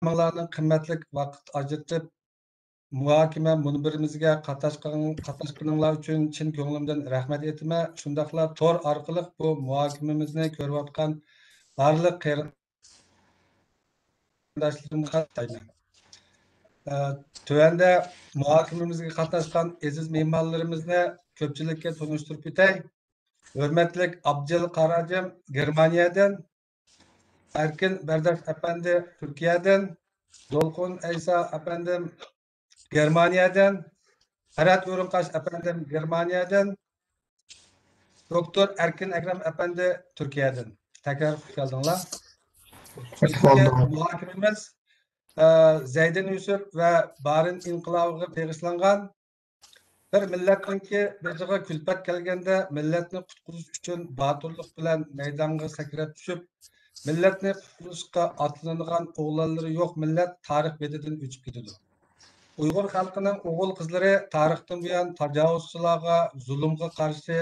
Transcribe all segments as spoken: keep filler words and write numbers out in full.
ھەممىڭلارنىڭ قىممەتلىك ۋاقىت ئاجرىتىپ، مۇھاكىمە مۇنبىرىمىزگە قاتناشقان-، قاتناشقىنىڭلار ئۈچۈن چىن كۆڭلۈمدىن رەھمەت ئېيتىمەن. شۇنداقلا تور ئارقىلىق بۇ مۇھاكىمىمىزنى كۆرۈۋاتقان بارلىق قېرىنداشلىرىمغا ئايتىمەن. ئە، تۆۋەندە مۇھاكىمىمىزگە قاتناشقان ئەزىز مېھمانلىرىمىزنى كۆپچىلىككە تونۇشتۇرۇپ ئۆتەي. ھۆرمەتلىك ئابجىل قاراجىم گېرمانىيەدىن، ئەركىن بەرداش ئەپەندى تۈركىيەدىن، دولقۇن ئەيسا ئەپەندىم گېرمانىيەدىن، پەرھات ئورۇنقاش ئەپەندىم گېرمانىيەدىن، دوكتور ئەركىن ئەكرەم ئەپەندى تۈركىيەدىن. تەكرار خۇش كەلدىڭلار. خۇش بۈگۈنكى كەلدىڭلار. مۇھاكىمىمىز، ئە، زەيدىن يۈسۈپ ۋە بارىن ئىنقىلابىغا بېغىشلانغان بىر مىللەتنىڭكى بېشىغا كۈلپەت كەلگەندە، مىللەتنى قۇتقۇزۇش ئۈچۈن باتۇرلۇق بىلەن مەيدانغا سەكرەپ چۈشۈپ، مىللەتنى قۇتقۇزۇشقا ئاتلىنىدىغان ئوغلانلىرى يوق مىللەت تارىخ بېتىدىن ئۆچۈپ كېتىدۇ. ئۇيغۇر خەلقىنىڭ ئوغۇل-قىزلىرى تارىختىن بۇيان تاجاۋۇزچىلارغا، زۇلۇمغا قارشى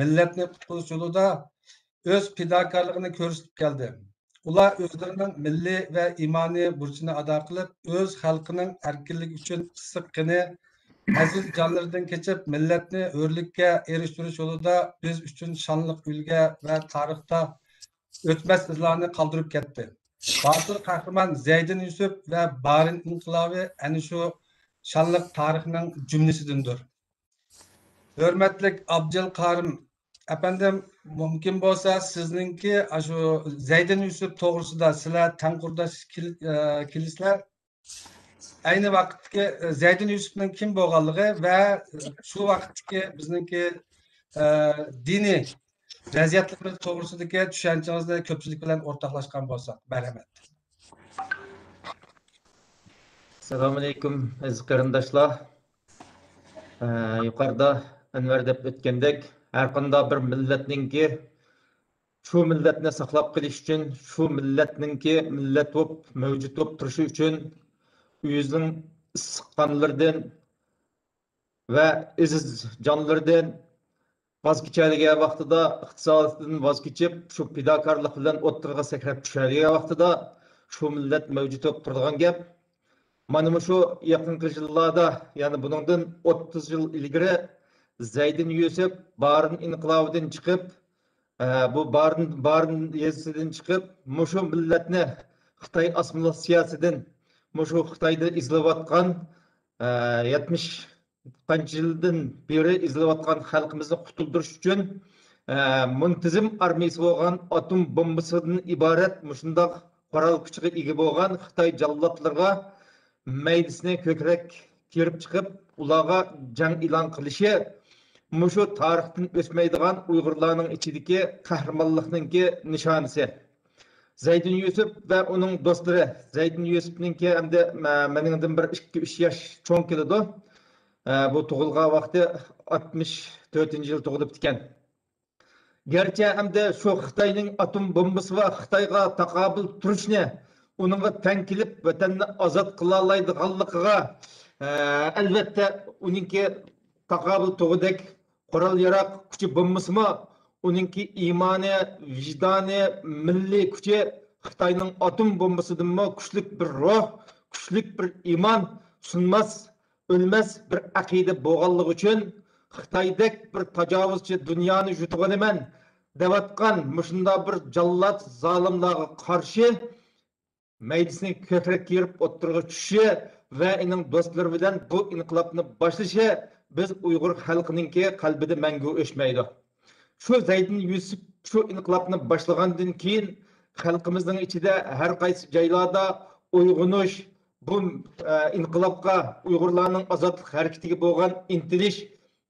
مىللەتنى قۇتقۇزۇش يولىدا ئۆز پىداكارلىقىنى كۆرسىتىپ كەلدى. ئۇلار ئۆزلىرىنىڭ مىللىي ۋە ئىمانىي بۇرچىنى ئادا قىلىپ، ئۆز خەلقىنىڭ ئەركىنلىكى ئۈچۈن ئىسسىق قېنى، ئەزىز جانلىرىدىن كېچىپ، مىللەتنى ھۆرلۈككە ئېرىشتۈرۈش يولىدا بىز ئۈچۈن شانلىق ئۈلگە ۋە تارىختا ئۆچمەس ئىزلارنى قالدۇرۇپ كەتتى. باتۇر قەھرىمان زەيدىن يۈسۈپ ۋە بارىن ئىنقىلابى ئەنە شۇ شانلىق تارىخنىڭ جۈملىسىدىندۇر. ھۆرمەتلىك ئابجىل قارىم ئەپەندىم، مۇمكىن بولسا سىزنىڭكى ئاشۇ زەيدىن يۈسۈپ توغرىسىدا سىلەر تەڭ قۇرداش كېل-، ئە، كېلىسىلەر. ئەينى ۋاقىتتىكى، ئە، زەيدىن يۈسۈپنىڭ كىم بولغانلىقى ۋە شۇ ۋاقىتتىكى بىزنىڭكى، ئە، دىنىي ۋەزىيەتلىرىمىز توغرىسىدىكى چۈشەنچىڭىزنى كۆپچىلىك بىلەن ئورتاقلاشقان بولساق، مەرھەمەت. ئەسسالامۇئەلەيكۇم، ئەزىز قېرىنداشلار. ئە، يۇقىرىدا ئەنۋەر دەپ ئۆتكەندەك، ھەرقانداق بىر مىللەتنىڭكى، شۇ مىللەتنى ساقلاپ قېلىش ئۈچۈن، شۇ مىللەتنىڭكى مىللەت بولۇپ مەۋجۇت بولۇپ تۇرۇشى ئۈچۈن ئۆزىنىڭ ئىسسىق قانلىرىدىن ۋە ئەزىز جانلىرىدىن ۋاز كېچەلىگەن ۋاقتىدا، ئىقتىسادىدىن ۋاز كېچىپ، شۇ پىداكارلىق بىلەن ئوتتۇرىغا سەكرەپ چۈشەلىگەن ۋاقتىدا، شۇ مىللەت مەۋجۇت بولۇپ تۇرىدىغان گەپ. مانا مۇشۇ يېقىنقى يىللاردا، يەنى بۇنىڭدىن ئوتتۇز يىل ئىلگىرى زەيدىن يۈسۈپ بارىن ئىنقىلابىدىن چىقىپ، ئە، بۇ بارىن، بارىن يېزىسىدىن چىقىپ، مۇشۇ مىللەتنى خىتاي ئاسسىمىلياتسىيەسىدىن، مۇشۇ خىتايدا ئېزىلىۋاتقان، ئە، يەتمىش قانچە يىلدىن بېرى ئېزىلىۋاتقان خەلقىمىزنى قۇتۇلدۇرۇش ئۈچۈن، ئە، مۇنتىزىم ئارمىيىسى بولغان، ئاتوم بومبىسىدىن ئىبارەت مۇشۇنداق قورال كۈچىگە ئىگە بولغان خىتاي جاللاتلىرىغا مەيدىسىنى كۆكرەك كىرىپ چىقىپ، ئۇلارغا جەڭ ئېلان قىلىشى مۇشۇ تارىختىن ئۆچمەيدىغان ئۇيغۇرلارنىڭ ئىچىدىكى قەھرىمانلىقنىڭكى نىشانىسى. زەيدىن يۈسۈپ ۋە ئۇنىڭ دوستلىرى، زەيدىن يۈسۈپنىڭكى ئەمدى مە-، مېنىڭدىن بىر ئىككى، ئۈچ ياش چوڭ كېلىدۇ. ئە، بۇ تۇغۇلغان ۋاقتى ئاتمىش تۆتىنچى يىل تۇغۇلۇپتىكەن. گەرچە ئەمدى شۇ خىتاينىڭ ئاتوم بومبىسى ۋە خىتايغا تاقابىل تۇرۇشنى، ئۇنىڭغا تەڭ كېلىپ ۋەتەننى ئازاد قىلالايدىغانلىقىغا، ئە، ئەلۋەتتە ئۇنىڭكى تاقابىل تۇغىدەك قورال ياراق كۈچى بولمىسىمۇ، ئۇنىڭكى ئىمانى، ۋىجدانى، مىللىي كۈچى خىتاينىڭ ئاتوم بومبىسىدىنمۇ كۈچلۈك بىر روھ، كۈچلۈك بىر ئىمان، سۇنماس، ئۆلمەس بىر ئەقىدە بولغانلىقى ئۈچۈن، خىتايدەك بىر تاجاۋۇزچى دۇنيانى يۇتۇۋالىمەن دەۋاتقان مۇشۇنداق بىر جاللات زالىملارغا قارشى مەيدىسىنى كۆكرەك كىرىپ ئوتتۇرىغا چۈشۈشى ۋە ئېنىڭ دوستلىرى بىلەن بۇ ئىنقىلابنى باشلىشى بىز ئۇيغۇر خەلقىنىڭكى قەلبىدە مەڭگۈ ئۆچمەيدۇ. شۇ زەيدىن يۈسۈپ شۇ ئىنقىلابنى باشلىغاندىن كېيىن، خەلقىمىزنىڭ ئىچىدە ھەر قايسى جايلاردا ئويغىنىش، بۇ، ئە، ئىنقىلابقا، ئۇيغۇرلارنىڭ ئازادلىق ھەرىكىتىگە بولغان ئىنتىلىش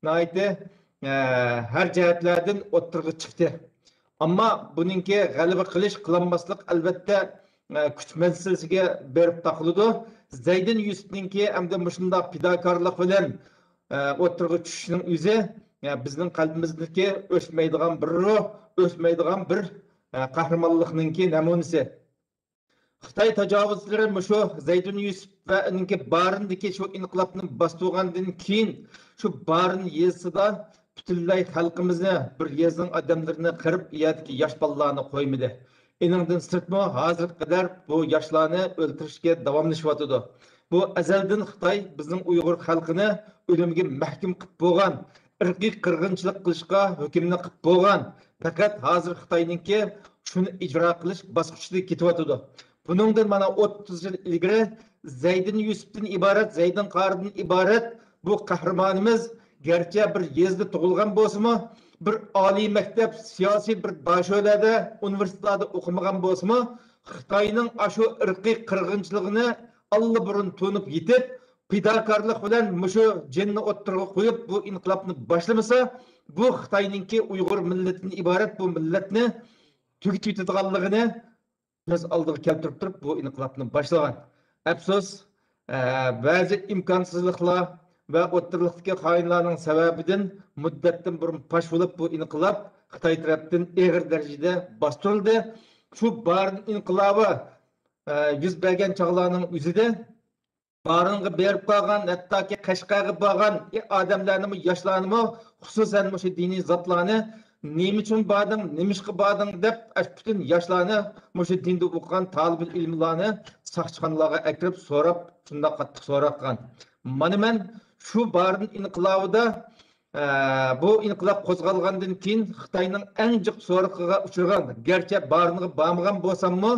ناھايىتى، ئە، ھەر جەھەتلەردىن ئوتتۇرىغا چىقتى. ئەمما بۇنىڭكى غەلىبە قىلىش، قىلالماسلىق، ئەلۋەتتە، ئە، كۈچ مەسىلىسىگە بېرىپ تاقىلىدۇ. زەيدىن يۈسۈپنىڭكى ئەمدى مۇشۇنداق پىداكارلىق بىلەن، ئە، ئوتتۇرىغا چۈشۈشنىڭ ئۆزى، ئە، بىزنىڭ قەلبىمىزدىكى ئۆچمەيدىغان بىر روھ، ئۆچمەيدىغان بىر، ئە، قەھرىمانلىقنىڭكى نەمۇنىسى. خىتاي تاجاۋۇزچىلىرى مۇشۇ زەيدۇن يۈسۈپ ۋە ئۇنىڭكى بارىندىكى شۇ ئىنقىلابنى باستۇرغاندىن كېيىن، شۇ بارىن يېزىسىدا پۈتۈنلەي خەلقىمىزنى، بىر يېزىنىڭ ئادەملىرىنى قىرىپ، ئۇ يەردىكى ياش بالىلارنى قويمىدى. ئېنىڭدىن سىرتمۇ ھازىرغا قەدەر بۇ ياشلارنى ئۆلتۈرۈشكە داۋاملىشىۋاتىدۇ. بۇ ئەزەلدىن خىتاي بىزنىڭ ئۇيغۇر خەلقىنى ئۆلۈمگە مەھكۇم قىلىپ بولغان، ئىرقىي قىرغىنچىلىق قىلىشقا ھۆكۈمنى قىلىپ بولغان. پەقەت ھازىر خىتاينىڭكى شۇنى ئىجرا قىلىش باسقۇچىدا كېتىۋاتىدۇ. بۇنىڭدىن مانا ئوتتۇز يىل ئىلگىرى زەيدىن يۈسۈپتىن ئىبارەت، زەيدىن قارىدىن ئىبارەت بۇ قەھرىمانىمىز گەرچە بىر يېزىدا تۇغۇلغان بولسىمۇ، بىر ئالىي مەكتەپ، سىياسىي بىر داشۆلەدە، ئۇنىۋېرسىتېتلاردا ئوقۇمىغان بولسىمۇ، خىتاينىڭ ئاشۇ ئىرقىي قىرغىنچىلىقىنى ئاللىبۇرۇن تونۇپ يېتىپ، پىداكارلىق بىلەن مۇشۇ جېنىنى ئوتتۇرىغا قويۇپ، بۇ ئىنقىلابنى باشلىمىسا، بۇ خىتاينىڭكى ئۇيغۇر مىللىتىدىن ئىبارەت بۇ مىللەتنى تۈگىتىۋېتىدىغانلىقىنى كۆز ئالدىغا كەلتۈرۈپ تۇرۇپ، بۇ ئىنقىلابنى باشلىغان. ئەپسۇس، ئە، بەزى ئىمكانسىزلىقلار ۋە ئوتتۇرىلىقتىكى خائىنلارنىڭ سەۋەبىدىن مۇددەتتىن بۇرۇن پاش بولۇپ، بۇ ئىنقىلاب خىتاي تەرەپتىن ئېغىر دەرىجىدە باستۇرۇلدى. شۇ بارىن ئىنقىلابى، ئە، يۈز بەرگەن چاغلارنىڭ ئۆزىدە بارىنغا بېرىپ قالغان، ھەتتاكى قەشقەرگە بارغان ئادەملەرنىمۇ، ياشلارنىمۇ، خۇسۇسەن مۇشۇ دىنىي زاتلارنى، «نېمە ئۈچۈن باردىڭ، نېمىشقا باردىڭ؟» دەپ، ئاشۇ پۈتۈن ياشلارنى، مۇشۇ دىندا ئوقۇغان تالىبىل ئىلىملارنى ساقچىخانىلارغا ئەكىرىپ سوراپ، شۇنداق قاتتىق سوراق قىلغان. مانا مەن شۇ بارىن ئىنقىلابىدا، ئە، بۇ ئىنقىلاب قوزغالغاندىن كېيىن خىتاينىڭ ئەڭ جىق سوراقىغا ئۇچرىغان، گەرچە بارىنغا بارمىغان بولساممۇ،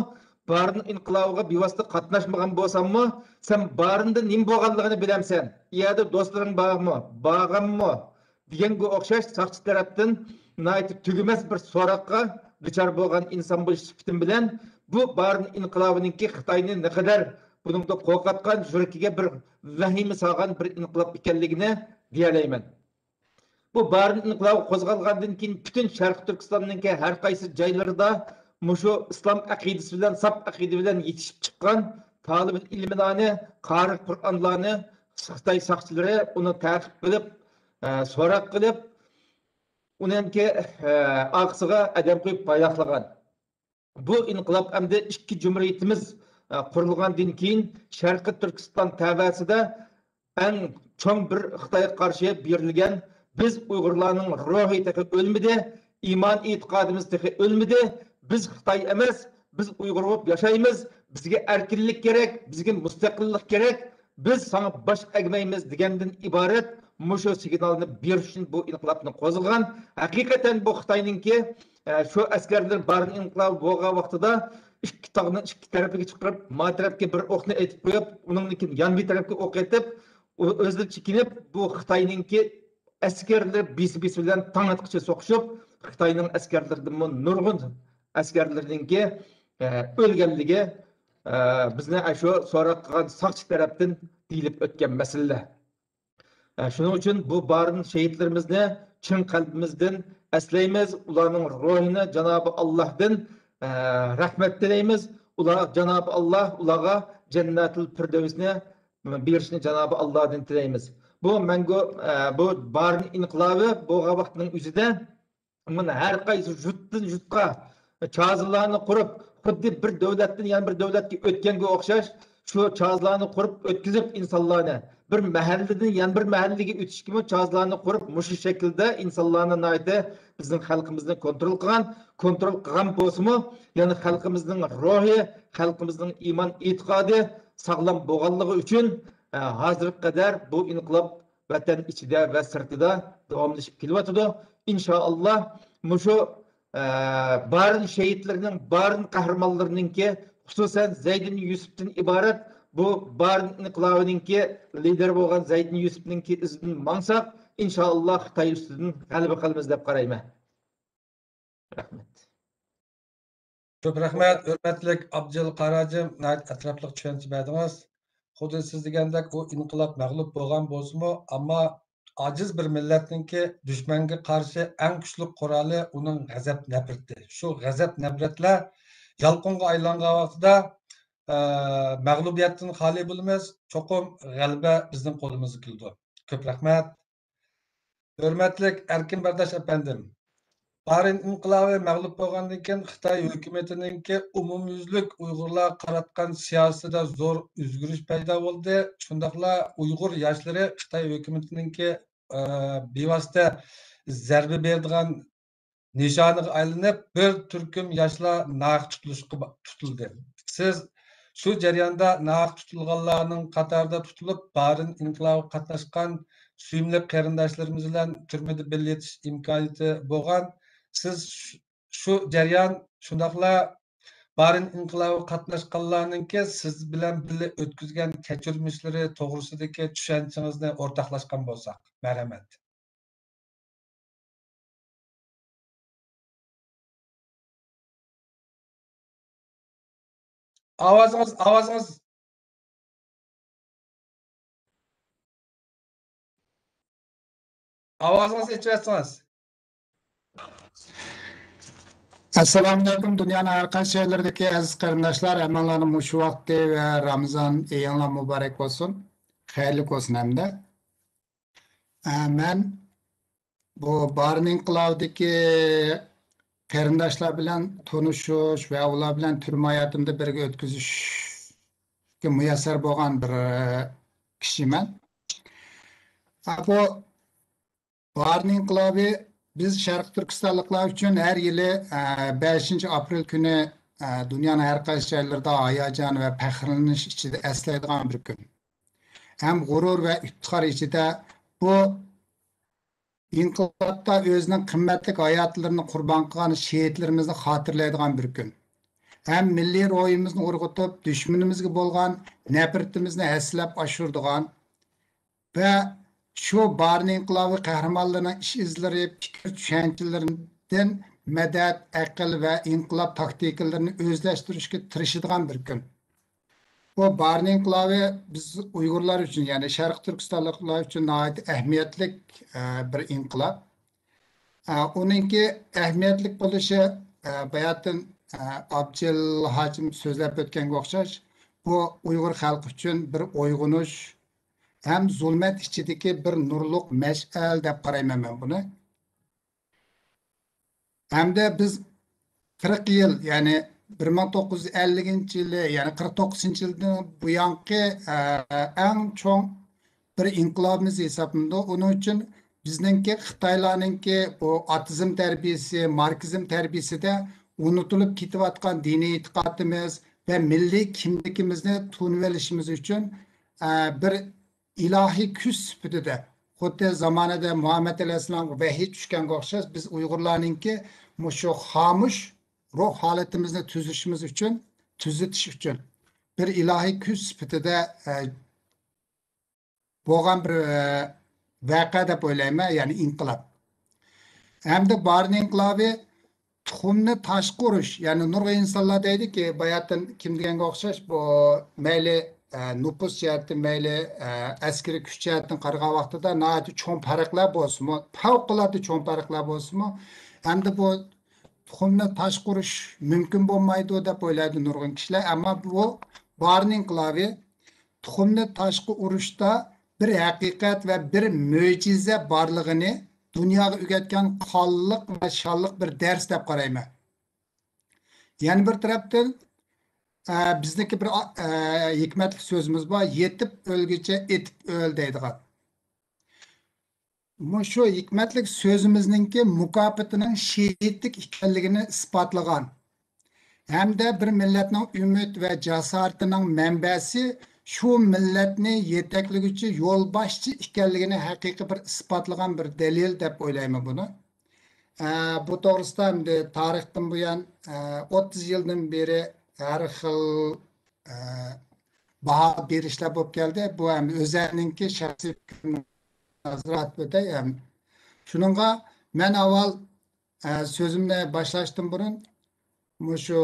بارىن ئىنقىلابىغا بىۋاسىتە قاتناشمىغان بولساممۇ، «سەن بارىندا نېمە بولغانلىقىنى بىلەمسەن؟ ئۇ يەردە دوستلىرىڭ بارمۇ؟ بارغانمۇ؟» دېگەنگە ئوخشاش ساقچى تەرەپتىن ناھايىتى تۈگىمەس بىر سوراققا دۇچار بولغان ئىنسان بولۇش سۈپىتىم بىلەن، بۇ بارىن ئىنقىلابىنىڭكى خىتاينى نەقەدەر بۇنىڭدا قورقۇتقان، يۈرىكىگە بىر ۋەھىمە سالغان بىر ئىنقىلاب ئىكەنلىكىنى دېيەلەيمەن. بۇ بارىن ئىنقىلابى قوزغالغاندىن كېيىن پۈتۈن شەرقىي تۈركىستاننىڭكى ھەر قايسى جايلىرىدا مۇشۇ ئىسلام ئەقىدىسى بىلەن، ساپ ئەقىدە بىلەن يېتىشىپ چىققان تالىبىل ئىلمىلارنى، قارى قۇرئانلارنى خىتاي ساقچىلىرى ئۇنى تەقىپ قىلىپ، ئە، سوراق قىلىپ، ئۇنىڭكى، ئە، ئارقىسىغا ئادەم قويۇپ بايراقلىغان. بۇ ئىنقىلاب ئەمدى ئىككى جۇمھۇرىيىتىمىز، ئە، قۇرۇلغاندىن كېيىن شەرقىي تۈركىستان تەۋەسىدە ئەڭ چوڭ بىر خىتايغا قارشى بېرىلگەن، بىز ئۇيغۇرلارنىڭ روھى تېخى ئۆلمىدى، ئىمان ئېتىقادىمىز تېخى ئۆلمىدى، بىز خىتاي ئەمەس، بىز ئۇيغۇر بولۇپ ياشايمىز، بىزگە ئەركىنلىك كېرەك، بىزگە مۇستەقىللىق كېرەك، بىز ساڭا باش ئەگمەيمىز دېگەندىن ئىبارەت مۇشۇ سىگنالنى بېرىش ئۈچۈن بۇ ئىنقىلابنى قوزغىغان. ھەقىقەتەن بۇ خىتاينىڭكى، ئە، شۇ ئەسكەرلىرى بارىن ئىنقىلابى بولغان ۋاقتىدا ئىككى تاغنى ئىككى تەرىپىگە چىقىرىپ، ما تەرەپكە بىر ئوقنى ئېتىپ قويۇپ، ئۇنىڭدىن كېيىن يان بىر تەرەپكە ئوق ئېتىپ، ئۆ-، ئۆزلىرى چېكىنىپ، بۇ خىتاينىڭكى ئەسكەرلىرى بىسى-بىسى بىلەن تاڭ ئاتقىچە سوقۇشۇپ، خىتاينىڭ ئەسكەرلىرىدىنمۇ نۇرغۇن ئەسكەرلىرىنىڭكى، ئە، ئۆلگەنلىكى، ئە، بىزنى ئاشۇ سوراق قىلغان ساقچى تەرەپتىن دېيىلىپ ئۆتكەن مەسىلىلەر. ئە، شۇنىڭ ئۈچۈن بۇ بارىن شېھىتلىرىمىزنى چىن قەلبىمىزدىن ئەسلەيمىز، ئۇلارنىڭ روھىنى جانابى ئاللاھدىن، ئە، رەھمەت تىلەيمىز. ئۇلار، جانابى ئاللاھ ئۇلارغا جەننەتۇل پىردەۋسنى بېرىشنى جانابى ئاللاھدىن تىلەيمىز. بۇ مەڭگۈ، ئە، بۇ بارىن ئىنقىلابى بولغان ۋاقىتنىڭ ئۆزىدە مانا ھەر قايسى يۇرتتىن يۇرتقا چازىلارنى قۇرۇپ، خۇددى بىر دۆلەتتىن يەنە بىر دۆلەتكە ئۆتكەنگە ئوخشاش، شۇ چازىلارنى قۇرۇپ ئۆتكۈزۈپ ئىنسانلارنى، بىر مەھەللىدىن يەنە بىر مەھەللىگە ئۆتۈشكىمۇ چازىلارنى قۇرۇپ، مۇشۇ شەكىلدە ئىنسانلارنى ناھايىتى بىزنىڭ خەلقىمىزنى كونترول قىلغان، كونترول قىلغان بولسىمۇ، يەنە خەلقىمىزنىڭ روھى، خەلقىمىزنىڭ ئىمان ئېتىقادى ساغلام بولغانلىقى ئۈچۈن، ئە، ھازىرغا قەدەر بۇ ئىنقىلاب ۋەتەن ئىچىدە ۋە سىرتىدا داۋاملىشىپ كېلىۋاتىدۇ. ئىنشائاللا، مۇشۇ، ئە، بارىن شېھىتلىرىنىڭ، بارىن قەھرىمانلىرىنىڭكى، خۇسۇسەن زەيدىن يۈسۈپتىن ئىبارەت بۇ بارىن ئىنقىلابىنىڭكى لىدىرى بولغان زەيدىن يۈسۈپنىڭكى ئىزىدىن ماڭساق، ئىنشائاللا، خىتاي ئۈستىدىن غەلىبە قىلىمىز دەپ قارايمەن. رەھمەت. كۆپ رەھمەت، ھۆرمەتلىك ئابدۇجېلىل قارى ھاجىم، ناھايىتى ئەتراپلىق چۈشەنچە بەردىڭىز. خۇددى سىز دېگەندەك، ئۇ ئىنقىلاب مەغلۇپ بولغان بولسىمۇ، ئەمما ئاجىز بىر مىللەتنىڭكى دۈشمەنگە قارشى ئەڭ كۈچلۈك قورالى ئۇنىڭ غەزەپ نەپرىتى. شۇ غەزەپ نەپرەتلەر يالقۇنغا ئايلانغان ۋاقتىدا، ئە، مەغلۇبىيەتتىن خالىي بولىمىز، چوقۇم غەلىبە بىزنىڭ قولىمىزغا كېلىدۇ. كۆپ رەھمەت. ھۆرمەتلىك ئەركىن بەرداش ئەپەندىم، بارىن ئىنقىلابى مەغلۇپ بولغاندىن كېيىن خىتاي ھۆكۈمىتىنىڭكى ئومۇميۈزلۈك ئۇيغۇرلارغا قاراتقان سىياسىتىدە زور ئۆزگىرىش پەيدا بولدى. شۇنداقلا ئۇيغۇر ياشلىرى خىتاي ھۆكۈمىتىنىڭكى، ئە، بىۋاسىتە زەربە بېرىدىغان نىشانىغا ئايلىنىپ، بىر تۈركۈم ياشلار ناھەق تۇتۇلۇشقا با-، تۇتۇلدى. سىز شۇ جەرياندا ناھەق تۇتۇلغانلارنىڭ قاتارىدا تۇتۇلۇپ، بارىن ئىنقىلابىغا قاتناشقان سۆيۈملۈك قېرىنداشلىرىمىز بىلەن تۈرمىدە بىللە يېتىش ئىمكانىيىتى بولغان. سىز شۇ، شۇ جەريان، شۇنداقلا بارىن ئىنقىلابىغا قاتناشقانلارنىڭكى سىز بىلەن بىللە ئۆتكۈزگەن كەچۈرمىشلىرى توغرىسىدىكى چۈشەنچىڭىزنى ئورتاقلاشقان بولساق. مەرھەمەت. ئاۋازىڭىز، ئاۋازىڭىز، ئاۋازىڭىزنى ئېچىۋەتسىڭىز. ئەسسالامۇئەلەيكۇم، دۇنيانىڭ ھەر قايسى جايلىرىدىكى ئەزىز قېرىنداشلار، ھەممىڭلارنىڭ مۇشۇ ۋاقتى ۋە رامىزان ئېيىڭلار مۇبارەك بولسۇن، خەيرلىك بولسۇن ھەمدە. ئە، مەن بۇ بارىن ئىنقىلابىدىكى قېرىنداشلار بىلەن تونۇشۇش ۋە ئۇلار بىلەن تۈرمە ھاياتىمدا بىرگە ئۆتكۈزۈشكە مۇيەسسەر بولغان بىر، ئە، كىشىمەن. ئە، بۇ بارىن ئىنقىلابى بىز شەرقىي تۈركىستانلىقلار ئۈچۈن ھەر يىلى، ئە، بەشىنچى ئاپرېل كۈنى، ئە، دۇنيانىڭ ھەر قايسى جايلىرىدا ھاياجان ۋە پەخىرلىنىش ئىچىدە ئەسلەيدىغان بىر كۈن. ھەم غۇرۇر ۋە ئىپتىخار ئىچىدە بۇ ئىنقىلابتا ئۆزىنىڭ قىممەتلىك ھاياتلىرىنى قۇربان قىلغان شېھىتلىرىمىزنى خاتىرىلەيدىغان بىر كۈن. ھەم مىللىي روھىمىزنى ئۇرغۇتۇپ، دۈشمىنىمىزگە بولغان نەپرىتىمىزنى ھەسسىلەپ ئاشۇرىدىغان ۋە شۇ بارىن ئىنقىلابى قەھرىمانلىرىنىڭ ئىش ئىزلىرى، پىكىر چۈشەنچىلىرىدىن مەدەت، ئەقىل ۋە ئىنقىلاب تاكتىكىلىرىنى ئۆزلەشتۈرۈشكە تىرىشىدىغان بىر كۈن. بۇ بارىن ئىنقىلابى بىز ئۇيغۇرلار ئۈچۈن، يەنى شەرقىي تۈركىستانلىقلار ئۈچۈن ناھايىتى ئەھمىيەتلىك، ئە، بىر ئىنقىلاب. ئە، ئۇنىڭكى ئەھمىيەتلىك بولۇشى، ئە، باياتىن، ئە، ئابجىل ھاجىم سۆزلەپ ئۆتكەنگە ئوخشاش، بۇ ئۇيغۇر خەلقى ئۈچۈن بىر ئويغىنىش ھەم زۇلمەت ئىچىدىكى بىر نۇرلۇق مەشئەل دەپ قارايمەن مەن بۇنى. ھەمدە بىز قىرىق يىل، يەنى بىر مىڭ توققۇز يۈز ئەللىكىنچى يىلى، يەنى قىرىق توققۇزىنچى يىلدىن بۇيانقى، ئە، ئەڭ چوڭ بىر ئىنقىلابىمىز ھېسابلىنىدۇ. ئۇنىڭ ئۈچۈن بىزنىڭكى، خىتايلارنىڭكى بۇ ئاتېزم تەربىيەسى، ماركسىزم تەربىيەسىدە ئۇنتۇلۇپ كېتىۋاتقان دىنىي ئېتىقادىمىز ۋە مىللىي كىملىكىمىزنى تونۇۋېلىشىمىز ئۈچۈن، ئە، بىر ئىلاھىي كۈچ سۈپىتىدە، خۇددى زامانىدە مۇھەممەد ئەلەيھىسسالامغا ۋەھىي چۈشكەنگە ئوخشاش، بىز ئۇيغۇرلارنىڭكى مۇشۇ خامۇش روھ ھالىتىمىزنى تۈزىشىمىز ئۈچۈن، تۈزىتىش ئۈچۈن بىر ئىلاھىي كۈچ سۈپىتىدە، ئە، بولغان بىر، ئە، ۋەقە دەپ ئويلايمەن، يەنى ئىنقىلاب. ھەمدە بارىن ئىنقىلابى تۇخۇمنى تاشقا ئۇرۇش، يەنى نۇرغۇن ئىنسانلار دەيدۇكى، باياتىن كىم دېگەنگە ئوخشاش، بۇ مەيلى، ئە، نوپۇس جەھەتتىن، مەيلى، ئە، ئەسكىرىي كۈچ جەھەتتىن قارىغان ۋاقتىدا ناھايىتى چوڭ پەرقلەر بولسىمۇ، پەۋقۇلئاددە چوڭ پەرقلەر بولسىمۇ، ئەمدى بۇ تۇخۇمنى تاشقا ئۇرۇش مۇمكىن بولمايدۇ دەپ ئويلايدۇ نۇرغۇن كىشىلەر. ئەمما بۇ بارىن ئىنقىلابى تۇخۇمنى تاشقا ئۇرۇشتا بىر ھەقىقەت ۋە بىر مۆجىزە بارلىقىنى دۇنياغا ئۆگەتكەن قانلىق ۋە شانلىق بىر دەرس دەپ قارايمەن. يەنە بىر تەرەپتىن، ئە، بىزنىڭكى بىر، ئە، ھېكمەتلىك سۆزىمىز بار، «يېتىپ ئۆلگۈچە ئېتىپ ئۆل» دەيدىغان. مۇشۇ ھېكمەتلىك سۆزىمىزنىڭكى مۇكاپاتىنىڭ شېھىتلىك ئىكەنلىكىنى ئىسپاتلىغان ھەمدە بىر مىللەتنىڭ ئۈمىد ۋە جاسارىتىنىڭ مەنبەسى، شۇ مىللەتنى يېتەكلىگۈچى يولباشچى ئىكەنلىكىنى ھەقىقىي بىر ئىسپاتلىغان بىر دەلىل دەپ ئويلايمەن بۇنى. ئە، بۇ توغرىسىدا ئەمدى تارىختىن بۇيان، ئە، ئوتتۇز يىلدىن بېرى ھەر خىل، ئە، باھا بېرىشلەر بولۇپ كەلدى. بۇ ھەم ئۆزەلنىڭكى شەخسىي پىكرىنى ھازىر ئېيتىپ ئۆتەي. ھەم شۇنىڭغا مەن ئاۋۋال، ئە، سۆزۈمنى باشلاشتىن بۇرۇن، مۇشۇ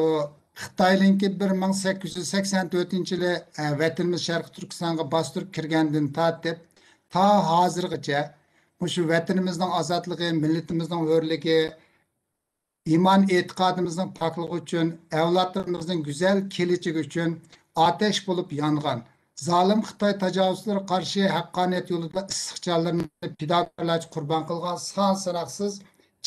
خىتاينىڭكى بىر مىڭ سەككىز يۈز سەكسەن تۆتىنچى يىلى، ئە، ۋەتىنىمىز شەرقىي تۈركىستانغا باستۇرۇپ كىرگەندىن تارتىپ، تا ھازىرغىچە مۇشۇ ۋەتىنىمىزنىڭ ئازادلىقى، مىللىتىمىزنىڭ ھۆرلۈكى، ئىمان ئېتىقادىمىزنىڭ پاكلىقى ئۈچۈن، ئەۋلادلىرىمىزنىڭ گۈزەل كېلىچىكى ئۈچۈن ئاتەش بولۇپ يانغان، زالىم خىتاي تاجاۋۇزچىلىرىغا قارشى ھەققانىيەت يولىدا ئىسسىق جانلىرىنى پىداكارلارچە قۇربان قىلغان سان ساناقسىز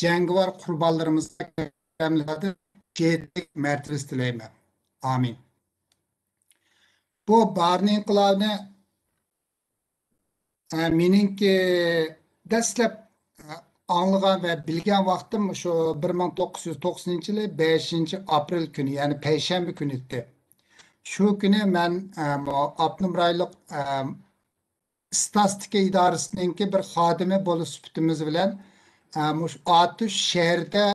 جەڭگىۋار قۇربانلىرىمىزغا كۆركەملىكلەردىن شېھىتلىك مەرتىۋىسى تىلەيمەن. ئامىن. بۇ بارىن ئىنقىلابىنى، ئە، مېنىڭكى دەسلەپ، ئە، ئاڭلىغان ۋە بىلگەن ۋاقتىم شۇ بىر مىڭ توققۇز يۈز توقسىنىنچى يىلى بەشىنچى ئاپرېل كۈنى، يەنى پەيشەنبە كۈنى ئىدى. شۇ كۈنى مەن، ئە، مۇ-، ئاپتونوم رايونلۇق، ئە، ئىستاتىستىكا ئىدارىسىنىڭكى بىر خادىمى بولۇش سۈپىتىمىز بىلەن، ئە، مۇشۇ ئاتۇش شەھىرىدە،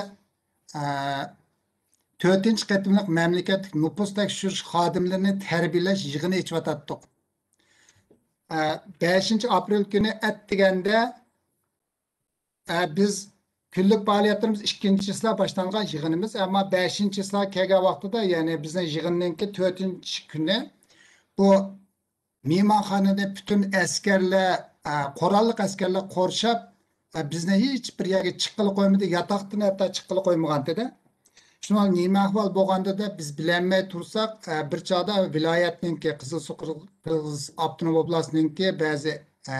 ئە، تۆتىنچى قېتىملىق مەملىكەتلىك نوپۇس تەكشۈرۈش خادىملىرىنى تەربىيەلەش يىغىنى ئېچىۋاتاتتۇق. ئە، بەشىنچى ئاپرېل كۈنى ئەتىگەندە، ئە، بىز كۈنلۈك پائالىيەتلىرىمىز ئىككىنچى چىسلا باشلانغان يىغىنىمىز، ئەمما بەشىنچى چىسلا كەلگەن ۋاقتىدا، يەنى بىزنىڭ يىغىننىڭكى تۆتىنچى كۈنى بۇ مېھمانخانىنى پۈتۈن ئەسكەرلەر، ئە، قوراللىق ئەسكەرلەر قورشاپ، ئە، بىزنى ھېچ بىر يەرگە چىققىلى قويمىدى، ياتاقتىن ھەتتا چىققىلى قويمىغانتىدى. شۇنىڭ نېمە ئەھۋال بولغاندا دەپ بىز بىلەلمەي تۇرساق، ئە، بىر چاغدا ۋىلايەتنىڭكى، قىزىلسۇ قىرغىز ئاپتونوم ئوبلاستىنىڭكى بەزى، ئە،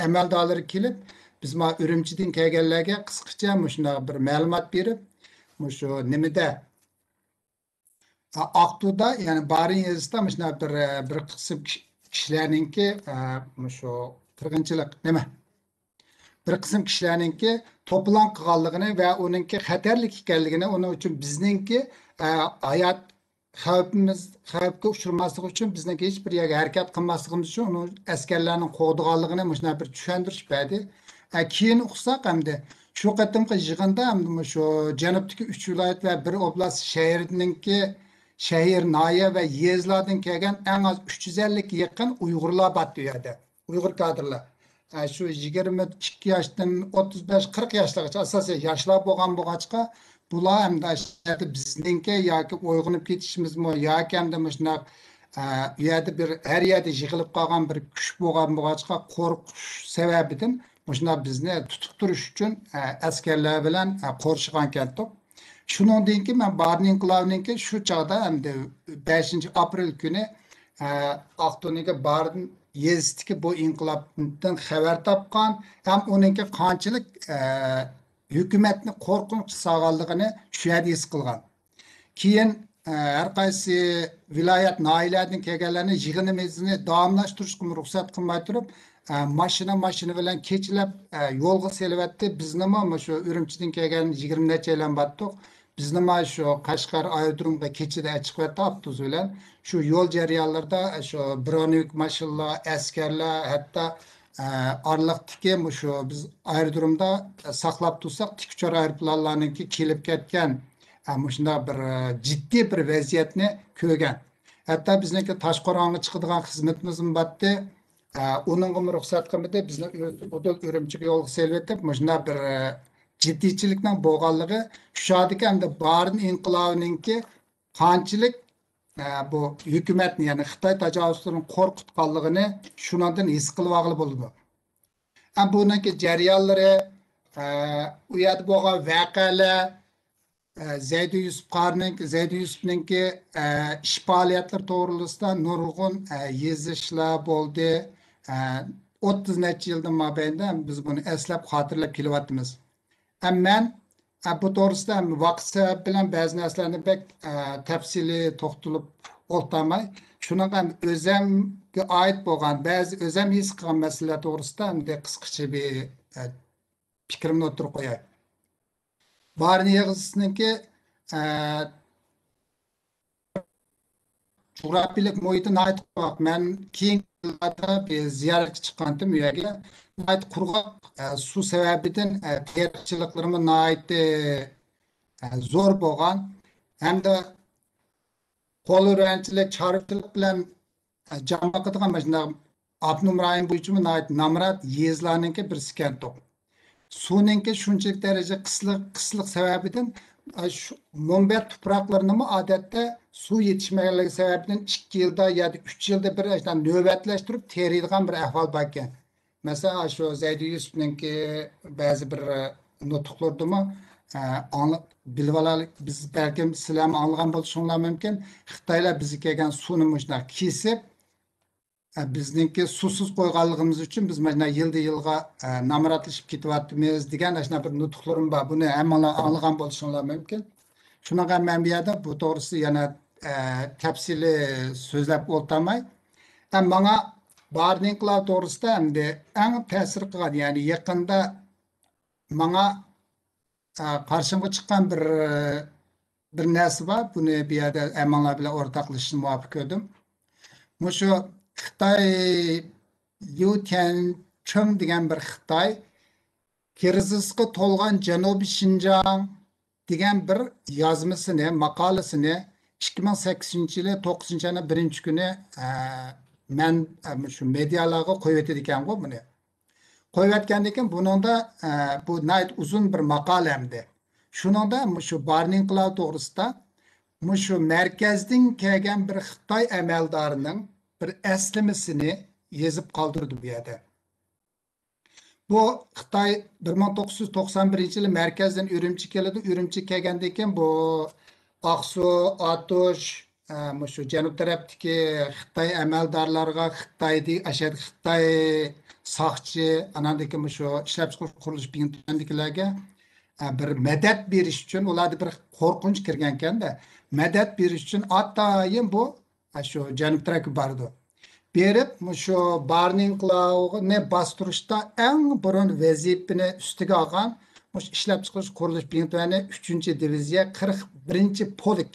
ئەمەلدارلىرى كېلىپ، بىز ما ئۈرۈمچىدىن كەلگەنلەرگە قىسقىچە مۇشۇنداق بىر مەلۇمات بېرىپ، مۇشۇ نېمىدە، ئاقتۇدا، يەنى بارىن يېزىسىدا مۇشۇنداق بىر، بىر قىسىم كىش-، كىشىلەرنىڭكى، ئە، مۇشۇ قىرغىنچىلىق نېمە؟ بىر قىسىم كىشىلەرنىڭكى توپىلاڭ قىلغانلىقىنى ۋە ئۇنىڭكى خەتەرلىك ئىكەنلىكىنى، ئۇنىڭ ئۈچۈن بىزنىڭكى، ئە، ھايات خەۋپىمىز، خەۋپكە ئۇچرىماسلىقى ئۈچۈن بىزنىڭكى ھېچ بىر يەرگە ھەرىكەت قىلماسلىقىمىز ئۈچۈن ئۇنىڭ ئەسكەرلەرنىڭ قوغدىغانلىقىنى مۇشۇنداق بىر چۈشەندۈرۈش بەردى. ئە، كېيىن ئۇقساق ئەمدى شۇ قېتىمقى يىغىندا ئەمدى مۇشۇ جەنۇبتىكى ئۈچ ۋىلايەت ۋە بىر ئوبلاست شەھىرىنىڭكى شەھەر، ناھىيە ۋە يېزىلاردىن كەلگەن ئەڭ ئاز ئۈچ يۈز ئەللىككە يېقىن ئۇيغۇرلار بارتتى ئۇ يەردە. ئۇيغۇر كادىرلار. ئە، شۇ يىگىرمە ئىككى ياشتىن ئوتتۇز بەش، قىرىق ياشلارغىچە، ئاساسەن ياشلار بولغان بولغاچقا، بۇلار ئەمدى ئاشۇ يەردە بىزنىڭكى ياكى ئويغىنىپ كېتىشىمىزمۇ ياكى ئەمدى مۇشۇنداق، ئە، ئۇ يەردە بىر، ھەر يەردە يىغىلىپ قالغان بىر كۈچ بولغان بولغاچقا، قورقۇش سەۋەبىدىن مۇشۇنداق بىزنى تۇتۇپ تۇرۇش ئۈچۈن، ئە، ئەسكەرلەر بىلەن، ئە، قورشىغان كەتتۇق. شۇنىڭدىن كېيىن مەن بارىن ئىنقىلابىنىڭكى شۇ چاغدا ئەمدى بەشىنچى ئاپرېل كۈنى، ئە، ئاقتونىڭكى بارىن يېزىسىدىكى بۇ ئىنقىلابتىن خەۋەر تاپقان ھەم ئۇنىڭكى قانچىلىك، ئە، ھۆكۈمەتنى قورقۇنچ سالغانلىقىنى شۇ يەردە ھېس قىلغان. كېيىن، ئە، ھەر قايسى ۋىلايەت، ناھىيەلەردىن كەلگەنلەرنى يىغىنىمىزنى داۋاملاشتۇرۇشقىمۇ رۇخسەت قىلماي تۇرۇپ، ئە، ماشىنا، ماشىنا بىلەن كېچىلەپ، ئە، يولغا سېلىۋەتتى. بىزنىمۇ مۇشۇ ئۈرۈمچىدىن كەلگەن يىگىرمە نەچچە ئايلان بارتۇق. بىزنىمۇ شۇ قەشقەر ئايرودرومغا كېچىدە ئەچىقىۋەتتى ئاپتوبۇس بىلەن. شۇ يول جەريانلىرىدا شۇ برونېۋىك ماشىنىلار، ئەسكەرلەر، ھەتتا، ئە، ئارىلىقتىكى مۇشۇ بىز ئايرودرومدا ساقلاپ تۇرساق، تىك ئۇچار ئايروپىلانلارنىڭكى كېلىپ كەتكەن، ئە، مۇشۇنداق بىر، ئە، جىددىي بىر ۋەزىيەتنى كۆرگەن. ھەتتا بىزنىڭكى تاشقورغانغا چىقىدىغان خىزمىتىمىزمۇ بارتتى. ئە، ئۇنىڭغىمۇ رۇخسەت قىلمىدى. بىزنى ئۇ-، ئۇدۇل ئۈرۈمچىگە يولغا سېلىۋېتىپ، مۇشۇنداق بىر، ئە، جىددىيچىلىكنىڭ بولغانلىقى، شۇ چاغدىكى ئەمدى بارىن ئىنقىلابىنىڭكى قانچىلىك، ئە، بۇ ھۆكۈمەتنى، يەنى خىتاي تاجاۋۇزچىلىرىنى قورقۇتقانلىقىنى شۇنىڭدىن ھېس قىلىۋالغىلى بولىدۇ. ئە، بۇنىڭكى جەريانلىرى، ئە، ئۇ يەردە بولغان ۋەقەلەر، ئە، زەيدى يۈسۈپ قارىنىڭ، زەيدى يۈسۈپنىڭكى، ئە، ئىش پائالىيەتلىرى توغرىسىدا نۇرغۇن، ئە، يېزىشلار بولدى. ئە، ئوتتۇز نەچچە يىلدىن مابەينىدە بىز بۇنى ئەسلەپ، خاتىرىلەپ كېلىۋاتىمىز. ئە، مەن، ئە، بۇ توغرىسىدا ۋاقىت سەۋەبى بىلەن بەزى نەرسىلەرنى بەك، ئە، تەپسىلىي توختىلىپ ئولتۇرماي، شۇنىڭغا ئۆزۈمگە ئائىت بولغان بەزى ئۆزۈم ھېس قىلغان مەسىلىلەر توغرىسىدا ئەمدى قىسقىچە بىر، ئە، پىكرىمنى ئوتتۇرىغا قوياي. بارىن يېزىسىنىڭكى، ئە، جۇغراپىيەلىك مۇھىتى ناھايىتى قۇرغاق. مەن كېيىنكى يىللاردا بىر زىيارەتكە چىققانتىم ئۇ يەرگە. ناھايىتى قۇرغاق، ئە، سۇ سەۋەبىدىن، ئە، تېرىقچىلىقلىرىمۇ ناھايىتى، ئە، زور بولغان. ھەمدە قول ھۈنەرچىلىك، چارۋىچىلىق بىلەن، ئە، جان باقىدىغان مۇشۇنداق ئاپتونوم رايون بويىچىمۇ ناھايىتى نامرات يېزىلارنىڭكى بىرسى ئىكەنتۇق. سۇنىڭكى شۇنچىلىك دەرىجە قىسلىق، قىسلىق سەۋەبىدىن، ئە، شۇ مۇنبەت تۇپراقلىرىنىمۇ ئادەتتە سۇ يېتىشمەگەنلىكى سەۋەبىدىن ئىككى يىلدا ياكى ئۈچ يىلدا بىر ئاشۇنداق نۆۋەتلەشتۈرۈپ تېرىيدىغان بىر ئەھۋال باركەن. مەسىلەن، شۇ زەيدى يۈسۈپنىڭكى بەزى بىر نۇتۇقلىرىدىمۇ، ئە، ئاڭلا-، بىلىۋالايلى، بىز بەلكىم سىلەرمۇ ئاڭلىغان بولۇشۇڭلار مۇمكىن. خىتايلار بىزگە كەلگەن سۇنى مۇشۇنداق كېسىپ، ئە، بىزنىڭكى سۇسىز قويغانلىقىمىز ئۈچۈن بىز مانا يىلدا يىلغا، ئە، نامراتلىشىپ كېتىۋاتىمىز دېگەن ئاشۇنداق بىر نۇتۇقلىرىم بار. بۇنى ھەممىڭلار ئاڭلىغان بولۇشۇڭلار مۇمكىن. شۇنىڭغا مەن بۇ يەردە بۇ توغرىسىدا يەنە، ئە، تەپسىلىي سۆزلەپ ئولتۇرماي. ئە، ماڭا بارىن ئىنقىلابى توغرىسىدا ئەمدى ئەڭ تەسىر قىلغان، يەنى يېقىندا ماڭا، ئە، قارشىمغا چىققان بىر، بىر نەرسە بار. بۇنى بۇ يەردە ھەممىڭلار بىلەن ئورتاقلىشىشنى مۇۋاپىق كۆردۈم. مۇشۇ خىتاي ليۇ تيەنچۈڭ دېگەن بىر خىتاي كىرىزىسقا تولغان جەنۇبىي شىنجاڭ دېگەن بىر يازمىسىنى، ماقالىسىنى ئىككى مىڭ سەككىزىنچى يىلى توققۇزىنچى ئاينىڭ بىرىنچى كۈنى، ئە، مەن، ئە، مۇشۇ مېدىيالارغا قويۇۋېتىدىكەنغۇ بۇنى. قويۇۋەتكەندىن كېيىن بۇنىڭدا، ئە، بۇ ناھايىتى ئۇزۇن بىر ماقالە ئەمدى. شۇنىڭدا مۇشۇ بارنىڭقىلاۋ توغرىسىدا مۇشۇ مەركەزدىن كەلگەن بىر خىتاي ئەمەلدارىنىڭ بىر ئەسلىمىسىنى يېزىپ قالدۇرىدۇ بۇ يەردە. بۇ خىتاي بىر مىڭ توققۇز يۈز توقسان بىرىنچى يىلى مەركەزدىن ئۈرۈمچىگە كېلىدۇ. ئۈرۈمچىگە كەلگەندىن كېيىن بۇ ئاقسۇ، ئاتۇش، ئە، مۇشۇ جەنۇب تەرەپتىكى خىتاي ئەمەلدارلارغا، خىتايدى-، ئاشۇ خىتاي ساقچى، ئاناندىن كېيىن مۇشۇ ئىشلەپچىقىرىش قۇرۇلۇشى بىڭتۈەندىكىلەرگە، ئە، بىر مەدەت بېرىش ئۈچۈن، ئۇلاردا بىر قورقۇنچ كىرگەنكەندە، مەدەت بېرىش ئۈچۈن ئاتايىن بۇ، ئە، شۇ جەنۇب تەرەپكە بارىدۇ. بېرىپ، مۇشۇ بارنىڭقلاۋنى باستۇرۇشتا ئەڭ بۇرۇن ۋەزىپىنى ئۈستىگە ئالغان مۇشۇ ئىشلەپچىقىرىش قۇرۇلۇش بىڭتۈەنى ئۈچىنچى دىۋىزىيە قىرىق بىرىنچى پولك.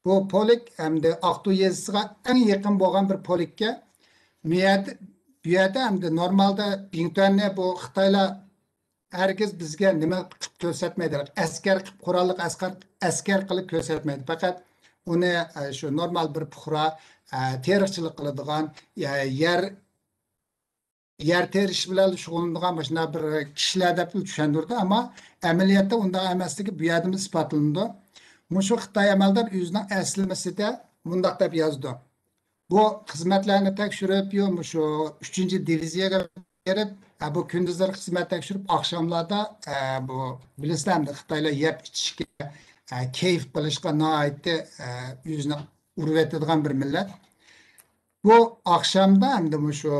بۇ پولك ئەمدى ئاقتۇ يېزىسىغا ئەڭ يېقىن بولغان بىر پولككە، بۇ يەردە، بۇ يەردە ئەمدى نورمالدا بىڭتۈەننى بۇ خىتايلار ھەرگىز بىزگە نېمە قىلىپ كۆرسەتمەيدۇ. ئەسكەر قىلىپ، قوراللىق ئەسكەر، ئەسكەر قىلىپ كۆرسەتمەيدۇ. پەقەت ئۇنى، ئە، شۇ نورمال بىر پۇقرا، ئە، تېرىقچىلىق قىلىدىغان، يە-، يەر، يەر تېرىش بىلەن شۇغۇللىنىدىغان مۇشۇنداق بىر كىشىلەر دەپ چۈشەندۈردى. ئەمما ئەمەلىيەتتە ئۇنداق ئەمەسلىكى بۇ يەردىمۇ ئىسپاتلىنىدۇ. مۇشۇ خىتاي ئەمەلدار ئۆزىنىڭ ئەسلىمىسىدە مۇنداق دەپ يازىدۇ. بۇ خىزمەتلەرنى تەكشۈرۈپ، يو-، مۇشۇ ئۈچىنچى دىۋىزىيەگە بېرىپ، ھە، بۇ كۈندۈزلىرى خىزمەت تەكشۈرۈپ، ئاخشاملاردا، ھە، بۇ بىلىسىلەر ئەمدى خىتايلار يەپ ئىچىشكە، ھە، كەيپ قىلىشقا ناھايىتى، ھە، ئۆزىنى ئۇرۇۋېتىدىغان بىر مىللەت. بۇ ئاخشامدا ئەمدى مۇشۇ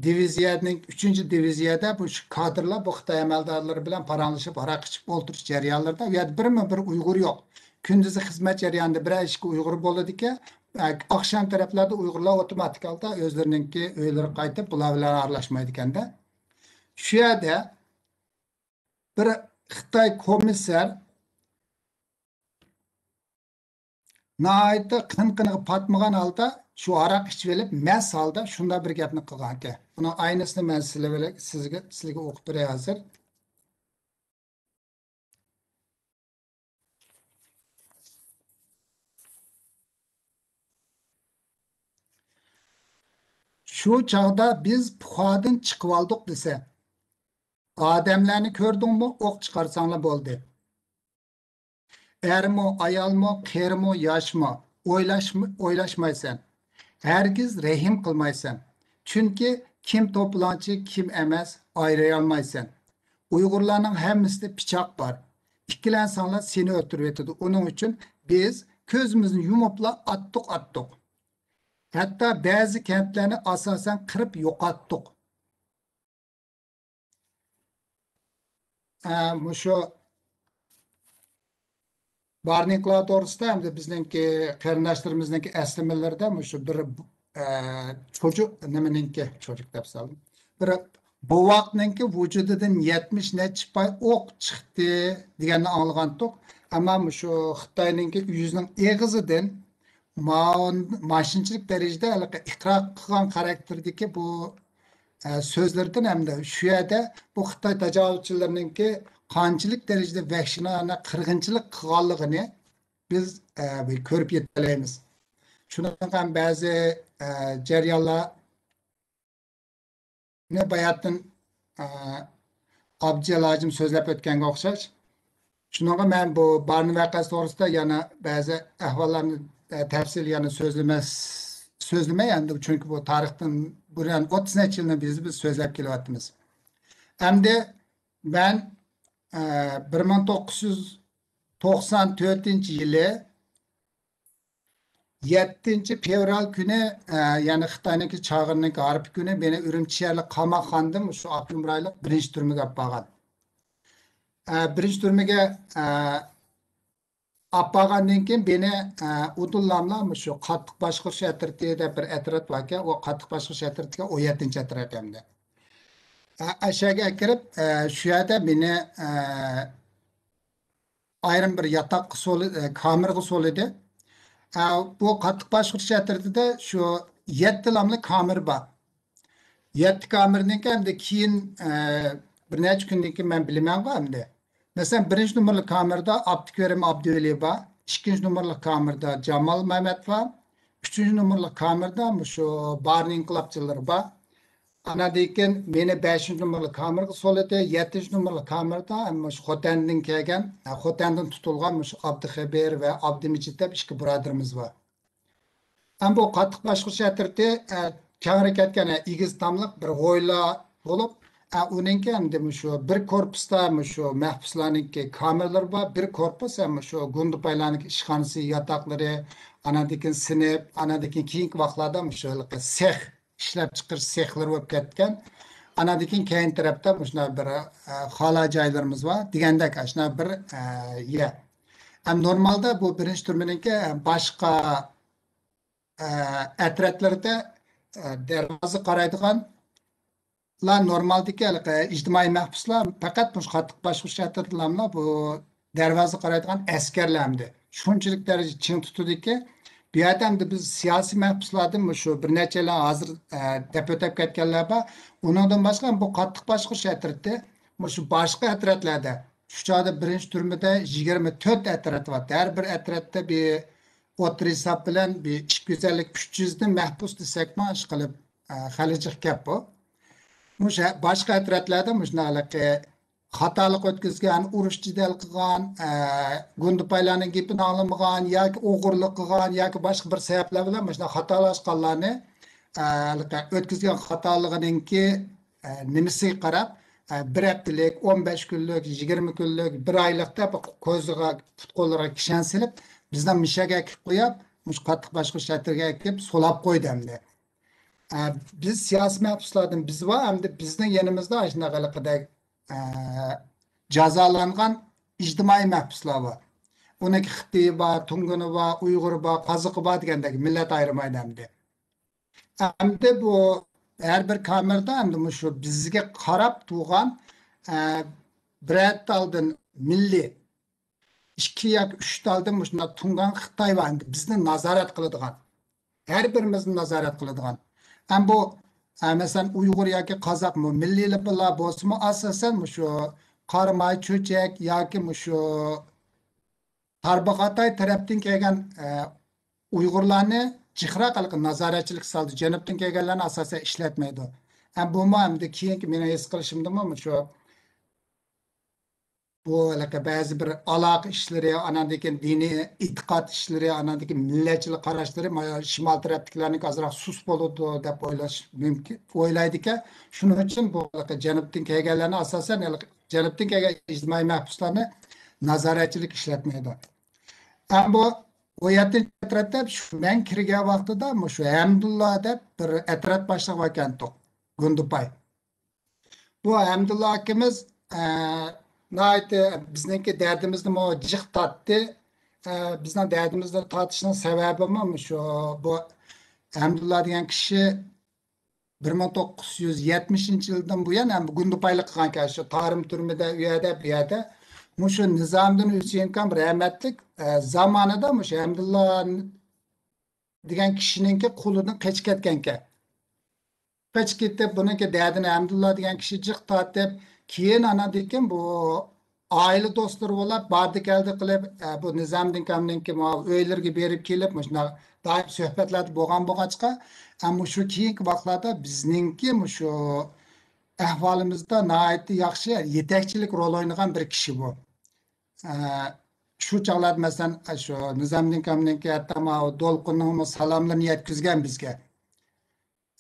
دىۋىزىيەنىڭ، ئۈچىنچى دىۋىزىيەدە بۇ شۇ كادىرلار بۇ خىتاي ئەمەلدارلىرى بىلەن پاراڭلىشىپ، ھاراق ئىچىپ ئولتۇرۇش جەريانلىرىدا، ئۇ يەردە بىرمۇ بىر ئۇيغۇر يوق. كۈندۈزى خىزمەت جەريانىدا بىرەر ئىككى ئۇيغۇر بولىدىكەن. ئاخشام تەرەپلەردە ئۇيغۇرلار ئاپتوماتىك ھالدا ئۆزلىرىنىڭكى ئۆيلىرىگە قايتىپ، بۇلار بىلەن ئارىلاشمايدىكەندە. شۇ يەردە بىر خىتاي كومىسسار ناھايىتى قىن-قىنىغا پاتمىغان ھالدا شۇ ھاراق ئىچىۋېلىپ، مەست ھالدا شۇنداق بىر گەپنى قىلغانىكەن. بۇنىڭ ئاينىسىنى مەن سىلەر بىلەن، سىزگە، سىلەرگە ئوقۇپ بېرەي ھازىر. شۇ چاغدا بىز پۇخادىن چىقىۋالدۇق دېسە، ئادەملەرنى كۆردۈڭمۇ، ئوق چىقارساڭلا بولدى. ئەرمۇ، ئايالمۇ، قېرىمۇ، ياشمۇ، ئويلاشما-، ئويلاشمايسەن. ھەرگىز رەھىم قىلمايسەن. چۈنكى كىم توپىلاڭچى، كىم ئەمەس، ئايرىيالمايسەن. ئۇيغۇرلارنىڭ ھەممىسىدە پىچاق بار. ئىككىلەنسەڭلار سېنى ئۆلتۈرۈۋېتىدۇ. ئۇنىڭ ئۈچۈن بىز كۆزىمىزنى يۇمۇپلا ئاتتۇق، ئاتتۇق. ھەتتا بەزى كەنتلەرنى ئاساسەن قىرىپ يوقاتتۇق. ئە، مۇشۇ بارنىڭقىلار توغرىسىدا ئەمدى بىزنىڭكى قېرىنداشلىرىمىزنىڭكى ئەسلىمىلىرىدە مۇشۇ بىر، ئە، چوجۇ-، نېمىنىڭكى، چوجۇق دەپ سالدىم. بىر بوۋاقنىڭكى ۋۇجۇدىدىن يەتمىش نەچچە پاي ئوق چىقتى دېگەننى ئاڭلىغانتۇق. ئەمما مۇشۇ خىتاينىڭكى ئۆزىنىڭ ئېغىزىدىن ما-، ماشىنىچىلىك دەرىجىدە ھېلىقى ئىقرار قىلغان خاراكتېردىكى بۇ، ئە، سۆزلىرىدىن ھەمدە شۇ يەردە بۇ خىتاي تاجاۋۇزچىلىرىنىڭكى قانچىلىك دەرىجىدە ۋەھشىيانە قىرغىنچىلىق قىلغانلىقىنى بىز، ئە، بىر كۆرۈپ يېتەلەيمىز. شۇنىڭغا بەزى، ئە، جەريانلار باياتىن، ئە، ئابدۇجېلىل ھاجىم سۆزلەپ ئۆتكەنگە ئوخشاش. شۇنىڭغا مەن بۇ بارنى ۋەقەسى توغرىسىدا يەنە بەزى ئەھۋاللارنى، ئە، تەپسىلىي يەنە سۆزلىمەس-، سۆزلىمەي ئەمدى، چۈنكى بۇ تارىختىن بۇرۇن ئوتتۇز نەچچە يىلنى بىز، بىز سۆزلەپ كېلىۋاتىمىز. ئەمدى مەن، ئە، بىر مىڭ توققۇز يۈز توقسان تۆتىنچى يىلى يەتتىنچى فېۋرال كۈنى، ئە، يەنى خىتاينىڭكى چاغىرنىڭكى ھارپا كۈنى مېنى ئۈرۈمچى شەھەرلىك قاماقخانىدىن شۇ ئاپتونوم رايونلۇق بىرىنچى تۈرمىگە ئاپارغان. ئە، بىرىنچى تۈرمىگە، ئە، ئاپارغاندىن كېيىن مېنى، ئە، ئۇدۇللاملا مۇشۇ قاتتىق باشقۇرۇش ئەترىتى دەپ بىر ئەترەت باركەن، ئۇ قاتتىق باشقۇرۇش ئەترىتىگە ئون يەتتىنچى ئەترەت ئەمدى. ئە-، ئەشەگە كىرىپ، ئە، شۇ يەردە مېنى، ئە، ئايرىم بىر ياتاققا سولى-، ئە، كامېرغا سولىدى. ئە، بۇ قاتتىق باشقۇرۇش ئەترىتىدە شۇ يەتتە لاملىق كامېر بار. يەتتە كامېرنىڭكى ئەمدى كېيىن، ئە، بىر نەچچە كۈندىن كېيىن مەن بىلىمەنغۇ ئەمدى. مەسىلەن، بىرىنچى نومۇرلۇق كامېردا ئابدۇكېرىم ئابدۇۋەلى بار، ئىككىنچى نومۇرلۇق كامېردا جامال مەمەت بار، ئۈچىنچى نومۇرلۇق كامېردا مۇشۇ بارىن ئىنقىلابچىلىرى بار. ئاناندىن كېيىن مېنى بەشىنچى نومۇرلۇق كامېرغا سولىدى، يەتتىنچى نومۇرلۇق كامېردا مۇشۇ خوتەندىن كەلگەن، خوتەندىن تۇتۇلغان مۇشۇ ئابدۇخېبىر ۋە ئابدۇمىجىت دەپ ئىككى بۇرادىرىمىز بار. ھەم بۇ قاتتىق باشقۇرۇش ئەترىتى، ئە، كەڭرى كەتكەن، ئە، ئېگىز تاملىق بىر ھويلا بولۇپ، ئە، ئۇنىڭكى ئەمدى مۇشۇ بىر كورپۇستا مۇشۇ مەھبۇسلارنىڭكى كامېرلىرى بار، بىر كورپۇس ھەم مۇشۇ گۇندىپايلارنىڭكى ئىشخانىسى، ياتاقلىرى، ئاناندىن كېيىن سىنىپ، ئاناندىن كېيىن كېيىنكى ۋاقىتلاردا مۇشۇ ھېلىقى سېخ، ئىشلەپ چىقىرىش سېخلىرى بولۇپ كەتكەن. ئاناندىن كېيىن كەينى تەرەپتە مۇشۇنداق بىر، ئە، خالا جايلىرىمىز بار دېگەندەك، ئاشۇنداق بىر، ئە، يەر. ھەم نورمالدا بۇ بىرىنچى تۈرمىنىڭكى باشقا، ئە، ئەترەتلىرىدە، ئە، دەرۋازا قارايدىغانلار نورمالدىكى ھېلىقى ئىجتىمائىي مەھبۇسلار پەقەت مۇشۇ قاتتىق باشقۇرۇش ئەترىتىدىلا بۇ دەرۋازا قارايدىغان ئەسكەرلەر ئەمدى شۇنچىلىك دەرىجىدە چىڭ تۇتىدۇكى، بۇ يەردە ئەمدى بىز سىياسىي مەھبۇسلاردىن مۇشۇ بىر نەچچەيلەن ھازىر، ئە، دەپ ئۆتۈپ كەتكەنلەر بار. ئۇنىڭدىن باشقا بۇ قاتتىق باشقۇرۇش ئەترىتى مۇشۇ باشقا ئەترەتلەردە، شۇ چاغدا بىرىنچى تۈرمىدە يىگىرمە تۆت ئەترەت بار. ھەر بىر ئەترەتتە بىر ئوتتۇرا ھېساب بىلەن بىر ئىككى يۈز ئەللىك، ئۈچ يۈزدىن مەھبۇس دېسەكمۇ، ئىشقىلىپ، ئە، خېلى جىق گەپ بۇ. مۇشۇ ھە-، باشقا ئەترەتلەردە مۇشۇنداق ھېلىقى خاتالىق ئۆتكۈزگەن، ئۇرۇش جېدەل قىلغان، ئە، گۇندىپايلارنىڭ گېپىنى ئاڭلىمىغان ياكى ئوغرىلىق قىلغان ياكى باشقا بىر سەۋەبلەر بىلەن مۇشۇنداق خاتالاشقانلارنى، ئە، ھېلىقى ئۆتكۈزگەن خاتالىقىنىڭكى، ئە، نېمىسىگە قاراپ، ئە، بىر ھەپتىلىك، ئون بەش كۈنلۈك، يىگىرمە كۈنلۈك، بىر ئايلىق دەپ كۆزىگە، پۇت-قوللىرىغا كىشەن سېلىپ، بىزنى مۇشۇ يەرگە ئەكىپ قويۇپ، مۇشۇ قاتتىق باشقۇرۇش ئەترىتىگە ئەكىپ سولاپ قويدى ئەمدى. ئە، بىز سىياسىي مەھبۇسلاردىن بىز بار، ئەمدى بىزنىڭ يېنىمىزدا ئاشۇنداق ھېلىقىدەك، ئە، جازالانغان ئىجتىمائىي مەھبۇسلار بار. ئۇنىڭكى خىتىيى بار، تۇڭگىنى بار، ئۇيغۇرى بار، قازاقى بار دېگەندەك مىللەت ئايرىمايدۇ ئەمدى. ئەمدى بۇ ھەر بىر كامېردا ئەمدى مۇشۇ بىزگە قاراپ تۇرغان، ئە، بىرەر تالدىن مىللىي، ئىككى ياكى ئۈچ تالدىن مۇشۇنداق تۇڭگان خىتاي بار، ئەمدى بىزنى نازارەت قىلىدىغان. ھەر بىرىمىزنى نازارەت قىلىدىغان. ھەم بۇ، ئە، مەسىلەن، ئۇيغۇر ياكى قازاقمۇ، مىللىيلار بولسىمۇ، ئاساسەن مۇشۇ قاراماي چۆچەك ياكى مۇشۇ تارباغاتاي تەرەپتىن كەلگەن، ئە، ئۇيغۇرلارنى جىقراق ھېلىقى نازارەتچىلىك سالدى. جەنۇبتىن كەلگەنلەرنى ئاساسەن ئىشلەتمەيدۇ. ھەم بۇمۇ ئەمدى كېيىنكى مېنىڭ ھېس قىلىشىمدىمۇ مۇشۇ بۇ ھېلىقى بەزى بىر ئالاقە ئىشلىرى، ئاناندىن كېيىن دىنىي ئېتىقاد ئىشلىرى، ئاناندىن كېيىن مىللەتچىلىك قاراشلىرى، مانا شىمال تەرەپتىكىلەرنىڭكى ئازراق سۇس بولىدۇ دەپ ئويلاش مۇمكىن، ئويلايدىكەن. شۇنىڭ ئۈچۈن بۇ ھېلىقى جەنۇبتىن كەلگەنلەرنى ئاساسەن ھېلىقى جەنۇبتىن كەلگەن ئىجتىمائىي مەھبۇسلارنى نازارەتچىلىك ئىشلەتمەيدۇ. ئەمما بۇ ئون يەتتىنچى ئەترەتتە شۇ مەن كىرگەن ۋاقتىدا مۇشۇ ھەمدۇللا دەپ بىر ئەترەت باشلىقى باركەنتۇق، گۇندىپاي. بۇ ھەمدۇللا ئاكىمىز، ئە، ناھايىتى بىزنىڭكى دەردىمىزنىمۇ جىق تارتتى. ئە، بىزنىڭ دەردىمىزنى تارتىشنىڭ سەۋەبىمۇ مۇشۇ، بۇ ھەمدۇللا دېگەن كىشى بىر مىڭ توققۇز يۈز يەتمىشىنچى يىلدىن بۇيان ھەم گۇندىپايلىق قىلغانكەن، شۇ تارىم تۈرمىدە، ئۇ يەردە، بۇ يەردە. مۇشۇ نىزامىدىن ھۈسەيىنكام رەھمەتلىك، ئە، زامانىدا مۇشۇ ھەمدۇللا دېگەن كىشىنىڭكى قولىدىن قېچىپ كەتكەنكەن. قېچىپ كېتىپ، بۇنىڭكى دەردىنى ھەمدۇللا دېگەن كىشى جىق تارتىپ، كېيىن ئاناندىن كېيىن بۇ ئائىلە دوستلىرى بولۇپ، باردى كەلدى قىلىپ، ئە، بۇ نىزامىدىن كامنىڭكى مۇ-، ئۆيلىرىگە بېرىپ كېلىپ، مۇشۇنداق دائىم سۆھبەتلەردە بولغان بولغاچقا، ئە، مۇشۇ كېيىنكى ۋاقىتلاردا بىزنىڭكى مۇشۇ ئەھۋالىمىزدا ناھايىتى ياخشى يېتەكچىلىك رول ئوينىغان بىر كىشى بۇ. ئە، شۇ چاغلاردا، مەسىلەن، ئە، شۇ نىزامىدىن كامنىڭكى ھەتتا ماۋۇ دولقۇننىڭمۇ سالاملىرىنى يەتكۈزگەن بىزگە.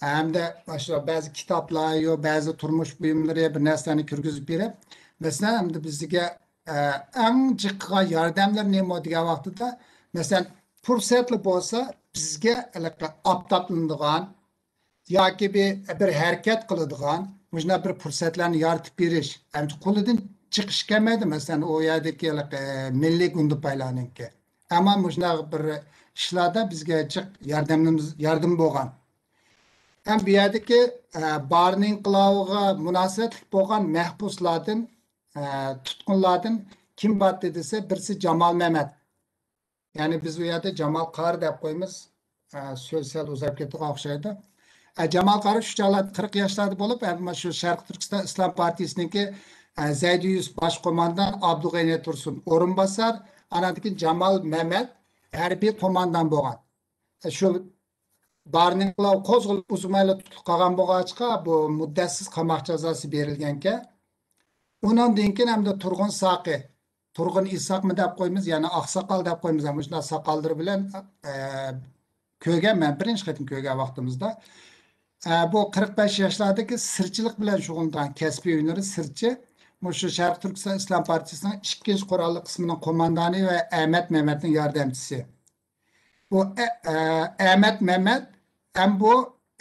ھەمدە مۇشۇ بەزى كىتابلار، يو، بەزى تۇرمۇش بۇيۇملىرى، بىر نەرسىلەرنى كىرگۈزۈپ بېرىپ، مەسىلەن، ئەمدى بىزگە، ئە، ئەڭ جىق قىلغان ياردەملىرى نېمە دېگەن ۋاقتىدا، مەسىلەن، پۇرسەتلا بولسا، بىزگە ھېلىقى ئاپتاپلىنىدىغان ياكى بىر، بىر ھەرىكەت قىلىدىغان مۇشۇنداق بىر پۇرسەتلەرنى يارىتىپ بېرىش. ئەمدى قولىدىن چىقىشى كەلمەيدۇ، مەسىلەن، ئۇ يەردىكى ھېلىقى مىللىي گۇندىپايلارنىڭكى. ئەمما مۇشۇنداق بىر ئىشلاردا بىزگە جىق ياردەملىرىمىز، ياردىمى بولغان. ھەم بۇ يەردىكى، ئە، بارىن ئىنقىلابىغا مۇناسىۋەتلىك بولغان مەھبۇسلاردىن، ئە، تۇتقۇنلاردىن كىم بارتى دېسە، بىرسى جامال مەمەت. يەنى بىز ئۇ يەردە جامال قارى دەپ قويىمىز. ئە، سۆز سەل ئۇزاپ كېتىدىغان ئوخشايدۇ. ئە، جامال قارى شۇ چاغلاردا قىرىق ياشلاردا بولۇپ، ئە، مانا شۇ شەرقىي تۈركىستان ئىسلام پارتىيىسىنىڭكى، ئە، زەيدى يۈسۈپ باش قوماندان، ئابدۇغېنى تۇرسۇن ئورۇنباسار، ئاناندىن كېيىن جامال مەمەت ھەربىي قوماندان بولغان. ئە، شۇ بارىن ئىنقىلابى قوزغىلىپ ئۇزۇن ۋاقىت تۇتۇلۇپ قالغان بولغاچقا، بۇ مۇددەتسىز قاماق جازاسى بېرىلگەنكەن. ئۇنىڭدىن كېيىن ئەمدى تۇرغۇن ساقى، تۇرغۇن ئىساقمۇ دەپ قويىمىز، يەنى ئاقساقال دەپ قويىمىز، مۇشۇنداق ساقاللىرى بىلەن، ئە، كۆرگەن، مەن بىرىنچى قېتىم كۆرگەن ۋاقتىمىزدا. ئە، بۇ قىرىق بەش ياشلاردىكى سىرچىلىق بىلەن شۇغۇللانغان، كەسپىي ھۈنىرى سىرچى. مۇشۇ شەرقىي تۈركىستان ئىسلام پارتىيىسىنىڭ ئىككىنچى قوراللىق قىسمىنىڭ قوماندانى ۋە ئەمەت مەمەتنىڭ ياردەمچىسى. بۇ ئە-، ئە-، ئەمەت مەمەت ھەم بۇ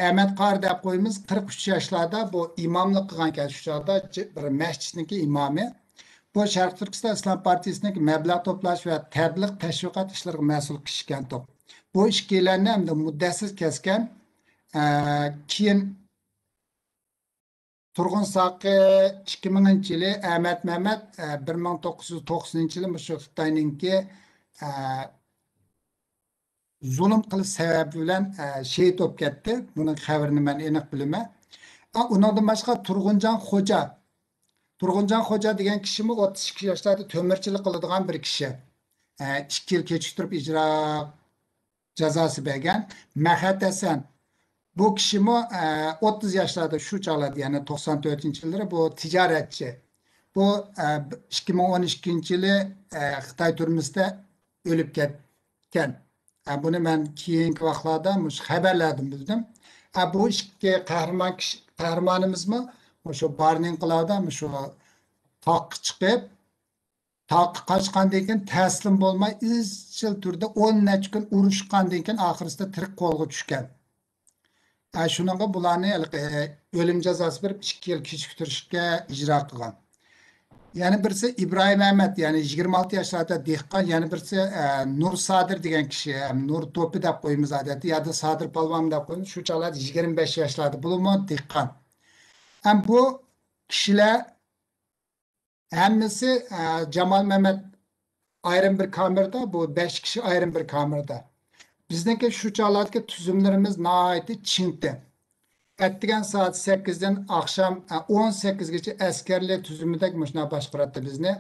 ئەمەت قارى دەپ قويىمىز، قىرىق ئۈچ ياشلاردا بۇ ئىماملىق قىلغانكەن شۇ چاغدا، جى-، بىر مەسچىتنىڭكى ئىمامى. بۇ شەرقىي تۈركىستان ئىسلام پارتىيىسىنىڭكى مەبلەغ توپلاش ۋە تەبلىغ تەشۋىقات ئىشلىرىغا مەسئۇل كىشىكەنتۇق. بۇ ئىككىيلەننى ئەمدى مۇددەتسىز كەسكەن، ئە، كېيىن تۇرغۇن ساقى ئىككى مىڭىنچى يىلى، ئەمەت مەمەت، ئە، بىر مىڭ توققۇز يۈز توقسىنىنچى يىلى مۇشۇ خىتاينىڭكى، ئە، زۇلۇم قىلىش سەۋەبى بىلەن، ئە، شېھىت بولۇپ كەتتى. بۇنىڭ خەۋىرىنى مەن ئېنىق بىلىمەن. ئا، ئۇنىڭدىن باشقا تۇرغۇنجان خوجا. تۇرغۇنجان خوجا دېگەن كىشىمۇ ئوتتۇز ئىككى ياشلاردا تۆمۈرچىلىك قىلىدىغان بىر كىشى. ئە، ئىككى يىل كېچىكتۈرۈپ ئىجرا جازاسى بەرگەن. مەھەت ھەسەن. بۇ كىشىمۇ، ئە، ئوتتۇز ياشلاردا شۇ چاغلاردا، يەنى توقسان تۆتىنچى يىللىرى بۇ تىجارەتچى. بۇ، ئە، ئىككى مىڭ ئون ئىككىنچى يىلى، ئە، خىتاي تۈرمىسىدە ئۆلۈپ كەتكەن. ئە، بۇنى مەن كېيىنكى ۋاقىتلاردا مۇشۇ خەۋەرلەردىن بىلدىم. ئە، بۇ ئىككى قەھرىمان كىشى، قەھرىمانىمىزمۇ مۇشۇ بارىن ئىنقىلابىدا مۇشۇ تاغقا چىقىپ، تاغقا قاچقاندىن كېيىن تەسلىم بولماي، ئىزچىل تۈردە ئون نەچچە كۈن ئۇرۇشقاندىن كېيىن، ئاخىرسىدا تىرىك قولغا چۈشكەن. ئە، شۇنىڭغا بۇلارنى ھېلىقى، ئۆلۈم جازاسى بېرىپ، ئىككى يىل كېچىكتۈرۈشكە ئىجرا قىلغان. يەنە بىرسى ئىبراھىم ئەمەت، يەنى يىگىرمە ئالتە ياشلاردا دېھقان، يەنە بىرسى، ئە، نۇر سادىر دېگەن كىشى، ھەم نۇر توپى دەپ قويىمىز ئادەتتە، يادا سادىر پالۋان دەپ قويىمىز، شۇ چاغلاردا يىگىرمە بەش ياشلاردا، بۇلارمۇ دېھقان. ھەم بۇ كىشىلەر ھەممىسى، ئە، جامال مەمەت ئايرىم بىر كامېردا، بۇ بەش كىشى ئايرىم بىر كامېردا. بىزنىڭكى شۇ چاغلاردىكى تۈزۈملىرىمىز ناھايىتى چىڭتى. ئەتىگەن سائەت سەككىزدىن ئاخشام، ئە، ئون سەككىزگىچە ئەسكەرلەر تۈزۈمىدەك مۇشۇنداق باشقۇراتتى بىزنى.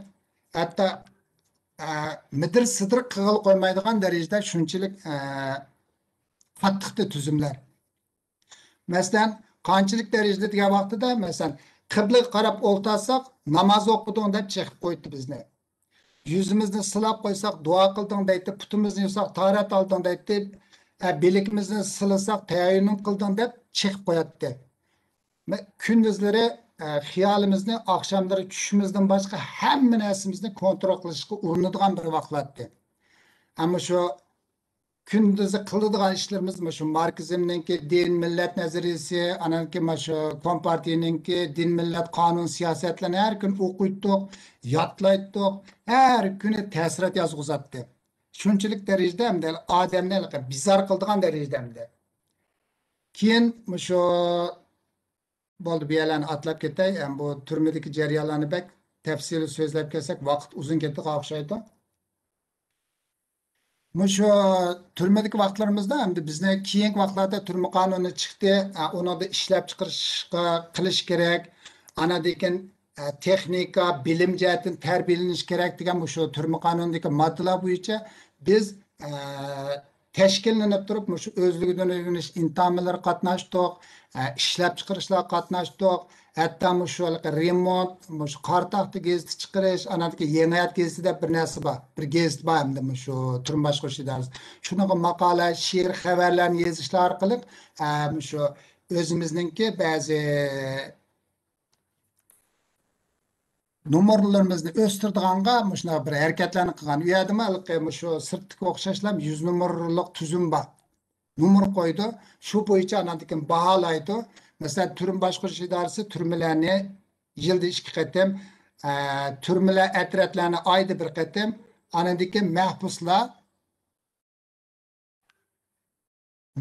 ھەتتا، ئە، مىدىر سىدىر قىلغىلى قويمايدىغان دەرىجىدە شۇنچىلىك، ئە، قاتتىقتى تۈزۈملەر. مەسىلەن، قانچىلىك دەرىجىدە دېگەن ۋاقتىدا، مەسىلەن، قىبلىگە قاراپ ئولتۇرساق، ناماز ئوقۇدۇڭ دەپ چېقىپ قويدى بىزنى. يۈزىمىزنى سىلاپ قويساق، دۇئا قىلدىڭ دەيتتى، پۇتىمىزنى يۇساق، تاھارەت ئالدىڭ دەيتتى، ئە، بىلىكىمىزنى سىلىساق، تەيەممۇم قىلدىڭ دەپ چېقىپ قوياتتى. مە-، كۈندۈزلىرى، ئە، خىيالىمىزنى، ئاخشاملىرى چۈشىمىزدىن باشقا ھەممە نەرسىمىزنى كونترول قىلىشقا ئۇرۇنىدىغان بىر ۋاقىت ئىدى. ئەمما شۇ كۈندۈزى قىلىدىغان ئىشلىرىمىز مۇشۇ ماركسىزمنىڭكى دىن، مىللەت نەزەرىيىسى، ئانان كېيىن مۇشۇ كومپارتىيىنىڭكى دىن، مىللەت، قانۇن، سىياسەتلەرنى ھەر كۈنى ئوقۇيتتۇق، يادلايتتۇق، ھەر كۈنى تەسىرات يازغۇزاتتى. شۇنچىلىك دەرىجىدە ئەمدى ئادەمنى ھېلىقى بىزار قىلىدىغان دەرىجىدە ئەمدى. كېيىن مۇشۇ بولدى، بۇ يەرلەرنى ئاتلاپ كېتەي. ئەم، بۇ تۈرمىدىكى جەريانلارنى بەك تەپسىلىي سۆزلەپ كەتسەك، ۋاقىت ئۇزۇن كېتىدىغان ئوخشايدۇ. مۇشۇ تۈرمىدىكى ۋاقىتلىرىمىزدا ئەمدى بىزنى كېيىنكى ۋاقىتلاردا تۈرمە قانۇنى چىقتى. ئە، ئۇنىڭدا ئىشلەپچىقىرىشقا قىلىش كېرەك. ئاناندىن كېيىن، ئە، تېخنىكا، بىلىم جەھەتتىن تەربىيەلىنىش كېرەك دېگەن مۇشۇ تۈرمە قانۇنىدىكى ماددىلار بويىچە بىز، ئە، تەشكىللىنىپ تۇرۇپ، مۇشۇ ئۆزلۈكىدىن ئۆگىنىش ئىنتامىلىرى قاتناشتۇق، ئە، ئىشلەپچىقىرىشلارغا قاتناشتۇق. ھەتتا مۇشۇ ھېلىقى رېمونت، مۇشۇ قارا تاختا گېزىتى چىقىرىش، ئاناندىكى يېڭى ھايات گېزىتى دەپ بىر نەرسە بار. بىر گېزىت بار ئەمدى مۇشۇ تۈرمە باشقۇرۇش ئىدارىسى. شۇنىڭغا ماقالە، شېئىر، خەۋەرلەرنى يېزىشلار ئارقىلىق، ئە، مۇشۇ ئۆزىمىزنىڭكى بەزى نومۇرلىرىمىزنى ئۆستۈرىدىغانغا مۇشۇنداق بىر ھەرىكەتلەرنى قىلغان. ئۇ يەردىمۇ ھېلىقى مۇشۇ سىرتتىكى ئوخشاشلا يۈز نومۇرلۇق تۈزۈم بار. نومۇر قويىدۇ. شۇ بويىچە ئاناندىن كېيىن باھالايدۇ. مەسىلەن، تۈرمە باشقۇرۇش ئىدارىسى تۈرمىلەرنى يىلدا ئىككى قېتىم، ئە، تۈرمىلەر ئەترەتلەرنى ئايدا بىر قېتىم، ئاناندىن كېيىن مەھبۇسلار،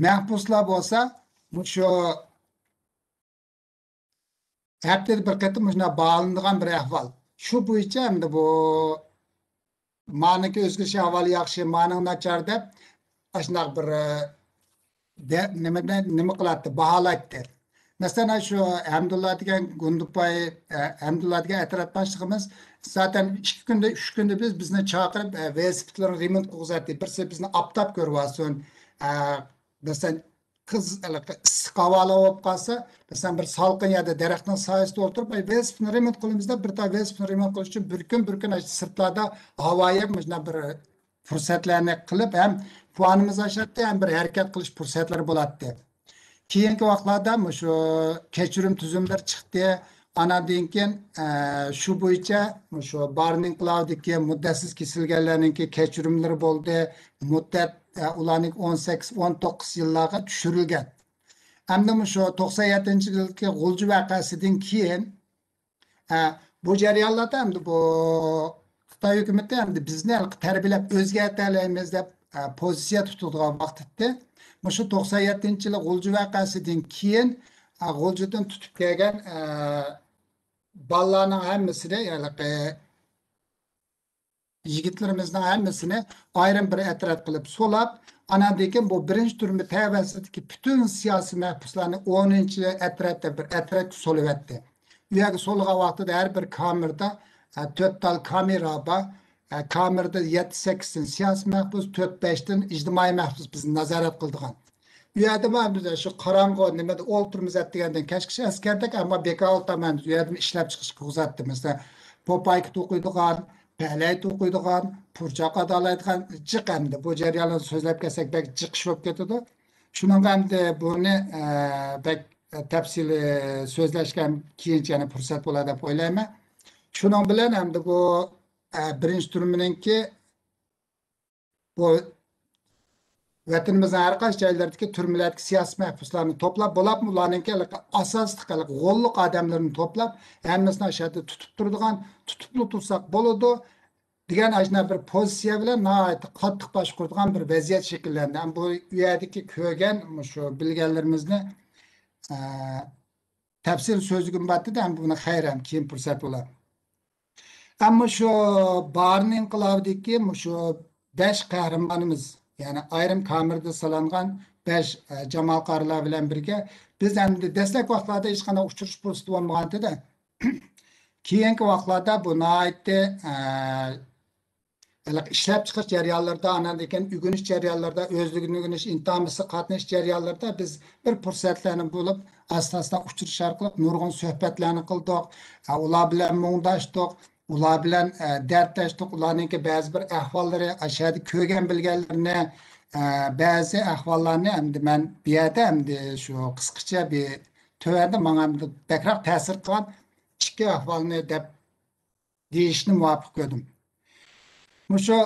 مەھبۇسلار بولسا مۇشۇ ھەپتىدە بىر قېتىم مۇشۇنداق باھالىنىدىغان بىر ئەھۋال. شۇ بويىچە ئەمدى بۇ مانىڭكى ئۆزگىرىش ئەھۋالى ياخشى، مانىڭ ناچار دەپ، ئاشۇنداق بىر، ئە، دە-، نېمە، نېمە قىلاتتى، باھالايتتى. مەسىلەن، شۇ ھەمدۇللا دېگەن گۇندىپاي، ئە، ھەمدۇللا دېگەن ئەترەت باشلىقىمىز زاتەن ئىككى كۈندە، ئۈچ كۈندە بىز، بىزنى چاقىرىپ، ئە، ۋېلىسىپىتلىرىنى رېمونت قىلغۇزاتتى. بىرسى بىزنى ئاپتاپ كۆرۈۋالسۇن. ئە، مەسىلەن، قىز، ئىسسىق ھاۋالار بولۇپ قالسا، مەسىلەن، بىر سالقىن يەردە دەرەخنىڭ سايىسىدا ئولتۇرۇپ، ئاي، ۋېلىسىپىتنى رېمونت قىلىمىز دەپ، بىر تال ۋېلىسىپىتنى رېمونت قىلىش ئۈچۈن بىر كۈن، بىر كۈن ئاشۇ سىرتلاردا ھاۋا يەپ، مۇشۇنداق بىر پۇرسەتلەرنى قىلىپ، ھەم پۇۋانىمىز ئاشاتتى، ھەم بىر ھەرىكەت قىلىش پۇرسەتلىرى بولاتتى. كېيىنكى ۋاقىتلاردا مۇشۇ كەچۈرۈم تۈزۈملىرى چىقتى. ئاناندىن كېيىن، ئە، شۇ بويىچە مۇشۇ بارىن ئىنقىلابىدىكى مۇددەتسىز كېسىلگەنلەرنىڭكى كەچۈرۈملىرى بولدى. مۇددەت، ئە، ئۇلارنىڭ ئون سەككىز، ئون توققۇز يىللارغا چۈشۈرۈلگەن. ئەمدى مۇشۇ توقسان يەتتىنچى يىلدىكى غۇلجا ۋەقەسىدىن كېيىن، ئە، بۇ جەريانلاردا ئەمدى بۇ خىتاي ھۆكۈمىتى ئەمدى بىزنى ھېلىقى تەربىيەلەپ ئۆزگەرتەلەيمىز دەپ، ئە، پوزىتسىيە تۇتىدىغان ۋاقىت ئىدى. مۇشۇ توقسان يەتتىنچى يىلى غۇلجا ۋەقەسىدىن كېيىن، ئە، غۇلجىدىن تۇتۇپ كەلگەن، ئە، بالىلارنىڭ ھەممىسىنى، ھېلىقى يىگىتلىرىمىزنىڭ ھەممىسىنى ئايرىم بىر ئەترەت قىلىپ سولاپ، ئاناندىن كېيىن بۇ بىرىنچى تۈرمە تەۋەسىدىكى پۈتۈن سىياسىي مەھبۇسلارنى ئونىنچى ئەترەتتە بىر ئەترەتكە سولىۋەتتى. ئۇ يەرگە سولىغان ۋاقتىدا ھەر بىر كامېردا، ئە، تۆت تال كامېرا بار. ئە، كامېردا يەتتە سەككىزدىن سىياسىي مەھبۇس، تۆت بەشتىن ئىجتىمائىي مەھبۇس بىزنى نازارەت قىلىدىغان. ئۇ يەردىمۇ ئەمدى شۇ قاراڭغۇ نېمىدە ئولتۇرىمىز دەپ دېگەندىن كەچكىچە ئەسكەردەك، ئەمما بېكار ئولتۇرمايمىز. ئۇ يەردىمۇ ئىشلەپ چىقىشقا ئۇزاتتى. مەسىلەن، پوپايكا توقۇيدىغان، پەلەي توقۇيدىغان، پۇرچاق ئادالايدىغان جىق ئەمدى. بۇ جەريانلارنى سۆزلەپ كەتسەك بەك جىق ئىش بولۇپ كېتىدۇ. شۇنىڭغا ئەمدى بۇنى، ئە، بەك تەپسىلىي سۆزلەشكە كېيىنچە يەنە پۇرسەت بولار دەپ ئويلايمەن. شۇنىڭ بىلەن ئەمدى بۇ، ئە، بىرىنچى تۈرمىنىڭكى بۇ ۋەتىنىمىزنىڭ ھەر قايسى جايلىرىدىكى تۈرمىلەردىكى سىياسىي مەھبۇسلارنى توپلاپ، بولۇپمۇ ئۇلارنىڭكى ئاساسلىق ھېلىقى غوللۇق ئادەملىرىنى توپلاپ، ھەممىسىنى ئاشۇ يەردە تۇتۇپ تۇرىدىغان، تۇتۇپلا تۇرساق بولىدۇ دېگەن ئاشۇنداق بىر پوزىتسىيە بىلەن ناھايىتى قاتتىق باشقۇرىدىغان بىر ۋەزىيەت شەكىللەندى. ھەم بۇ يەردىكى كۆرگەن مۇشۇ بىلگەنلىرىمىزنى، ئە، تەپسىلىي سۆزلىگۈم بار ئىدى، ھەم بۇنى خەير، ھەم كېيىن پۇرسەت بولا. ئەمما شۇ بارىن ئىنقىلابىدىكى مۇشۇ بەش قەھرىمانىمىز، يەنى ئايرىم كامېردا سالانغان بەش، ئە، جامال قارىلار بىلەن بىرگە بىز ئەمدى دەسلەپكى ۋاقىتلاردا ھېچقانداق ئۇچرىشىش پۇرسىتى بولمىغانىدى. كېيىنكى ۋاقىتلاردا بۇ ناھايىتى، ئە، ھېلىقى ئىشلەپچىقىرىش جەريانلىرىدا، ئاندىن كېيىن ئۆگىنىش جەريانلىرىدا، ئۆزلۈكىدىن ئۆگىنىش، ئىمتىھان بېسىشقا قاتنىشىش جەريانلىرىدا بىز بىر پۇرسەتلەرنى بولۇپ، ئاستا-ئاستا ئۇچرىشىش ئارقىلىق نۇرغۇن سۆھبەتلەرنى قىلدۇق. ھە، ئۇلار بىلەن مۇڭداشتۇق، ئۇلار بىلەن، ئە، دەردلەشتۇق، ئۇلارنىڭكى بەزى بىر ئەھۋاللىرى، ئاشۇ يەردە كۆرگەن بىلگەنلىرىنى، ئە، بەزى ئەھۋاللارنى ئەمدى مەن بۇ يەردە ئەمدى شۇ قىسقىچە بىر تۆۋەندە ماڭا ئەمدى بەكرەك تەسىر قىلغان ئىككى ئەھۋالنى دەپ دېيىشنى مۇۋاپىق كۆردۈم. مۇشۇ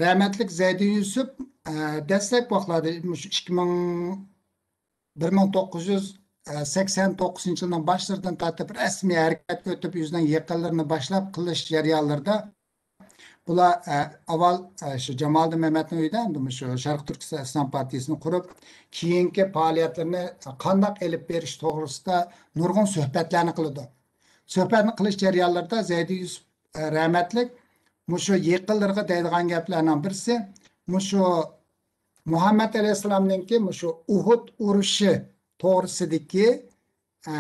رەھمەتلىك زەيدى يۈسۈپ، ئە، دەسلەپكى ۋاقىتلاردا مۇشۇ ئىككى مىڭ، بىر مىڭ توققۇز يۈز سەكسەن توققۇزىنچى يىلنىڭ باشلىرىدىن تارتىپ رەسمىي ھەرىكەتكە ئۆتۈپ، ئۆزىنىڭ يېقىنلىرىنى باشلاپ قىلىش جەريانلىرىدا بۇلار، ئە، ئاۋۋال، ئە، شۇ جامالىدىن مەمەتنىڭ ئۆيىدە ئەمدى مۇشۇ شەرقىي تۈركىستان ئىسلام پارتىيىسىنى قۇرۇپ، كېيىنكى پائالىيەتلىرىنى قانداق ئېلىپ بېرىش توغرىسىدا نۇرغۇن سۆھبەتلەرنى قىلىدۇ. سۆھبەتنى قىلىش جەريانلىرىدا زەيدى يۈسۈپ، ئە، رەھمەتلىك مۇشۇ يېقىنلىرىغا دەيدىغان گەپلەرنىڭ بىرسى، مۇشۇ مۇھەممەد ئەلەيھىسسالامنىڭكى مۇشۇ ئۇھۇد ئۇرۇشى توغرىسىدىكى، ئە،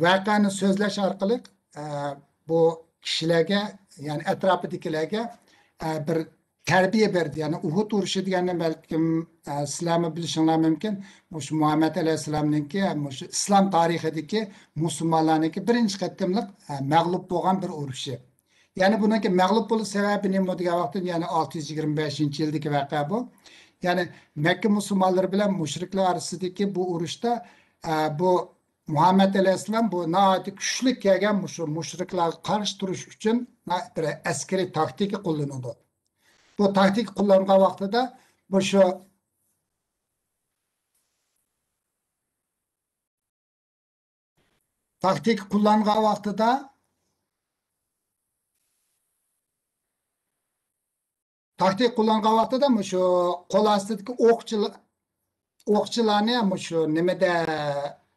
ۋەقەنى سۆزلەش ئارقىلىق، ئە، بۇ كىشىلەرگە، يەنى ئەتراپىدىكىلەرگە، ئە، بىر تەربىيە بەردى. يەنى ئۇھۇد ئۇرۇشى دېگەننى بەلكىم، ئە، سىلەرمۇ بىلىشىڭلار مۇمكىن. مۇشۇ مۇھەممەد ئەلەيھىسسالامنىڭكى، مۇشۇ ئىسلام تارىخىدىكى مۇسۇلمانلارنىڭكى بىرىنچى قېتىملىق، ئە، مەغلۇپ بولغان بىر ئۇرۇشى. يەنى بۇنىڭكى مەغلۇپ بولۇش سەۋەبى نېمە دېگەن ۋاقىتتا، يەنى ئالتە يۈز يىگىرمە بەشىنچى يىلدىكى ۋەقە بۇ. يەنى مەككە مۇسۇلمانلىرى بىلەن مۇشرىكلار ئارىسىدىكى بۇ ئۇرۇشتا، ئە، بۇ مۇھەممەد ئەلەيھىسسالام بۇ ناھايىتى كۈچلۈك كەلگەن مۇشۇ مۇشرىكلارغا قارشى تۇرۇش ئۈچۈن بىر ئەسكىرىي تاكتىكا قوللىنىدۇ. بۇ تاكتىكا قوللانغان ۋاقتىدا مۇشۇ تاكتىكا قوللانغان ۋاقتىدا، تاكتىكا قوللانغان ۋاقتىدا مۇشۇ قول ئاستىدىكى ئوقچىلار، ئوقچىلارنى مۇشۇ نېمىدە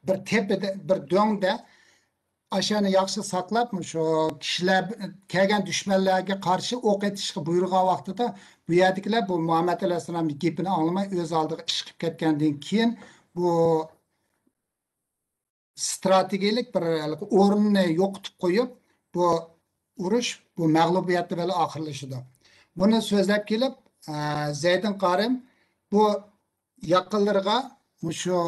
بىر تېپىدە، بىر دۆڭدە ئاشۇنى ياخشى ساقلاپ، شۇ كىشىلەر، كەلگەن دۈشمەنلەرگە قارشى ئوق ئېتىشقا بۇيرۇغان ۋاقتىدا، بۇ يەردىكىلەر بۇ مۇھەممەد ئەلەيھىسسالامنىڭ گېپىنى ئاڭلىماي، ئۆز ئالدىغا ئىش قىلىپ كەتكەندىن كېيىن، بۇ ستراتېگىيەلىك بىر ھېلىقى ئورۇننى يوقىتىپ قويۇپ، بۇ ئۇرۇش، بۇ مەغلۇبىيەت بىلەن ئاخىرلىشىدۇ. بۇنى سۆزلەپ كېلىپ، ئە، زەيدىن قارىم بۇ ياقىنلىرىغا مۇشۇ،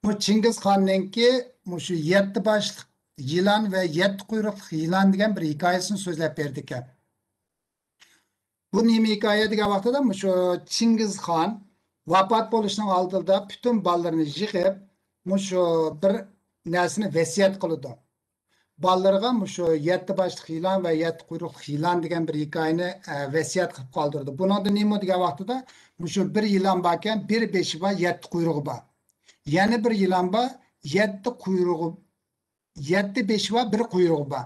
بۇ چىڭگىز خاننىڭكى مۇشۇ يەتتە باشلىق يىلان ۋە يەتتە قۇيرۇقلۇق يىلان دېگەن بىر ھېكايىسىنى سۆزلەپ بېرىدىكەن. بۇ نېمە ھېكايە دېگەن ۋاقتىدا، مۇشۇ چىڭگىز خان ۋاپات بولۇشنىڭ ئالدىدا پۈتۈن بالىلىرىنى يىغىپ، مۇشۇ بىر نەرسىنى ۋەسىيەت قىلىدۇ. بالىلىرىغا مۇشۇ يەتتە باشلىق يىلان ۋە يەتتە قۇيرۇقلۇق يىلان دېگەن بىر ھېكايىنى، ئە، ۋەسىيەت قىلىپ قالدۇرىدۇ. بۇنىڭدا نېمە دېگەن ۋاقتىدا، مۇشۇ بىر يىلان باركەن، بىر بېشى بار، يەتتە قۇيرۇقى بار. يەنە بىر يىلان بار، يەتتە قۇيرۇقى، يەتتە بېشى بار، بىر قۇيرۇقى بار.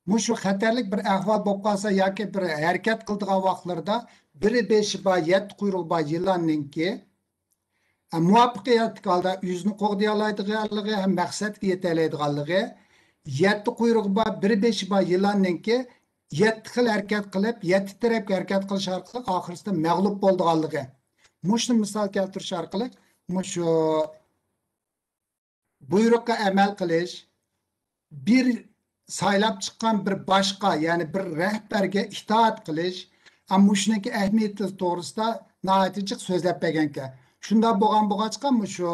مۇشۇ خەتەرلىك بىر ئەھۋال بولۇپ قالسا ياكى بىر ھەرىكەت قىلىدىغان ۋاقىتلىرىدا، بىر بېشى بار، يەتتە قۇيرۇقى بار يىلاننىڭكى، ئە، مۇۋەپپەقىيەتلىك ھالدا ئۆزىنى قوغدىيالايدىغانلىقى ھەم مەقسەتكە يېتەلەيدىغانلىقى، يەتتە قۇيرۇقى بار، بىر بېشى بار يىلاننىڭكى يەتتە خىل ھەرىكەت قىلىپ، يەتتە تەرەپكە ھەرىكەت قىلىش ئارقىلىق ئاخىرسىدا مەغلۇپ بولىدىغانلىقى. مۇشۇنى مىسال كەلتۈرۈش ئارقىلىق مۇشۇ بۇيرۇققا ئەمەل قىلىش، بىر سايلاپ چىققان بىر باشقا، يەنى بىر رەھبەرگە ئىتائەت قىلىش، ئە، مۇشۇنىڭكى ئەھمىيىتى توغرىسىدا ناھايىتى جىق سۆزلەپ بەرگەنكەن. شۇنداق بولغان بولغاچقا، مۇشۇ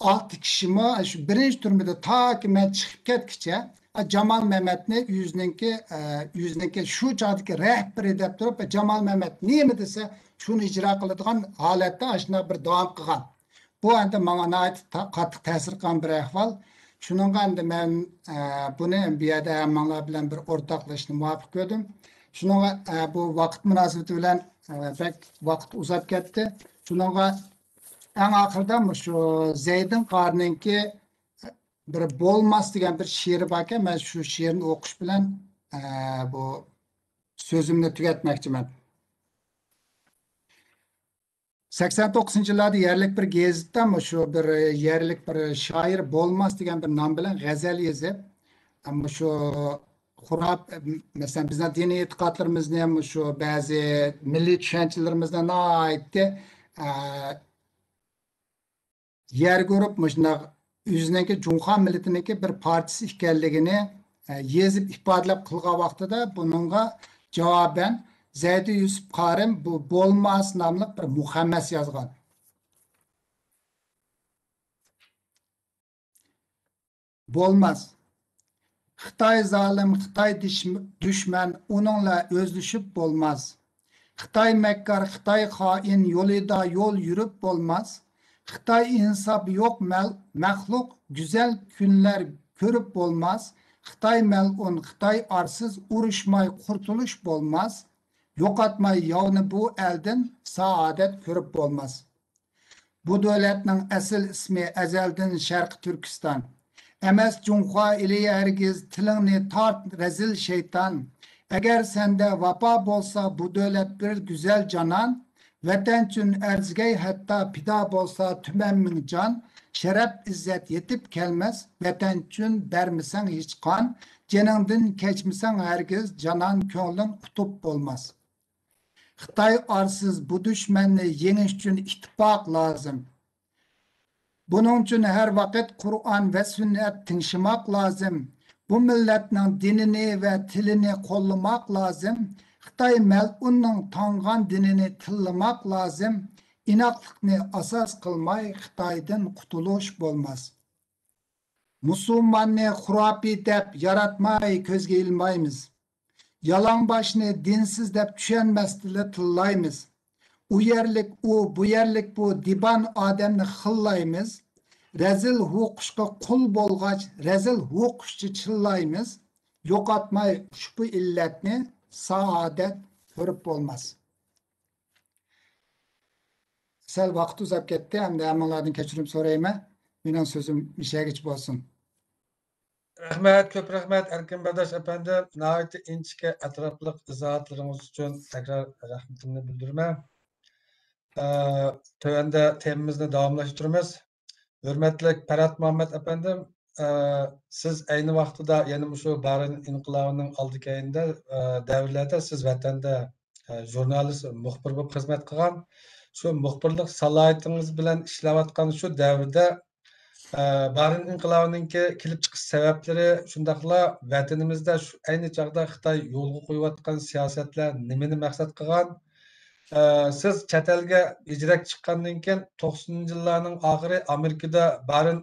ئالتە كىشىمۇ شۇ بىرىنچى تۈرمىدە تاكى مەن چىقىپ كەتكىچە، ئە، جامال مەمەتنى ئۆزىنىڭكى، ئە، ئۆزىنىڭكى شۇ چاغدىكى رەھبىرى دەپ تۇرۇپ، جامال مەمەت نېمە دېسە، شۇنى ئىجرا قىلىدىغان ھالەتتە ئاشۇنداق بىر داۋام قىلغان. بۇ ئەمدى ماڭا ناھايىتى تا-، قاتتىق تەسىر قىلغان بىر ئەھۋال. شۇنىڭغا ئەمدى مەن، ئە، بۇنى بۇ يەردە ھەممىڭلار بىلەن بىر ئورتاقلىشىشنى مۇۋاپىق كۆردۈم. شۇنىڭغا، ئە، بۇ ۋاقىت مۇناسىۋىتى بىلەن، ئە، بەك ۋاقىت ئۇزاپ كەتتى. شۇنىڭغا ئەڭ ئاخىرىدا مۇشۇ زەيدىن قارىنىڭكى بىر بولماس دېگەن بىر شېئىرى باركەن، مەن شۇ شېئىرنى ئوقۇش بىلەن، ئە، بۇ سۆزۈمنى تۈگەتمەكچىمەن. سەكسەن توققۇزىنچى يىللاردا يەرلىك بىر گېزىتتە مۇشۇ بىر يەرلىك بىر شائىر بولماس دېگەن بىر نام بىلەن غەزەل يېزىپ، مۇشۇ خۇراپ-، مەسىلەن، بىزنىڭ دىنىي ئېتىقادلىرىمىزنى، مۇشۇ بەزى مىللىي چۈشەنچىلىرىمىزنى ناھايىتى، ئە، يەرگە ئۇرۇپ، مۇشۇنداق ئۆزىنىڭكى جۇڭخۇا مىللىتىنىڭكى بىر پارچىسى ئىكەنلىكىنى، ئە، يېزىپ ئىپادىلەپ قىلغان ۋاقتىدا، بۇنىڭغا جاۋابەن زەيدى يۈسۈپ قارىم بۇ بولماس ناملىق بىر مۇخەممەس يازغان. بولماس. خىتاي زالىم، خىتاي دىش-، دۈشمەن، ئۇنىڭلا ئۆزلىشىپ بولماس. خىتاي مەككار، خىتاي خائىن، يولىدا يول يۈرۈپ بولماس. خىتاي ئىنساپى يوق مەل-، مەخلۇق، گۈزەل كۈنلەر كۆرۈپ بولماس. خىتاي مەلئۇن، خىتاي ئارسىز، ئۇرۇشماي قۇرتۇلۇش بولماس. يوقاتماي ياۋنى بۇ ئەلدىن، سائادەت كۆرۈپ بولماس. بۇ دۆلەتنىڭ ئەسلى ئىسمى ئەزەلدىن شەرقىي تۈركىستان. ئەمەس جۇڭخۇا ئېلى ھەرگىز تىلىڭنى تارت رەزىل شەيتان. ئەگەر سەندە ۋاپا بولسا بۇ دۆلەت بىر گۈزەل جانان. ۋەتەن ئۈچۈن ئەرزىگەي ھەتتا پىدا بولسا تۈمەن مىڭ جان. شەرەپ ئىززەت يېتىپ كەلمەس ۋەتەن ئۈچۈن بەرمىسەڭ ھېچ قان. جېنىڭدىن كەچمىسەڭ ھەرگىز جانان كۆڭلۈڭ قۇتۇپ بولماس. خىتاي ئارسىز بۇ دۈشمەننى يېڭىش ئۈچۈن ئىتتىپاق لازىم. بۇنىڭ ئۈچۈن ھەر ۋاقىت قۇرئان ۋە سۈننەت تىڭشىماق لازىم. بۇ مىللەتنىڭ دىنىنى ۋە تىلىنى قوللىماق لازىم. خىتاي مەلئۇننىڭ تاڭغان دىنىنى تىللىماق لازىم. ئىناقلىقنى ئاساس قىلماي خىتايدىن قۇتۇلۇش بولماس. مۇسۇلماننى خۇراپىي دەپ ياراتماي كۆزگە ئىلمايمىز. يالاڭباشنى دىنسىز دەپ چۈشەنمەستىنلا تىللايمىز. ئۇ يەرلىك ئۇ، بۇ يەرلىك بۇ دىبان ئادەمنى خىللايمىز. رەزىل ھۇقۇشقا قۇل بولغاچ، رەزىل ھۇقۇشچە چىللايمىز. يوقاتماي ئۇشبۇ ئىللەتنى، سائادەت كۆرۈپ بولماس. سەل ۋاقىت ئۇزاپ كەتتى، ئەمدى ھەممىڭلاردىن كەچۈرۈم سورايمەن. مېنىڭ سۆزۈم مىشەگىچە بولسۇن. رەھمەت، كۆپ رەھمەت، ئەركىن بەرداش ئەپەندىم. ناھايىتى ئىنچىكە، ئەتراپلىق ئىزاھاتلىرىڭىز ئۈچۈن تەكرار رەھمىتىمنى بىلدۈرىمەن. ئە، تۆۋەندە تېمىمىزنى داۋاملاشتۇرىمىز. ھۆرمەتلىك پەرھات مۇھەممەت ئەپەندىم، ئە، سىز ئەينى ۋاقتىدا يەنە مۇشۇ بارىن ئىنقىلابىنىڭ ئالدى كەينىدە، ئە، دەۋرلەردە سىز ۋەتەندە، ئە، ژۇرنالىست، مۇخبىر بولۇپ خىزمەت قىلغان. شۇ مۇخبىرلىق سالاھىيىتىڭىز بىلەن ئىشلەۋاتقان شۇ دەۋردە، ئە، بارىن ئىنقىلابىنىڭكى كېلىپ چىقىش سەۋەبلىرى، شۇنداقلا ۋەتىنىمىزدە شۇ ئەينى چاغدا خىتاي يولغا قويۇۋاتقان سىياسەتلەر نېمىنى مەقسەت قىلغان؟ ئە، سىز چەت ئەلگە ھىجرەت چىققاندىن كېيىن، توقسىنىنچى يىللارنىڭ ئاخىرى ئامېرىكىدا بارىن،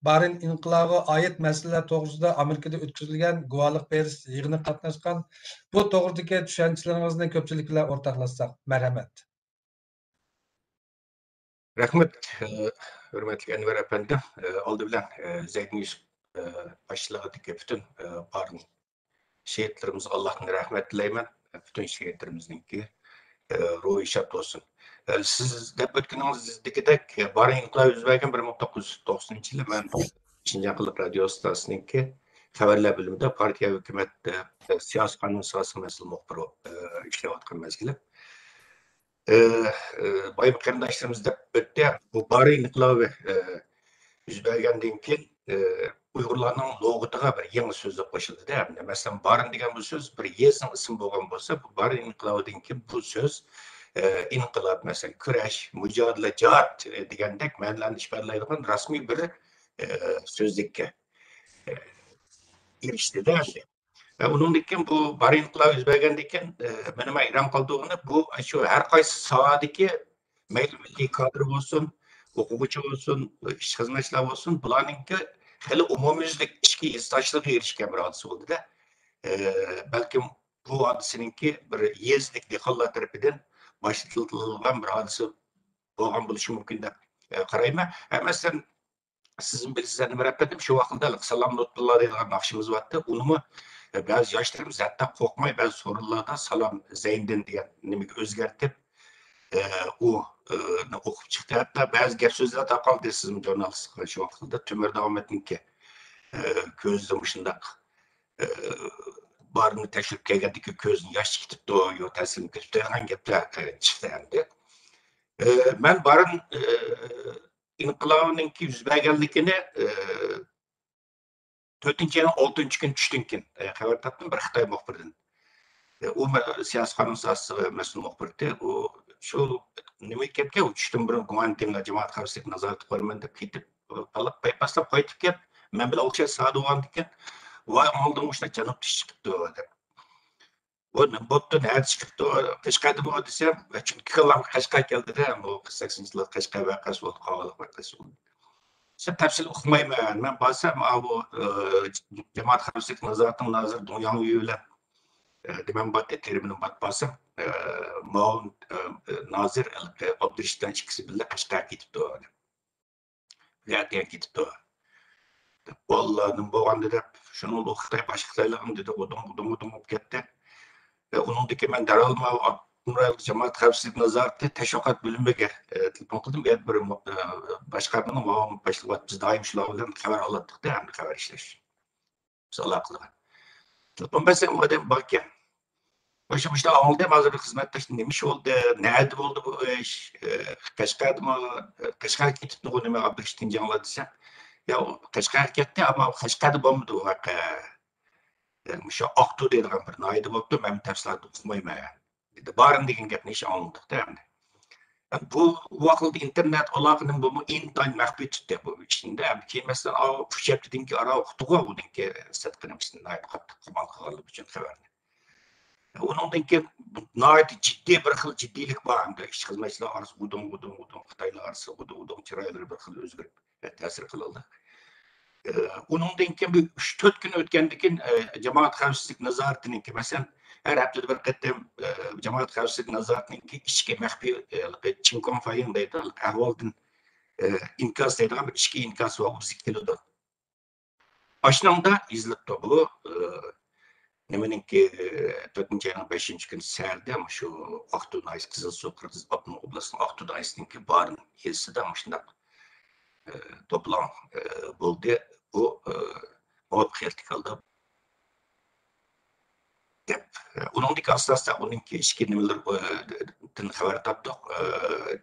بارىن ئىنقىلابىغا ئائىت مەسىلىلەر توغرىسىدا ئامېرىكىدا ئۆتكۈزۈلگەن گۇۋاھلىق بېرىش يىغىنىغا قاتناشقان. بۇ توغرىدىكى چۈشەنچىلىرىڭىزنى كۆپچىلىك بىلەن ئورتاقلاشساق. مەرھەمەت. رەھمەت، ئە، ھۆرمەتلىك ئەنۋەر ئەپەندىم. ئە، ئالدى بىلەن، ئە، زەيدىن يۈسۈپ، ئە، باشچىلىقىدىكى پۈتۈن، ئە، بارىن شېھىتلىرىمىزغا ئاللاھتىن رەھمەت تىلەيمەن. پۈتۈن شېھىتلىرىمىزنىڭكى، ئە، روھى شاد بولسۇن. ئە، سىز دەپ ئۆتكىنىڭىزدىكىدەك، بارىن ئىنقىلابى يۈز بەرگەن بىر مىڭ توققۇز يۈز توقسىنىنچى يىلى مەن شىنجاڭ خەلق رادىيوسى ئىستانسىسىنىڭكى خەۋەرلەر بۆلۈمىدە پارتىيە، ھۆكۈمەت، ئە، سىياسىي قانۇن ساھەسى مەسئۇل مۇخبىرى بولۇپ، ئە، ئىشلەۋاتقان مەزگىلىم. ئە، ئە، بايام قېرىنداشلىرىمىز دەپ ئۆتتى. بۇ بارىن ئىنقىلابى، ئە، يۈز بەرگەندىن كېيىن، ئە، ئۇيغۇرلارنىڭ لۇغىتىغا بىر يېڭى سۆزلۈك قوشۇلدى-دە. مەسىلەن، بارىن دېگەن بۇ سۆز بىر يېزىنىڭ ئىسمى بولغان بولسا، بۇ بارىن ئىنقىلابىدىن كېيىن بۇ سۆز، ئە، ئىنقىلاب، مەسىلەن، كۈرەش، مۇجادىلە، جىھاد، ئە، دېگەندەك مەنىلەرنى ئىپادىلەيدىغان رەسمىي بىر، ئە، سۆزلۈككە، ئە، ئېرىشتى-دە. ئە، ئۇنىڭدىن كېيىن بۇ بارىن ئىنقىلابى يۈز بەرگەندىن كېيىن، ئە، مېنىڭ ھەيران قالدۇرغىنى بۇ، شۇ ھەر قايسى ساھەدىكى مەيلى مىللىي كادىر بولسۇن، ئوقۇغۇچى بولسۇن، ئىش خىزمەتچىلەر بولسۇن، بۇلارنىڭكى خېلى ئومۇميۈزلۈك ئىچكى ھېسداشلىققا ئېرىشكەن بىر ھادىسە بولدى-دە. ئە، بەلكىم بۇ ھادىسىنىڭكى بىر يېزىلىك دېھقانلار تەرىپىدىن باشلىتىلغان بىر ھادىسە بولغان بولۇشى مۇمكىن دەپ، ئە، قارايمەن. ھە، مەسىلەن، سىزمۇ بىلىسىز، ئەنۋەر ئەپەندىم، شۇ ۋاقىتتا سالام لۇتپۇللا دەيدىغان ناخشىمىز بارتتى. ئۇنىمۇ، ئە، بەزى ياشلىرىمىز ھەتتا قورقماي بەزى سورۇنلاردا سالام زەينىدىن دېگەن نېمىگە ئۆزگەرتىپ، ئە، ئۇ، ئە، نى ئوقۇپ چىقتى. ھەتتا بەزى گەپ سۆزلەر تارقالدى، سىزمۇ ژۇرنالىستلىق شۇ ۋاقىتتا تۆمۈر داۋامەتنىڭكى، ئە، كۆزىدە مۇشۇنداق، ئە، بارىننى تەكشۈرۈپ كەلگەندىكى كۆزىدىن ياش چىقىتىپتۇ، يو تەسىرلىنىپ كېتىپتۇ دېگەن گەپلەر، ئە، چىقتى ئەمدى. ئە، مەن بارىن، ئە، ئىنقىلابىنىڭكى يۈز بەرگەنلىكىنى، ئە، تۆتىنچى ئاينىڭ ئالتىنچى كۈنى چۈشتىن كېيىن، ئە، خەۋەر تاپتىم بىر خىتاي مۇخبىرىدىن. ئە، ئۇ مە-، سىياسىي قانۇن ساھەسىگە مەسئۇل مۇخبىر ئىدى. ئۇ شۇ نېمە كەتكەن، ئۇ چۈشتىن بۇرۇن گۇاڭتىڭغا جامائەت خەۋپسىزلىكىنى نازارەتكە قويىمەن دەپ كېتىپ، پايپاسلاپ قايتىپ كېلىپ، مەن بىلەن ئوخشاش ساھەدە بولغاندىكىن، ۋاي، ئاڭلىدىڭمۇ، شۇنداق جانۇبتا ئىش چىقىپتۇ دەپ. بۇ نېمە بوپتۇ، نەدە چىقىپتۇ، قەشقەردىمۇ دېسەم، چۈنكى كاللام قەشقەر كەلدىدە، بۇ قىرىق سەككىزىنچى يىللار قەشقەر ۋەقەسى بولدى، قاغىلىق ۋەقەسى بولدى. سەن تەپسىلىي ئۇقمايمەن. مەن بارسام، ئاۋۇ، ئە، جامائەت خەۋپسىزلىك نازارىتىنىڭ نازىرى دۇڭياڭ يۈ بىلەن، ئە، نېمەم بارتى، تېرمىنىم بارتى بارسام، ئە، مۇئاۋىن، ئە، نازىر ئابدۇرېشىت بىلەن ئىككىسى بىللە قەشقەرگە كېتىپتۇ. بىلەن ئەتىگەن كېتىپتۇ. دەپ، بالىلار نېمە بولغاندۇ دەپ، شۇنىڭ بۇ خىتاي، باشقا خىتايلارغىمۇ دېدى، غۇدۇڭ، غۇدۇڭ، غۇدۇڭ بولۇپ كەتتى. ئە، ئۇنىڭدىن كېيىن مەن دەرھال ماۋۇ ئاپتونوم رايونلۇق جامائەت خەۋپسىزلىك نازارىتى تەشۋىقات بۆلۈمىگە، ئە، تېلېفون قىلدىم. ئە، بىر، ئە، باشقارمىنىڭ ماۋۇ باشلىقى بار، بىز دائىم شۇلار بىلەن خەۋەر ئالاتتۇق-دە، ھەمدە خەۋەر ئىشلەش. بىز ئالاقە قىلغان. تېلېفون بەرسەم، ئۇ ئادەم باركەن. مۇشۇ، مۇشۇنداق ئاڭلىدىم، ھازىر بىر خىزمەتداش، نېمە ئىش بولدى؟ نەدە بولدى بۇ ئىش؟ ئە، قەشقەردىمۇ؟ قەشقەرگە كېتىپتىغۇ نېمە، ئابدۇرېشىت تىنجاڭلار دېسەم، يا، ئۇ قەشقەرگە كەتتى، ئەمما قەشقەردە بولمىدى ئۇ ۋەقە. يەنى مۇشۇ ئاقتۇ دەيدىغان بىر ناھىيەدە بولۇپتۇ، مەن تەپسىلاتنى ئۇقمايمەن. دېدى. بارىن دېگەن گەپنى ھېچ ئاڭلىمىدۇق-تە ئەمدى. بۇ ۋاقىتتا ئىنتېرنېت ئالاقە نېمە بۇمۇ ئىنتايىن مەخپىي تۇتتى بۇ ئىشنى-دە. ئەمدى كېيىن مەسىلەن، ئاۋۇ ئۈچ ھەپتىدىن كېيىن ئارا ئۇقتۇغۇ ئۇنىڭكى سىرتقى نېمىسىنى ناھايىتى قاتتىق قورال قىلغانلىقى ئۈچۈن خەۋەرنى. ئۇنىڭدىن كېيىن ناھايىتى جىددىي بىر خىل جىددىيلىك بار ئەمدى. ئىشچى خىزمەتچىلەر ئارىسىدا ئۇدۇڭ، ئۇدۇڭ، ئۇدۇڭ، خىتايلار ئارىسىدا ئۇدۇڭ، ئۇدۇڭ، چىرايلىرى بىر خىل ئۆزگىرىپ تەسىر قىلىلدى. ئە، ئۇنىڭدىن كېيىن بىر ئۈچ، تۆت كۈن ئۆتكەندىن كېيىن، ئە، جامائەت خەۋپسىزلىك نازارىتىنىڭكى، مەسىلەن، ھەر ھەپتىدە بىر قېتىم، ئە، جامائەت خەۋپسىزلىك نازارىتىنىڭكى ئىچكى مەخپىي، ئە، چىن كۇاڭفايىڭ دەيدۇ، ئەھۋالدىن، ئە، ئىنكاس دەيدىغان بىر ئىچكى ئىنكاس بار، ئۇ بىزگە كېلىدۇ. ئاشۇنىڭدا يېزىلىپتۇ بۇ، ئى، نېمىنىڭكى، ئى، تۆتىنچى ئاينىڭ بەشىنچى كۈنى سەھەردە مۇشۇ ئاقتۇ ناھىيەسى، قىزىلسۇ، قىرغىز ئاپتونوم ئوبلاستىنىڭ ئاقتۇ ناھىيەسىنىڭكى بارىن يېزىسىدا مۇشۇنداق، ئى، توپلاڭ، ئى، بولدى. بۇ، ئى، مۇۋەپپەقىيەتلىك ھالدا دەپ، ئۇنىڭدىكى ئاساستا ئۇنىڭكى ئىچكى نېمىلىرىدىن خەۋەر تاپتۇق.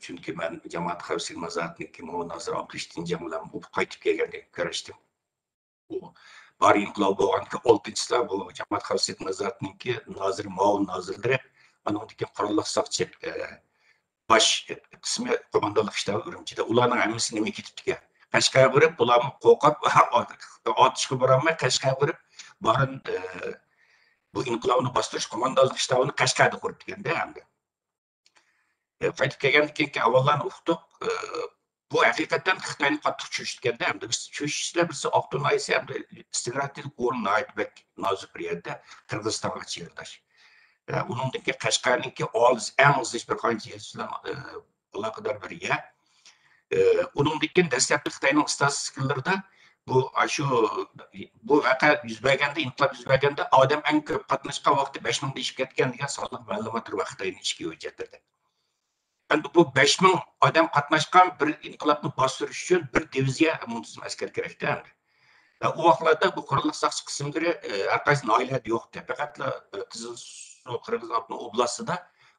چۈنكى مەن جامائەت خەۋپسىزلىكى نازارىتىنىڭكى مۇئاۋىن نازىرى ئابدۇرېشىت جەڭ بىلەن ئۇ قايتىپ كەلگەندىن كۆرۈشتۈم. ئۇ بارى ئىنقىلاب بولغاندىكىن ئالتىنچىسىدا بۇ جامائەت خەۋپسىزلىكى نازارىتىنىڭكى نازىرى، مۇئاۋىن نازىرلىرى، ئانىڭدىن كېيىن قوراللىق ساقچى، ئە، باش قىسمى قوماندانلىق شتابى ئۈرۈمچىدە. ئۇلارنىڭ ھەممىسى نېمە كېتىپتىكەن؟ قەشقەرگە بېرىپ، بۇلارمۇ قورقۇپ، ئاتۇشقا بارالماي، قەشقەرگە بېرىپ، بارىن، ئە، بۇ ئىنقىلابنى باستۇرۇش قوماندانلىق شتابىنى قەشقەردە قۇرۇپتىكەن-دە ئەمدى. ئە، قايتىپ كەلگەندىن كېيىنكى ئەھۋاللارنى ئۇقتۇق. ئە، بۇ ھەقىقەتەن خىتاينى قاتتىق چۆچۈتكەندە، ئەمدى بىز چۆچۈتسىلەر، بىلسە ئاقتۇ ناھىيەسى ئەمدى ئىستراتېگىك ئورۇن ناھايىتى بەك نازۇك بىر يەردە، قىرغىزىستانغا چېگرىداش. ئە، ئۇنىڭدىن كېيىن قەشقەرنىڭكى ئالىس، ئەڭ زىچ بىر قانچە يېزا بىلەن، ئە، ئالاقىدار بىر يەر. ئە، ئۇنىڭدىن كېيىن دەسلەپتە خىتاينىڭ ئىستاتىستىكىلىرىدا بۇ، ئاشۇ، بۇ ۋەقە يۈز بەرگەندە، ئىنقىلاب يۈز بەرگەندە ئادەم ئەڭ كۆپ قاتناشقان ۋاقتى بەش مىڭدا ئېشىپ كەتكەن دېگەن سانلىق مەلۇماتلار بار خىتاينىڭ ئىچكى ھۆججەتلىرىدە. ئەمدى بۇ بەش مىڭ ئادەم قاتناشقان بىر ئىنقىلابنى باستۇرۇش ئۈچۈن بىر دىۋىزىيە مۇنتىزىم ئەسكەر كېرەكتە ئەمدى. ئە، ئۇ ۋاقىتلاردا بۇ قوراللىق ساقچى قىسىملىرى، ئە، ھەر قايسى ناھىيەلەردە يوقتى. پەقەتلا، ئە، قىزىل سۇ، قىرغىز ئاپتونوم ئوبلاستىدا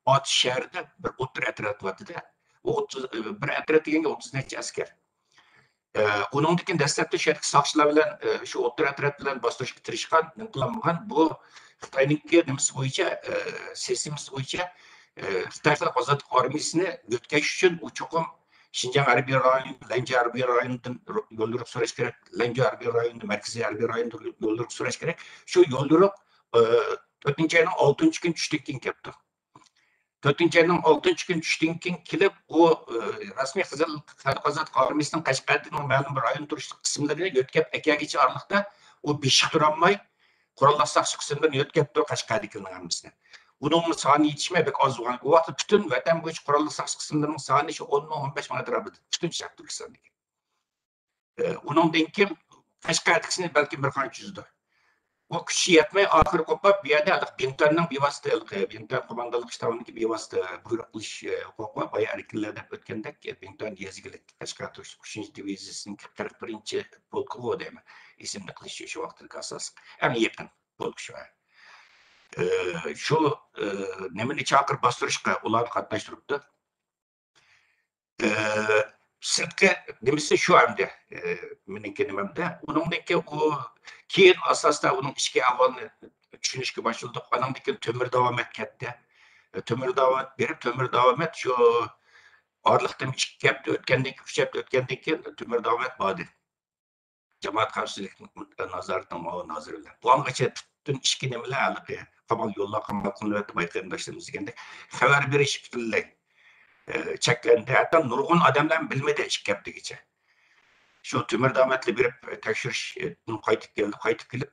ئاتۇش شەھىرىدە بىر ئوتتۇرا ئەترەت بارتىدە. ئۇ ئوتتۇز، ئە، بىر ئەترەت دېگەنگە ئوتتۇز نەچچە ئەسكەر. ئە، ئۇنىڭدىن كېيىن دەسلەپتە شۇ يەردىكى ساقچىلار بىلەن، ئە، شۇ ئوتتۇرا ئەترەت بىلەن باستۇرۇشقا تىرىشقان، نېمە قىلالمىغان، بۇ خىتاينىڭكى نېمىسى بويىچە، ئە، سىستېمىسى بويىچە، ئە، خىتاي خەلق ئازادلىق ئارمىيىسىنى يۆتكەش ئۈچۈن ئۇ چوقۇم شىنجاڭ ھەربىي رايونى، لەنجە ھەربىي رايونىدىن يوليورۇق سوراش كېرەك، لەنجە ھەربىي رايونى، مەركىزىي ھەربىي رايوندىن يوليورۇق سوراش كېرەك. شۇ يوليورۇق، ئە، تۆتىنچى ئاينىڭ ئالتىنچى كۈنى چۈشتىن كېيىن كەپتۇ. تۆتىنچى ئاينىڭ ئالتىنچى كۈنى چۈشتىن كېيىن كېلىپ، ئۇ، ئە، رەسمىي خىتاي خەلق ئازادلىق ئارمىيىسىنىڭ قەشقەردىكى مەلۇم بىر رايون تۇرۇشلۇق قىسىملىرىنى يۆتكەپ ئەكەلگۈچى ئارىلىقتا ئۇ بېشىغا تۇرالماي، قوراللىق ساقچى قىسىملىرىنى يۆتكەپتۇ قەشقەردىكىلەرنىڭ ھەممىسىنى. ئۇنىڭمۇ سانى يېتىشمەي بەك ئاز بولغان. ئۇ ۋاقىتتا پۈتۈن ۋەتەن بويىچە قوراللىق ساقچى قىسىملىرىنىڭ سانى شۇ ئون مىڭ، ئون بەش مىڭ ئەتراپىدا پۈتۈن شەرقىي تۈركىستاندىكى. ئۇنىڭدىن كېيىن قەشقەردىكىسىنى بەلكىم بىر قانچە يۈزدۇر. ئۇ كۈچى يەتمەي، ئاخىرى قوپۇپ، بۇ يەردە ھېلىقى بىڭتۈەننىڭ بىۋاسىتە، ھېلىقى بىڭتۈەن قوماندانلىق شتابىنىڭكى بىۋاسىتە بۇيرۇق قىلىش، ئە، ھوقۇقى بار. بايا ئەركىنلەر دەپ ئۆتكەندەك، بىڭتۈەن يېزا ئىگىلىك قەشقەر تۇرۇشلۇق ئۈچىنچى دىۋىزىيىسىنىڭكى قىرىق بىرىنچى پولكىغۇ دەيمەن، ئېسىمدە قىلىشى شۇ ۋاقىتتىكى ئاساسلىق. ئەڭ يېقىن پولك شۇ. ئە، شۇ، ئە، نېمىنى چاقىرىپ باستۇرۇشقا ئۇلارنى قاتناشتۇرۇپتۇ. ئە، سىرتقى نېمىسى شۇ ئەمدى، ئە، مېنىڭكى نېمەمدە. ئۇنىڭدىن كېيىن ئۇ كېيىن ئاساستا ئۇنىڭ ئىچكى ئەھۋالىنى چۈشىنىشكە باشلىدۇق. ئانىڭدىن كېيىن تۆمۈر داۋامەت كەتتى. ئە، تۆمۈر داۋامەت بېرىپ، تۆمۈر داۋامەت شۇ ئارىلىقتىن ئىككى ھەپتە ئۆتكەندىن كېيىن، ئۈچ ھەپتە ئۆتكەندىن كېيىن تۆمۈر داۋامەت باردى. جامائەت خەۋپسىزلىك نازارىتىنىڭ مۇئاۋىن نازىرى بىلەن. بۇ ئانغىچە پۈتۈن ئىچكى نېمىلەر ھېلىقى قامال يوللار قامال قىلىنىۋەتتى، بايا قېرىنداشلىرىمىز دېگەندەك. خەۋەر بېرىش پۈتۈنلەي، ئە، چەكلەندى. ھەتتا نۇرغۇن ئادەملەر بىلمىدى ئىككى ھەپتىگىچە. شۇ تۆمۈر داۋامەتلەر بېرىپ تەكشۈرۈش، ئە، قايتىپ كەلدى، قايتىپ كېلىپ،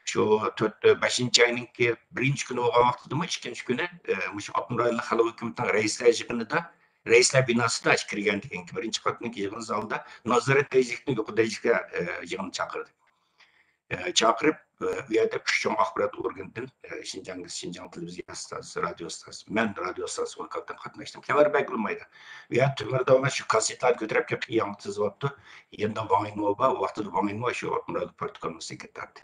شۇ تۆت، بەشىنچى ئاينىڭكى بىرىنچى كۈنى بولغان ۋاقتىدىمۇ، ئىككىنچى كۈنى، ئە، مۇشۇ ئاپتونوم رايونلۇق خەلق ھۆكۈمىتىنىڭ رەئىسلەر يىغىنىدا، رەئىسلەر بىناسىدا كىرگەندىن كېيىنكى بىرىنچى قاتنىڭكى يىغىن زالىدا نازارەت دەرىجىلىكتىن يۇقىرى دەرىجىلىككە، ئە، يىغىن چاقىردى. ئە، چاقىرىپ، ئە، ئۇ يەردە ئۈچ چوڭ ئاخبارات ئورگىنىدىن، ئە، شىنجاڭ، شىنجاڭ تېلېۋىزىيە ئىستانسىسى، رادىيو ئىستانسىسى، مەن رادىيو ئىستانسىسى ۋاكالىتەن قاتناشتىم. خەۋەر بەرگىلى بولمايدۇ. ئۇ يەردە تۆمۈر داۋامەت شۇ كاسسېتلارنى كۆتۈرۈپ كېلىپ ياڭرىتىۋاپتۇ. يېنىدا ۋاڭ يىنمو بار، ۋاقتىدا ۋاڭ يىنمو شۇ ئاپتونوم رايون پروتوكولنىڭ سېكرېتارى.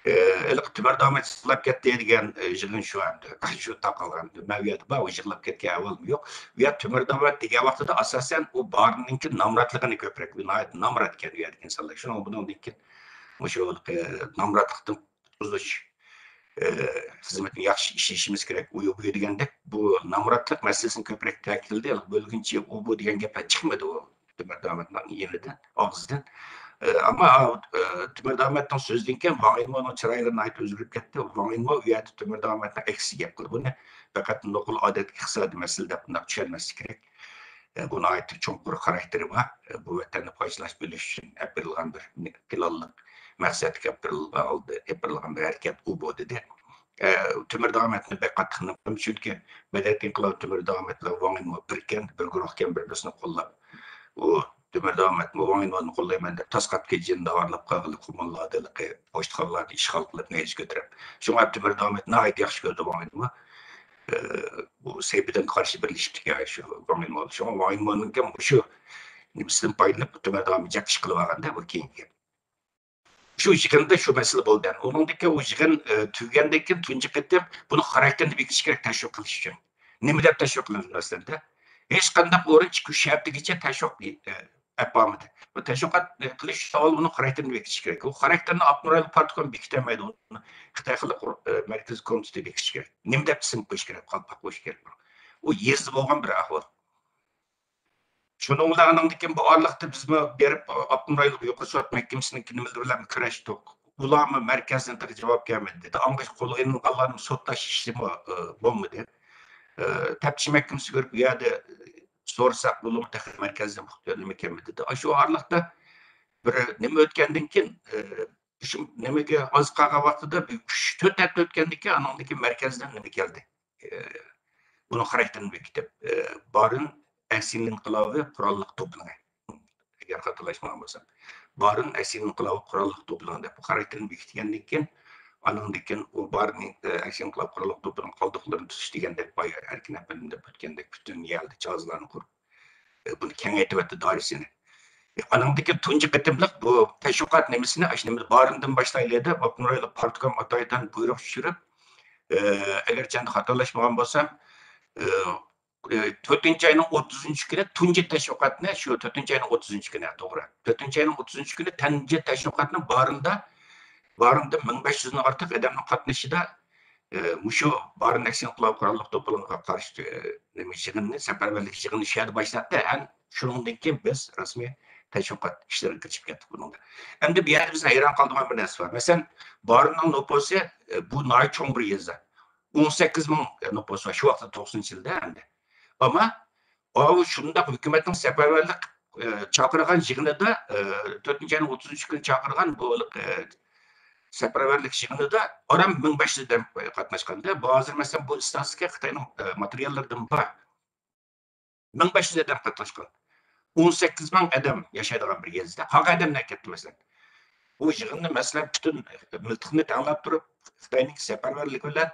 ئە، ھېلىقى تۆمۈر داۋامەت ساقلاپ كەتتى دېگەن، ئە، يىغىن شۇ ئەمدى. شۇ تاقالغان. مەن ئۇ يەردە بار، ئۇ يىغلاپ كەتكەن ئەھۋالمۇ يوق. ئۇ يەردە تۆمۈر داۋامەت دېگەن ۋاقتىدا ئاساسەن ئۇ بارىنىڭكى نامراتلىقىنى كۆپرەك، ناھايىتى نامرات ئىكەن ئۇ يەردىكى ئىنسانلار. شۇنىڭ بۇنىڭدىن كېيىن مۇشۇ، ئە، نامراتلىقتىن قۇتقۇزۇش، ئە، خىزمىتىنى ياخشى ئىشلىشىمىز كېرەك. ئۇ، بۇ دېگەندەك بۇ نامراتلىق مەسىلىسىنى كۆپرەك تەكىتلىدى. بۆلگۈنچى ئۇ، بۇ دېگەن گەپلەر چىقمىدى ئۇ تۆمۈر داۋامەتنىڭ يېنىدىن، ئاغزىدىن. ئە، ئەمما، ئە، تۆمۈر داۋامەتنىڭ سۆزىدىن كېيىن ۋاڭ يىنمونىڭ چىرايلىرى ناھايىتى ئۆزگىرىپ كەتتى. ۋاڭ يىنمو ئۇ يەردە تۆمۈر داۋامەتنىڭ ئەكسىچە گەپ قىلدى. بۇنى پەقەت نوقۇل ئادەتتىكى ئىقتىسادىي مەسىلە دەپ بۇنداق چۈشەنمەسلىك كېرەك. ئە، بۇ ناھايىتى چوڭقۇر خاراكتېرى بار. ئە، بۇ ۋەتەننى پارچىلاش، بۆلۈش ئۈچۈن ئېلىپ بېرىلغان بىر پىلانلىق، مەقسەتلىك ئېلىپ بېرىلغان، ئېلىپ بېرىلغان بىر ھەرىكەت ئۇ بۇ دېدى. ئە، تۆمۈر داۋامەتنى بەك قاتتىق نېمە قىلدىم، چۈنكى مەدەنىيەت ئىنقىلابى تۆمۈر داۋامەت بىلەن ۋاڭ يىنمو بىركەن، بىر گۇرۇھكەن، بىر-بىرسىنى قوللاپ. ئۇ تۆمۈر داۋامەتمۇ ۋاڭ يىنمونى قوللايمەن دەپ تاس قاتقىچە جىنداۋارلاپ قالغىلى، قۇمۇللاردىلىقى، پوچتىخانىلارنى ئىشغال قىلىپ، نەيزە كۆتۈرۈپ. شۇڭا تۆمۈر داۋامەت ناھايىتى ياخشى كۆردى ۋاڭ يىنمو. ئە، بۇ سەيپىدىنگە قارشى بىرلىشىپتىكەن شۇ ۋاڭ يىنمو. شۇڭا ۋاڭ يىنمونىڭكى مۇشۇ نېمىسىدىن پايدىلىنىپ، تۆمۈر داۋامەت جىق ئىش قىلىۋالغاندا بۇ كېيىنكى. شۇ يىغىندا شۇ مەسىلە بولدى. ئۇنىڭدىن كېيىن ئۇ يىغىن، ئە، تۈگىگەندىن كېيىن تۇنجى قېتىم بۇنىڭ خاراكتېرىنى بېكىتىش كېرەك تەشۋىق قىلىش ئۈچۈن. نېمە دەپ تەشۋىق قىلىمىز مەسىلەندە؟ ھېچقانداق ئورۇن ئىككى ئۈچ ھەپتىگىچە تەشۋىق، ئە، ئەپ بارمىدى. بۇ تەشۋىقات، ئە، قىلىش ئۈچۈن ئاۋۋال ئۇنىڭ خاراكتېرىنى بېكىتىش كېرەك. ئۇ خاراكتېرنى ئاپتونوم رايونلۇق پارتكوم بېكىتەلمەيدۇ. ئۇنى خىتاي خەلق، ئە، مەركىزىي كومىتېتى بېكىتىش كېرەك. نېمە دەپ ئىسىم قويۇش كېرەك؟ قالپاق قويۇش كېرەك. ئۇ يېزىدا بولغان بىر ئەھۋال. شۇنىڭ بىلەن ئاندىن كېيىن بۇ ئارىلىقتا بىزمۇ بېرىپ، ئاپتونوم رايونلۇق يۇقىرى سوت مەھكىمىسىنىڭكى نېمىلىرى بىلەن كۆرۈشتۇق. ئۇلارمۇ مەركەزدىن تېخى جاۋاب كەلمىدى دېدى. ئاڭغا قولغا ئېلىنغانلارنى سوتلاش ئىشىمۇ، ئە، بولمىدى. ئە، تەپتىش مەھكىمىسىگە بېرىپ، ئۇ يەردە سورىساق، بۇلارمۇ تېخى مەركەزدىن پۇختا نېمە كەلمىدى دېدى. ئاشۇ ئارىلىقتا بىر نېمە ئۆتكەندىن كېيىن، ئە، شۇ نېمىگە ئاز قالغان ۋاقتىدا بىر ئۈچ، تۆت ھەپتە ئۆتكەندىن كېيىن، ئانىڭدىن كېيىن مەركەزدىن نېمە كەلدى؟ ئى، بۇنىڭ خاراكتېرىنى بېكىتىپ، ئى، بارىن ئەكسىيە ئىنقىلابى قوراللىق توپلىرى. ئەگەر خاتالاشمىغان بولسام، بارىن ئەكسىيە ئىنقىلابى قوراللىق توپلىرى دەپ خاراكتېرىنى بېكىتكەندىن كېيىن، ئانىڭدىن كېيىن ئۇ بارىن، ئى، ئەكسىيە ئىنقىلابى قوراللىق توپلىرىنىڭ قالدۇقلىرىنى تۈزۈش دېگەندەك، بايا ئەركىن ئەپەندىم دەپ ئۆتكەندەك پۈتۈن يەردە جاھازلارنى قۇرۇپ، ئى، بۇنى كېڭەيتىۋەتتى دائىرىسىنى. ئانىڭدىن كېيىن تۇنجى قېتىملىق بۇ تەشۋىقات نېمىسىنى، ئاشۇ نېمە بارىندىن باشلايلى دەپ، ئاپتونوم رايونلۇق پارتكوم ئاتايىدىن بۇيرۇق چۈشۈرۈپ، ئى، ئەگەر چەندە خاتالاشمىغان بولسام، ئى، ئى، تۆتىنچى ئاينىڭ ئوتتۇزىنچى كۈنى تۇنجى تەشۋىقاتنى، شۇ تۆتىنچى ئاينىڭ ئوتتۇزىنچى كۈنى، توغرا. تۆتىنچى ئاينىڭ ئوتتۇزىنچى كۈنى تۇنجى تەشۋىقاتنى بارىندا، بارىندا مىڭ بەش يۈزدىن ئارتۇق ئادەمنىڭ قاتنىشىشىدا، ئى، مۇشۇ بارىن ئەكسىيە ئىنقىلابى قوراللىق توپلىرىغا قارشى، ئى، نېمە يىغىنىنى، سەپەرۋەرلىك يىغىنىنى شۇ يەردە باشلاتتى ھەم شۇنىڭدىن كېيىن بىز رەسمىي تەشۋىقات ئىشلىرىغا كىرىشىپ كەتتۇق بۇنىڭدا. ئەمدى بۇ يەردە بىز ھەيران قالىدىغان بىر نەرسە بار. مەسىلەن، بارىننىڭ نوپۇسى، ئى، بۇ ناھايىتى چوڭ بىر يېزا. ئون سەككىز مىڭ نوپۇسى بار. شۇ ۋاقىتتا توقسىنىنچى يىلدا ئەمدى. ئەمما ئاۋۇ شۇنداق ھۆكۈمەتنىڭ سەپەرۋەرلىك، ئى، چاقىرغان يىغىنىدا، ئى، تۆتىنچى ئاينىڭ ئوتتۇزىنچى كۈنى چاقىرغان بۇ، ئى، سەپەرۋەرلىك يىغىنىدا ئاران مىڭ بەش يۈز ئادەم قاتناشقاندا، بۇ ھازىر مەسىلەن بۇ ئىستاتىستىكا خىتاينىڭ، ئى، ماتېرىياللىرىدىمۇ بار. مىڭ بەش يۈز ئادەم قاتناشقان. ئون سەككىز مىڭ ئادەم ياشايدىغان بىر يېزىدا. قالغان ئادەملەر كەتتى مەسىلەن. بۇ يىغىننى مەسىلەن پۈتۈن مىلتىقنى تەڭلەپ تۇرۇپ، خىتاينىڭ سەپەرۋەرلىكى بىلەن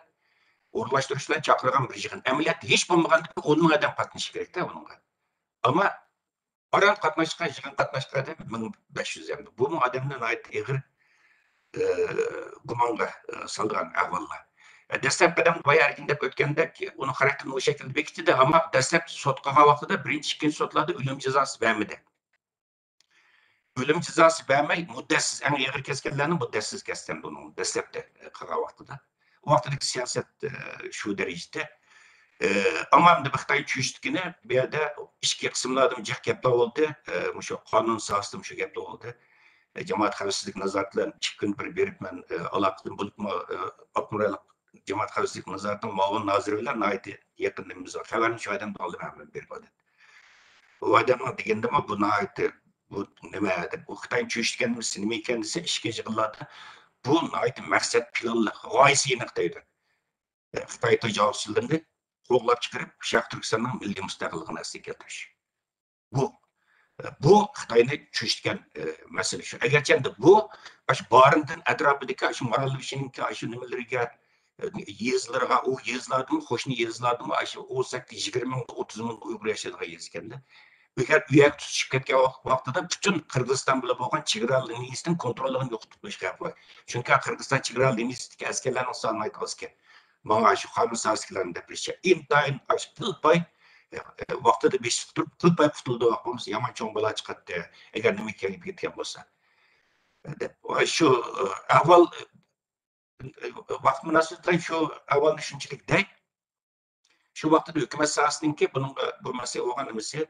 ئورۇنلاشتۇرۇش بىلەن چاقىرغان بىر يىغىن. ئەمەلىيەتتە ھېچ بولمىغاندا ئون مىڭ ئادەم قاتنىشىشى كېرەكتە ئۇنىڭغا. ئەمما ئاران قاتناشقان، يىغىن قاتناشقان ئادەم مىڭ بەش يۈز ئادەم. بۇمۇ ئادەمنى ناھايىتى ئېغىر، ئى، گۇمانغا، ئى، سالىدىغان ئەھۋاللار. ئە، دەسلەپكى قەدەمدە بايا ئەركىن دەپ ئۆتكەندەك، ئۇنىڭ خاراكتېرىنى ئۇ شەكىلدە بېكىتتى. ئەمما دەسلەپ سوت قىلغان ۋاقتىدا بىرىنچى، ئىككىنچى سوتلاردا ئۆلۈم جازاسى بەرمىدى. ئۆلۈم جازاسى بەرمەي، مۇددەتسىز، ئەڭ ئېغىر كەسكەنلەرنى مۇددەتسىز كەستى ئەمدى ئۇنىڭ دەسلەپتە، ئى، قىلغان ۋاقتىدا. ئۇ ۋاقتىدىكى سىياسەت، ئى، شۇ دەرىجىدە. ئى، ئەمما ئەمدى خىتاي چۈشتىكىنى بۇ يەردە ئىچكى قىسىملاردىمۇ جىق گەپلەر بولدى. ئى، مۇشۇ قانۇن ساھەسىدىمۇ شۇ گەپلەر بولدى. ئى، جامائەت خەۋپسىزلىك نازارىتى بىلەن ئىككى كۈن بىر بېرىپ مەن، ئى، ئالاقىدىن بولۇپمۇ، ئى، ئاپتونوم رايونلۇق جامائەت خەۋپسىزلىك نازارىتىنىڭ مۇئاۋىن نازىرى بىلەن ناھايىتى يېقىن نېمىمىز بار. خەۋەرنى شۇ ئادەمدىن ئالدىم ھەممە بېرىپ ئادەم. ئۇ ئادەمنىڭ دېگىنىدىمۇ بۇ ناھايىتى، بۇ نېمە دەپ، ئۇ خىتاينى چۈشتىكەن نېمىسى نېمە ئىكەن دېسە، ئىچكى يىغىنلاردا بۇ ناھايىتى مەقسەت پىلانلىق، غايىسى ئېنىق دەيدۇ. خىتاي تاجاۋۇزچىلىرىنى قوغلاپ چىقىرىپ، شەرقىي تۈركىستاننىڭ مىللىي مۇستەقىللىقىنى ئەسلىگە كەلتۈرۈش. بۇ، بۇ خىتاينى چۈشتىكەن، ئە، مەسىلە شۇ. ئەگەرچە ئەمدى بۇ، ئاشۇ بارىندىن ئەتراپىدىكى ئاشۇ مارالبېشىنىڭكى ئاشۇ نېمىلىرىگە، ئە، يېزىلىرىغا، ئۇ يېزىلاردىمۇ، قوشنا يېزىلاردىمۇ ئاشۇ ئون سەككىز، يىگىرمە مىڭ، ئوتتۇز مىڭ ئۇيغۇر ياشايدىغان يېزا ئىكەندە. ئەگەر ئۇ يەرگە تۇتىشىپ كەتكەن ۋاق-، ۋاقتىدا پۈتۈن قىرغىزىستان بىلەن بولغان چېگرا لىنىيىسىدىن كونتروللۇقىنى يوقىتىپ قويۇش خەۋپى بار. چۈنكى قىرغىزىستان چېگرا لىنىيىسىدىكى ئەسكەرلەرنىڭ سانى ناھايىتى ئازكەن. ماڭا شۇ قانۇن سازلىقلارنى دەپ بېرىشى ئىنتايىن ئاشۇ پىل پاي، ئە، ۋاقتىدا بېسىپ تۇرۇپ، پىل پاي قۇتۇلدى، بولمىسا يامان چوڭ بالا چىقاتتى، ئەگەر نېمە كەلگەن بولسا، دەپ. ۋە شۇ، ئە، ئەھۋال، ئە، ۋاقىت مۇناسىۋىتى بىلەن شۇ ئەھۋالنى شۇنچىلىك دەي. شۇ ۋاقىتتا ھۆكۈمەت ساھەسىنىڭكى بۇنىڭغا، بۇ مەسىلىگە بولغان نېمىسى،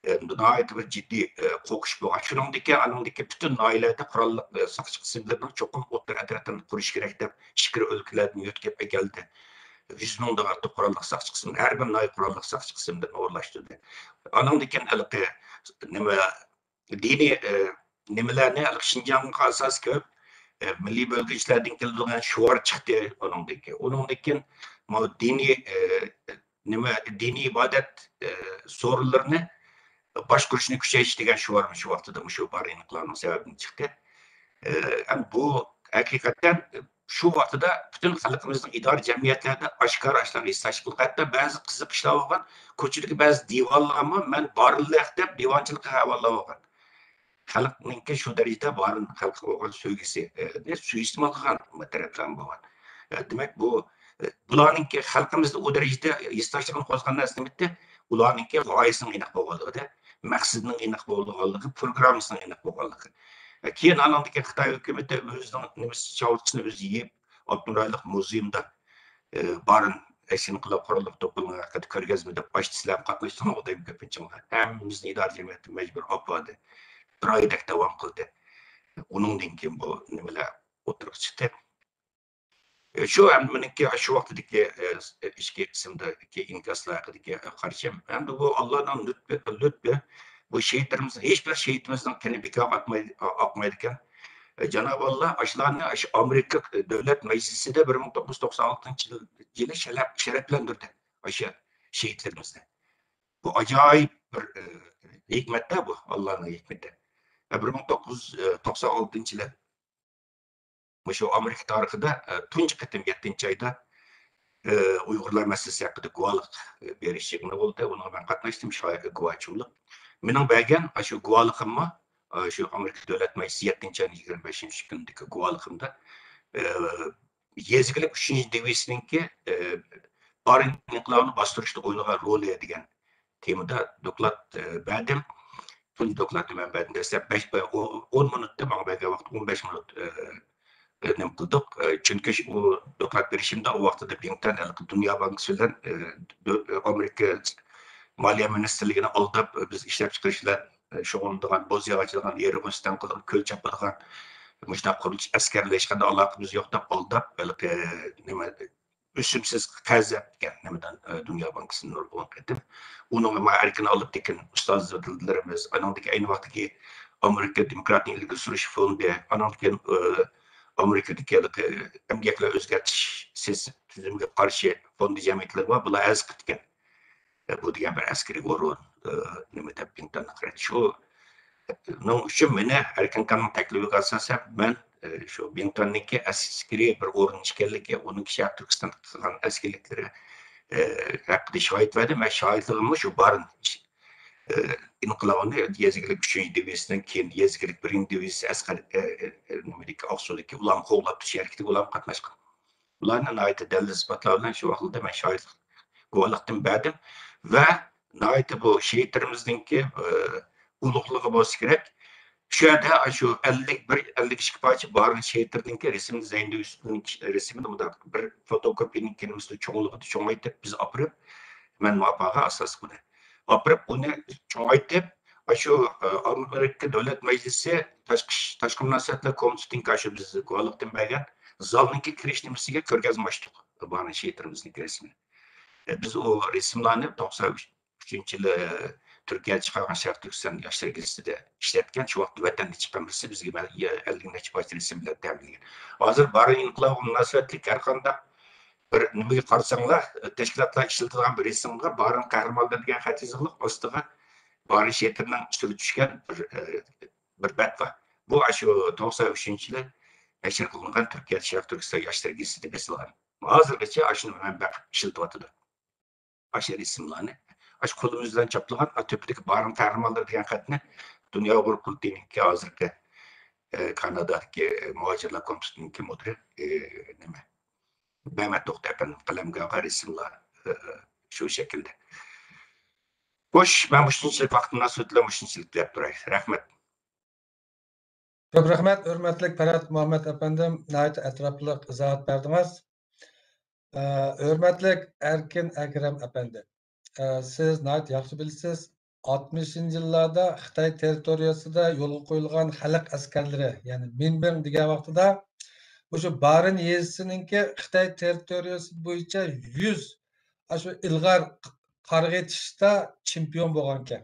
ئە، ناھايىتى بىر جىددىي، ئە، قورقۇش بولغان. شۇنىڭدىكى، ئانىڭدىكى پۈتۈن ناھىيەلەردە قوراللىق، ئە، ساقچى قىسىملىرىنىڭ چوقۇم ئوتتۇرا ئەترەتلەرنى قۇرۇش كېرەك دەپ، ئىچكىرى ئۆلكىلەردىن يۆتكەپ ئەكەلدى. يۈز مىڭدىن ئارتۇق قوراللىق ساقچى قىسىم، ھەر بىر ناھىيە قوراللىق ساقچى قىسىملىرىنى ئورۇنلاشتۇردى. ئانىڭدىن كېيىن ھېلىقى نېمە، دىنىي، ئە، نېمىلەرنى ھېلىقى شىنجاڭغا ئاساس قىلىپ، ئە، مىللىي بۆلگۈنچىلەردىن كېلىدىغان شوئار چىقتى ئۇنىڭدىن كېيىن. ئۇنىڭدىن كېيىن ماۋۇ دىنىي، ئە، نېمە، دىنىي ئىبادەت، ئە، سورۇنلىرىنى باشقۇرۇشنى كۈچەيتىش دېگەن شوئار مۇشۇ ۋاقتىدا مۇشۇ بارىن ئىنقىلابىنىڭ سەۋەبىدىن چىقتى. ئە، ئەمدى بۇ ھەقىقەتەن شۇ ۋاقتىدا پۈتۈن خەلقىمىزنىڭ ئىدارە جەمئىيەتلەردە ئاشكارا ئاشۇلارنى ھېسداش قىلغان، ھەتتا بەزى قىزىق ئىشلار بولغان، كوچىدىكى بەزى دىۋانلارمۇ مەن بارلىق دەپ دىۋانچىلىق قىلغان ئەھۋاللار بولغان. خەلقنىڭكى شۇ دەرىجىدە بارىن خەلققە بولغان سۆيگۈسى، ئە، سۇيىئىستېمال قىلغان تەرەپلەرمۇ بولغان. ئە، دېمەك، بۇ، ئە، بۇلارنىڭكى خەلقىمىزدە ئۇ دەرىجىدە ھېسداشلىقىنى قوزغىغان نەرسە نېمىدى؟ ئۇلارنىڭكى غايىسىنىڭ ئېنىق بولغانلىقىدا، مەقسىتىنىڭ ئېنىق بولغانلىقى، پروگراممىسىنىڭ ئېنىق بولغانلىقى. ئە، كېيىن ئانىڭدىن كېيىن خىتاي ھۆكۈمىتى ئۆزىنىڭ نېمىسى، چاۋىتىسىنى ئۆزى يېيىپ، ئاپتونوم رايونلۇق مۇزېيۇمدا، ئە، بارىن ئەكس ئىنقىلاب قوراللىق توپىلىرىنىڭ ھەققىدە كۆرگەزمىدە ئاشتى سىلەر قاتناشتىڭلارغۇ دەيمەن كۆپىنچىڭلار. ھەممىمىزنى ئىدارە جەمئىيەتكە مەجبۇر ئاپاردى. بىر ئايدەك داۋام قىلدى. ئۇنىڭدىن كېيىن بۇ نېمىلەر ئوتتۇرىغا چىقتى. ئە، شۇ ھەم مېنىڭكى شۇ ۋاقتىدىكى، ئە، ئىچكى قىسىمدىكى ئىنكاسلار ھەققىدىكى قارىشىم. ئەمدى بۇ ئاللانىڭ لۇتپى، لۇتپى، بۇ شېھىتلىرىمىز، ھېچ بىر شېھىتىمىزنىڭ قېنى بىكارغا ئاقماي-، ئاقمايدىكەن. ئە، جانابى ئاللا ئاشۇلارنى ئاشۇ ئامېرىكا دۆلەت مەجلىسىدە بىر مىڭ توققۇز يۈز توقسان ئالتىنچى يىلى شەرەپ-، شەرەپلەندۈردى ئاشۇ شېھىتلىرىمىزنى. بۇ ئاجايىپ بىر، ئە، ھېكمەت-تە بۇ، ئاللانىڭ ھېكمىتى. ئە، بىر مىڭ توققۇز يۈز توقسان ئالتىنچى يىلى مۇشۇ ئامېرىكا تارىخىدا، ئە، تۇنجى قېتىم يەتتىنچى ئايدا، ئە، ئۇيغۇرلار مەسىلىسى ھەققىدە گۇۋاھلىق، ئە، بېرىش يىغىنى بولدى. ئۇنىڭغا مەن قاتناشتىم، شاھىت، گۇۋاھچىملىق. مېنىڭ بەرگەن ئاشۇ گۇۋاھلىقىممۇ، ئاشۇ ئامېرىكا دۆلەت مەجلىسى يەتتىنچى ئاينىڭ يىگىرمە بەشىنچى كۈنىدىكى گۇۋاھلىقىمدا، ئە، يېزا ئىگىلىك ئۈچىنچى دىۋىزىيىسىنىڭكى، ئە، بارىن ئىنقىلابىنى باستۇرۇشتا ئوينىغان رولى دېگەن تېمىدا دوكلات، ئە، بەردىم. تۇنجى دوكلاتنى مەن بەردىم. دەسلەپ بەش، ئە، ئو-، ئون مىنۇتتا ماڭا بەرگەن ۋاقىت ئون بەش مىنۇت، ئە، ئە، نېمە قىلدۇق. ئە، چۈنكى ئۇ دوكلات بېرىشىمدە ئۇ ۋاقتىدا بىڭتۈەن ھېلىقى دۇنيا بانكىسى بىلەن، ئە، دۆ-، ئە، ئامېرىكا مالىيە مىنىستىرلىكىنى ئالداپ، بىز ئىشلەپچىقىرىش بىلەن، ئە، شۇغۇللىنىدىغان، بوز ياغاچىدىغان، ئېرىغۇستان قىلىدىغان، كۆل چاپىدىغان، مۇشۇنداق قۇرۇلۇش ئەسكەرلەر ھېچقانداق ئالاقىمىز يوق دەپ ئالداپ، ھېلىقى نېمە، ئۆسۈمسىز قەرز دېگەن نېمىدىن، ئە، دۇنيا بانكىسىدىن نۇرغۇن قېتىم. ئۇنىڭغا ما ئەركىن ئالىپ تېكىن ئۇستازلىرىمىز، ئانىڭدىكى ئەينى ۋاقىتتىكى ئامېرىكا دېموكراتىيە ئىلگىرى سۈرۈش فوندى، ئانىڭدىكى، ئە، ئامېرىكىدىكى ھېلىقى ئەمگەكلەر ئۆزگەرتىش سىز-، تۈزۈمىگە قارشى فوندى جەمئىيەتلىرى بار، بۇلار ئەرز قىپتىكەن. ئە، بۇ دېگەن بىر ئەسكىرىي ئورۇن، ئە، نېمە دەپ بىڭتۈەننى قارىدى. شۇ نىڭ ئۈچۈن مېنى ئەركىن ئاكامنىڭ تەكلىپىگە ئاساسەن، مەن، ئە، شۇ بىڭتۈەننىڭكى ئەسكىرىي بىر ئورۇن ئىكەنلىكى، ئۇنىڭ شەرقىي تۈركىستاندا قىلغان ئەسكىلىكلىرى، ئە، ھەققىدە شاھىت بەردىم ۋە شاھىتلىقىممۇ شۇ بارىن، ئە، ئىنقىلابىنى يېزا ئىگىلىك ئۈچىنچى دىۋىزىيىسىنىڭ كېيىن يېزا ئىگىلىك بىرىنچى دىۋىزىيىسى ئەسقەر، ئە، ئە، ئە، نېمىدىكى ئاقسۇدىكى ئۇلارنى قوغلاپ تۇرۇش ھەرىكىتىگە ئۇلارمۇ قاتناشقان. بۇلارنى ناھايىتى دەلىل ئىسپاتلار بىلەن شۇ ۋاقىتتا مەن شاھىتلىق، گۇۋاھلىقتىن بەردىم ۋە ناھايىتى بۇ شېھىتلىرىمىزنىڭكى، ئە، ئۇلۇغلۇقى بولسا كېرەك. شۇ يەردە شۇ ئەللىك بىر، ئەللىك ئىككى پارچە بارىن شېھىتلىرىنىڭكى رەسىمى، زەينىدىن يۈسۈپنىڭ رەسىمىنى مۇنداق بىر فوتوكوپىيىنىڭ كىنىمىسىدا چوڭلۇقىدا چوڭايتىپ بىز ئاپىرىپ، مەن ماپاغا ئاساسلىق ئۇنى ئاپىرىپ، ئۇنى چوڭايتىپ، شۇ، ئە، ئامېرىكا دۆلەت مەجلىسى تاشقى ئىش-، تاشقى مۇناسىۋەتلەر كومىتېتىنىڭكى شۇ بىز گۇۋاھلىقتىن بەرگەن زالنىڭكى كىرىش نېمىسىگە كۆرگەزمە ئاچتۇق. بارىن شېھىتلىرىمىزنىڭكى رەسىمىنى. ئە، بىز ئۇ رەسىملەرنى توقسان ئۈچىنچى يىلى تۈركىيەدە چىقارغان شەرقىي تۈركىستان ياشلار گېزىتىدە ئىشلەتكەن. شۇ ۋاقىتتا ۋەتەندە چىققان بىرسى بىزگە مە-، يە-، ئەللىك نەچچە پارچە رەسىم بىلەن تەمىنلىگەن. ھازىر بارىن ئىنقىلابىغا مۇناسىۋەتلىك ھەر قانداق بىر نېمىگە قارىساڭلار، تەشكىلاتلار ئىشلىتىدىغان بىر رەسىمگە بارىن قەھرىمانلىرى دېگەن خەت يېزىقلىق، ئاستىغا بارىن شېھىتلىرىنىڭ سۈرىتى چۈشكەن بىر، ئە، بىر بەت بار. بۇ ئاشۇ توقسان ئۈچىنچى يىلى نەشر قىلىنغان تۈركىيە شەرقىي تۈركىستان ياشلىرى گېزىتىدە بېسىلغان. ھازىرغىچە ئاشۇنى مەن بېقىپ ئىشلىتىۋاتىدۇ. ئاشۇ رەسىملەرنى، ئاشۇ قولىمىز بىلەن چاپلىغان، ئا، تۆپىدىكى بارىن قەھرىمانلىرى دېگەن خەتنى دۇنيا ئۇيغۇر قۇرۇلتىيىنىڭكى ھازىرقى، ئە، كانادادىكى، ئە، مۇھاجىرلار كومىتېتىنىڭكى مۇدىرى، ئە، نېمە، مەمەت توختى ئەپەندىم قەلەمگە ئالغان رەسىملەر، ئە، شۇ شەكىلدە. خوش، مەن مۇشۇنچىلىك ۋاقىت مۇناسىۋىتى بىلەن مۇشۇنچىلىك دەپ تۇراي. رەھمەت. كۆپ رەھمەت، ھۆرمەتلىك پەرھات مۇھەممەت ئەپەندىم، ناھايىتى ئەتراپلىق ئىزاھات بەردىڭىز. ئە، ھۆرمەتلىك ئەركىن ئەكرەم ئەپەندى، ئە، سىز ناھايىتى ياخشى بىلىسىز، ئاتمىشىنچى يىللاردا خىتاي تېررىتورىيەسىدە يولغا قويۇلغان خەلق ئەسكەرلىرى، يەنى مىنبىڭ دېگەن ۋاقتىدا مۇشۇ بارىن يېزىسىنىڭكى خىتاي تېررىتورىيەسى بويىچە يۈز، ئاشۇ ئىلغار قارىغا ئېتىشتا چېمپىيون بولغانىكەن.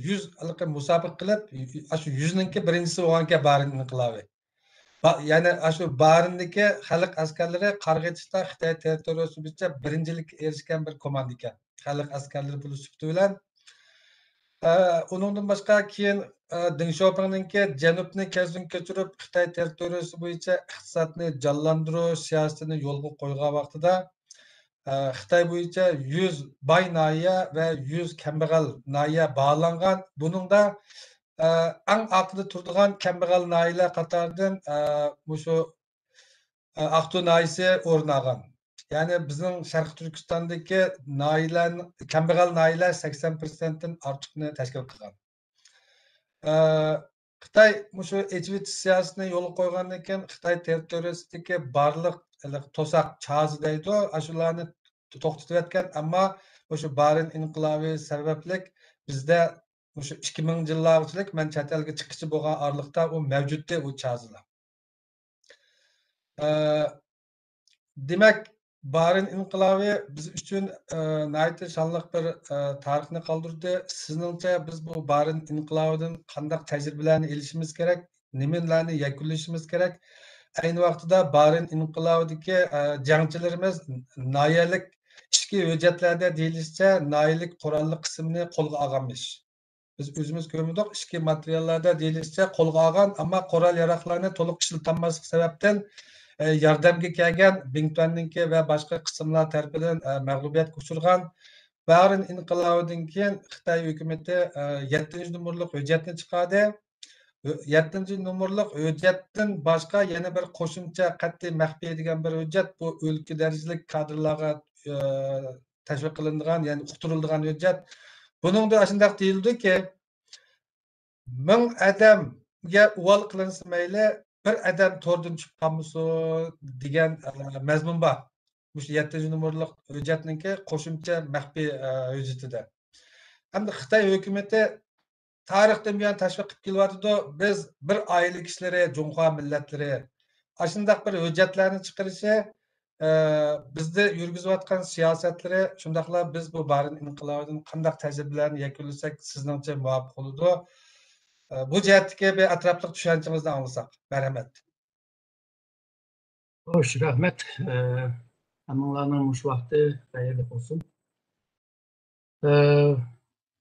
يۈز ھېلىقى مۇسابىقە قىلىپ، ئاشۇ يۈزنىڭكى بىرىنچىسى بولغانىكەن بارىن ئىنقىلابى. با-، يەنى ئاشۇ بارىندىكى خەلق ئەسكەرلىرى قارىغا ئېتىشتا خىتاي تېررىتورىيەسى بويىچە بىرىنچىلىككە ئېرىشكەن بىر كوماندا ئىكەن. خەلق ئەسكەرلىرى بولۇش سۈپىتى بىلەن. ئە، ئۇنىڭدىن باشقا كېيىن، ئە، دېڭ شياۋپىڭنىڭكى جەنۇبنى كۆزدىن كەچۈرۈپ، خىتاي تېررىتورىيەسى بويىچە ئىقتىسادنى جانلاندۇرۇش سىياسىتىنى يولغا قويغان ۋاقتىدا، ئە، خىتاي بويىچە يۈز باي ناھىيە ۋە يۈز كەمبەغەل ناھىيە باھالانغان. بۇنىڭدا ئە، ئەڭ ئارقىدا تۇرىدىغان كەمبەغەل ناھىيەلەر قاتارىدىن، ئە، مۇشۇ، ئە، ئاقتۇ ناھىيەسى ئورۇن ئالغان. يەنى بىزنىڭ شەرقىي تۈركىستاندىكى ناھىيەلەرنىڭ، كەمبەغەل ناھىيەلەر سەكسەن پىرسەنتتىن ئارتۇقنى تەشكىل قىلغان. ئە، خىتاي مۇشۇ ئېچىۋېتىش سىياسىتىنى يولغا قويغاندىن كېيىن، خىتاي تېررىتورىيىسىدىكى بارلىق ھېلىقى توساق چازا دەيدۇ، ئاشۇلارنى توختىتىۋەتكەن، ئەمما مۇشۇ بارىن ئىنقىلابى سەۋەبلىك بىزدە مۇشۇ ئىككى مىڭىنچى يىللارغىچىلىك مەن چەت ئەلگە چىققىچە بولغان ئارىلىقتا ئۇ مەۋجۇتتى، ئۇ چازىلار. ئە، دېمەك، بارىن ئىنقىلابى بىز ئۈچۈن، ئە، ناھايىتى شانلىق بىر، ئە، تارىخنى قالدۇردى. سىزنىڭچە بىز بۇ بارىن ئىنقىلابىدىن قانداق تەجرىبىلەرنى ئېلىشىمىز كېرەك؟ نېمىلەرنى يەكۈنلىشىمىز كېرەك؟ ئەينى ۋاقتىدا بارىن ئىنقىلابىدىكى، ئە، جەڭچىلىرىمىز ناھىيەلىك ئىچكى ھۆججەتلەردە دېيىلىشىچە ناھىيەلىك قوراللىق قىسىمنى قولغا ئالغانمىش. بىز ئۆزىمىز كۆرمىدۇق. ئىچكى ماتېرىياللاردا دېيىلىشىچە، قولغا ئالغان، ئەمما قورال-ياراغلارنى تولۇق ئىشلىتەلمەسلىك سەۋەبتىن، ئە، ياردەمگە كەلگەن بىڭتۈەننىڭكى ۋە باشقا قىسىملار تەرىپىدىن، ئە، مەغلۇبىيەتكە ئۇچرىغان. بارىن ئىنقىلابىدىن كېيىن خىتاي ھۆكۈمىتى، ئە، يەتتىنچى نومۇرلۇق ھۆججەتنى چىقاردى. ھۆ-، يەتتىنچى نومۇرلۇق ھۆججەتتىن باشقا يەنە بىر قوشۇمچە قەتئىي مەخپىي دېگەن بىر ھۆججەت، بۇ ئۆلكە دەرىجىلىك كادىرلارغا، ئە، تەشۋىق قىلىنىدىغان، يەنى ئۇقتۇرۇلىدىغان ھۆججەت. بۇنىڭدا ئاشۇنداق دېيىلدىكى، مىڭ ئادەمگە ئۇۋال قىلىنسا مەيلى، بىر ئادەم توردىن چۈشۈپ قالمىسۇن دېگەن، ئە، مەزمۇن بار. مۇشۇ يەتتىنچى نومۇرلۇق ھۆججەتنىڭكى قوشۇمچە مەخپىي، ئە، ھۆججىتىدە. ئەمدى خىتاي ھۆكۈمىتى تارىختىن بۇيان تەشۋىق قىلىپ كېلىۋاتىدۇ. بىز بىر ئائىلە كىشىلىرى، جۇڭخۇا مىللەتلىرى. ئاشۇنداق بىر ھۆججەتلەرنى چىقىرىشى، ئە، بىزدە يۈرگۈزۈۋاتقان سىياسەتلىرى، شۇنداقلا بىز بۇ بارىن ئىنقىلابىدىن قانداق تەجرىبىلەرنى يەكۈنلىسەك سىزنىڭچە مۇۋاپىق بولىدۇ؟ ئە، بۇ جەھەتتىكى بىر ئەتراپلىق چۈشەنچىڭىزنى ئاڭلىساق. مەرھەمەت. خوش، رەھمەت. ئە، ھەممىڭلارنىڭ مۇشۇ ۋاقتى خەيرلىك بولسۇن. ئە،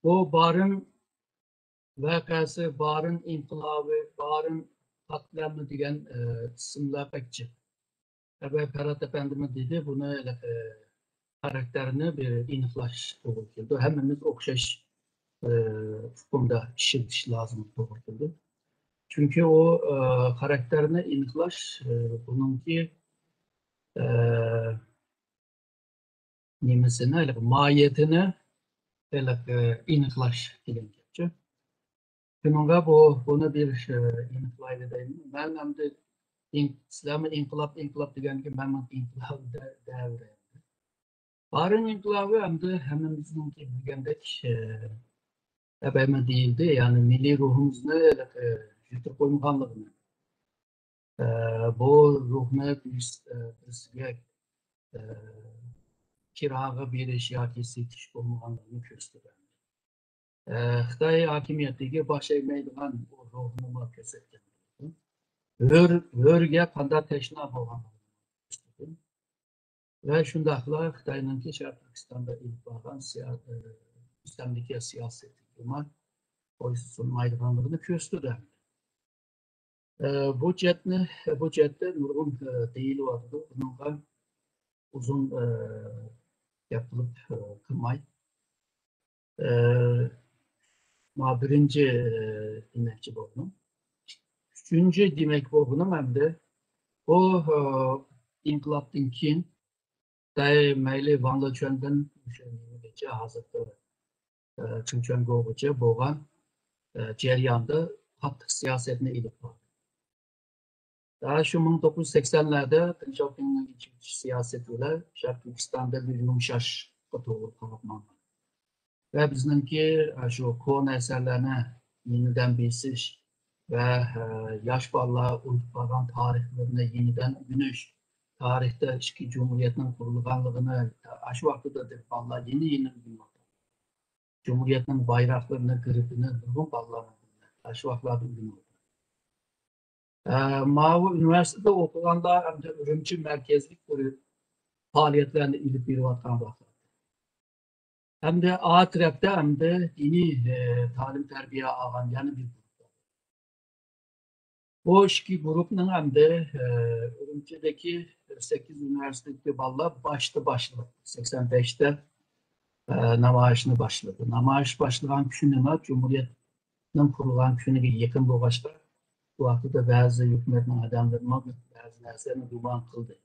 بۇ بارىن ۋەقەسى، بارىن ئىنقىلابى، بارىن قاتلىئامى دېگەن، ئە، ئىسىملار بەك جىق. ئەبەي پەرھات ئەپەندىمۇ دېدى، بۇنى، ئە، خاراكتېرىنى بىر ئېنىقلاش توغرا كېلىدۇ. ھەممىمىز ئوخشاش، ئە، ئۇقۇمدا ئىشلىتىش لازىم توغرا كېلىدۇ. چۈنكى ئۇ، ئە، خاراكتېرىنى ئېنىقلاش، ئە، بۇنىڭكى، ئە، نېمىسىنى، ھېلىقى ماھىيىتىنى ھېلىقى ئېنىقلاش دېگەن گەپچۇ. شۇنىڭغا بۇ، بۇنى بىر، ئېنىقلايلى دەيمەن. مەن ئەمدى ئىن-، سىلەرمۇ ئىنقىلاب، ئىنقىلاب دېگەنكى مەنمۇ ئىنقىلاب دە-، دەۋېرەي. بارىن ئىنقىلابى ئەمدى ھەممىمىزنىڭكى بىلگەندەك، ئەبەيمۇ دېيىلدى، يەنى مىللىي روھىمىزنى، ئە، يىتىپ قويمىغانلىقىنى، ئە، بۇ روھنى بىز، ئە، بىزگە، ئە، كىراغا بېرىش ياكى سېتىش بولمىغانلىقىنى كۆرسىتىدۇ. ئە، خىتاي ھاكىمىيىتىگە باش ئەگمەيدىغان بۇ روھنىمۇ كۆرسەتكەن. ھۆر، ھۆرگە قانداق تەشنا بولغانلىقىنى كۆرسىتىدۇ. ۋە شۇنداقلا خىتاينىڭكى شەرقىي تۈركىستاندا ئېلىپ بارغان سىيا-، ئە، مۇستەملىكە سىياسىتىگىمۇ بويسۇن سۇنمايدىغانلىقىنى كۆرسىتىدۇ. ئە، بۇ جەھەتنى، بۇ جەھەتتە نۇرغۇن، ئە، دېيىلىۋاتىدۇ. بۇنىڭغا ئۇزۇن، ئە، گەپ قىلىپ، ئە، قىلماي. ئە، ما بىرىنچى، ئە، دېمەكچى بولدۇم. ئۈچىنچى دېمەك بولغىنىم ئەمدى بۇ، ئە، ئىنقىلابتىن كېيىن خىتاي مەيلى ۋاڭ لېچۈەندىن مۇشۇ نېمىگىچە، ھازىرقى، ئە، چىڭچۈەنگوغىچە بولغان، ئە، جەرياندا قاتتىق سىياسەتنى ئېلىپ باردى. دەل شۇ مىڭ توققۇز يۈز سەكسەنلەردە دېڭ شياۋپىڭنىڭ ئېچىۋېتىش سىياسىتى بىلەن شەرقىي تۈركىستاندا بىر يۇمشاشقا توغرا قاراپ ماڭغان. ۋە بىزنىڭكى، ئە، شۇ كونا ئەسەرلەرنى يېڭىدىن بېسىش ۋە، ئە، ياش بالىلار ئۇنتۇپ قالغان تارىخلىرىنى يېڭىدىن ئۆگىنىش، تارىختا ئىككى جۇمھۇرىيەتنىڭ قۇرۇلغانلىقىنى، ئاشۇ ۋاقتىدا بالىلار يېڭى-يېڭى ئۆگىنىۋاتىدۇ. جۇمھۇرىيەتنىڭ بايراقلىرىنى، گېربىنى نۇرغۇن بالىلارنىڭ ئاشۇ ۋاقىتلاردا ئۆگىنىۋاتىدۇ. ئە، ماۋۇ ئۇنىۋېرسىتېتتا ئوقۇغانلار ئەمدى ئۈرۈمچى مەركەزلىك بىر پائالىيەتلەرنى ئېلىپ بېرىۋاتقان ۋاقىت. ئەمدى ئا تەرەپتە ئەمدى دىنىي، ئە، تەلىم تەربىيە ئالغان يەنە بىر گۇرۇپ بار. بۇ ئىككى گۇرۇپنىڭ ئەمدى، ئە، ئۈرۈمچىدىكى سەككىز ئۇنىۋېرسىتېتتىكى بالىلار باشتا باشلىدى. سەكسەن بەشتە، ئە، نامايىشنى باشلىدى. نامايىش باشلىغان كۈنىلا جۇمھۇرىيەت قۇرۇلغان كۈنىگە يېقىن بولغاچقا، بۇ ھەقتە بەزى ھۆكۈمەتنىڭ ئادەملىرىمۇ بەزى نەرسىلەرنى گۇمان قىلدى.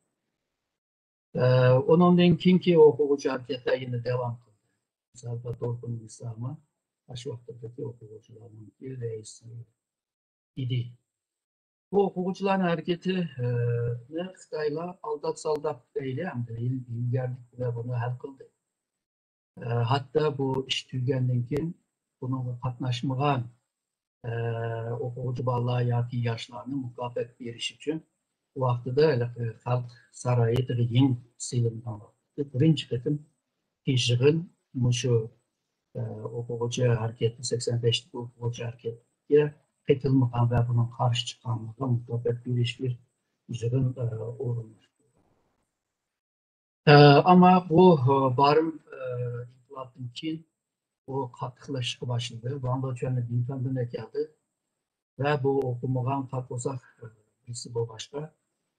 ئە، ئۇنىڭدىن كېيىنكى ئوقۇغۇچى ھەرىكەتلەر يەنە داۋام قىلدى. مىسالغا، دولقۇن ئىسا ئاشۇ ۋاقىتتىكى ئوقۇغۇچىلارنىڭكى رەئىسى ئىدى. بۇ ئوقۇغۇچىلارنىڭ ھەرىكىتى، ئە، نى خىتايلار ئالداپ-سالداپ دەيلى، ھەمدە ھىيلىگەرلىك بىلەن بۇنى ھەل قىلدى. ئە، ھەتتا بۇ ئىش تۈگىگەندىن كېيىن بۇنىڭغا قاتناشمىغان، ئە، ئوقۇغۇچى بالىلار ياكى ياشلارنى مۇكاپات بېرىش ئۈچۈن ۋاقتىدا ھېلىقى خەلق سارىيى تېخى يېڭى سېلىنغان ۋاقىتتا بىرىنچى قېتىم يىغىن مۇشۇ، ئە، ئوقۇغۇچى ھەرىكىتى، سەكسەن بەشتىكى ئوقۇغۇچى ھەرىكىتىگە قېتىلمىغان ۋە بۇنىڭغا قارشى چىققانلارغا مۇكاپات بېرىش بىر يىغىن، ئە، ئورۇنلاشتۇرۇلغان. ئە، ئەمما بۇ، ئە، بارىن، ئە، ئىنقىلابتىن كېيىن بۇ قاتتىقلىشىشقا باشلىدى. ۋاڭ لېچۈەننى بىڭتۈەندىن ئەكەلدى ۋە بۇ ئوقۇمىغان قارا قورساق، ئە، بىرسى بولغاچقا،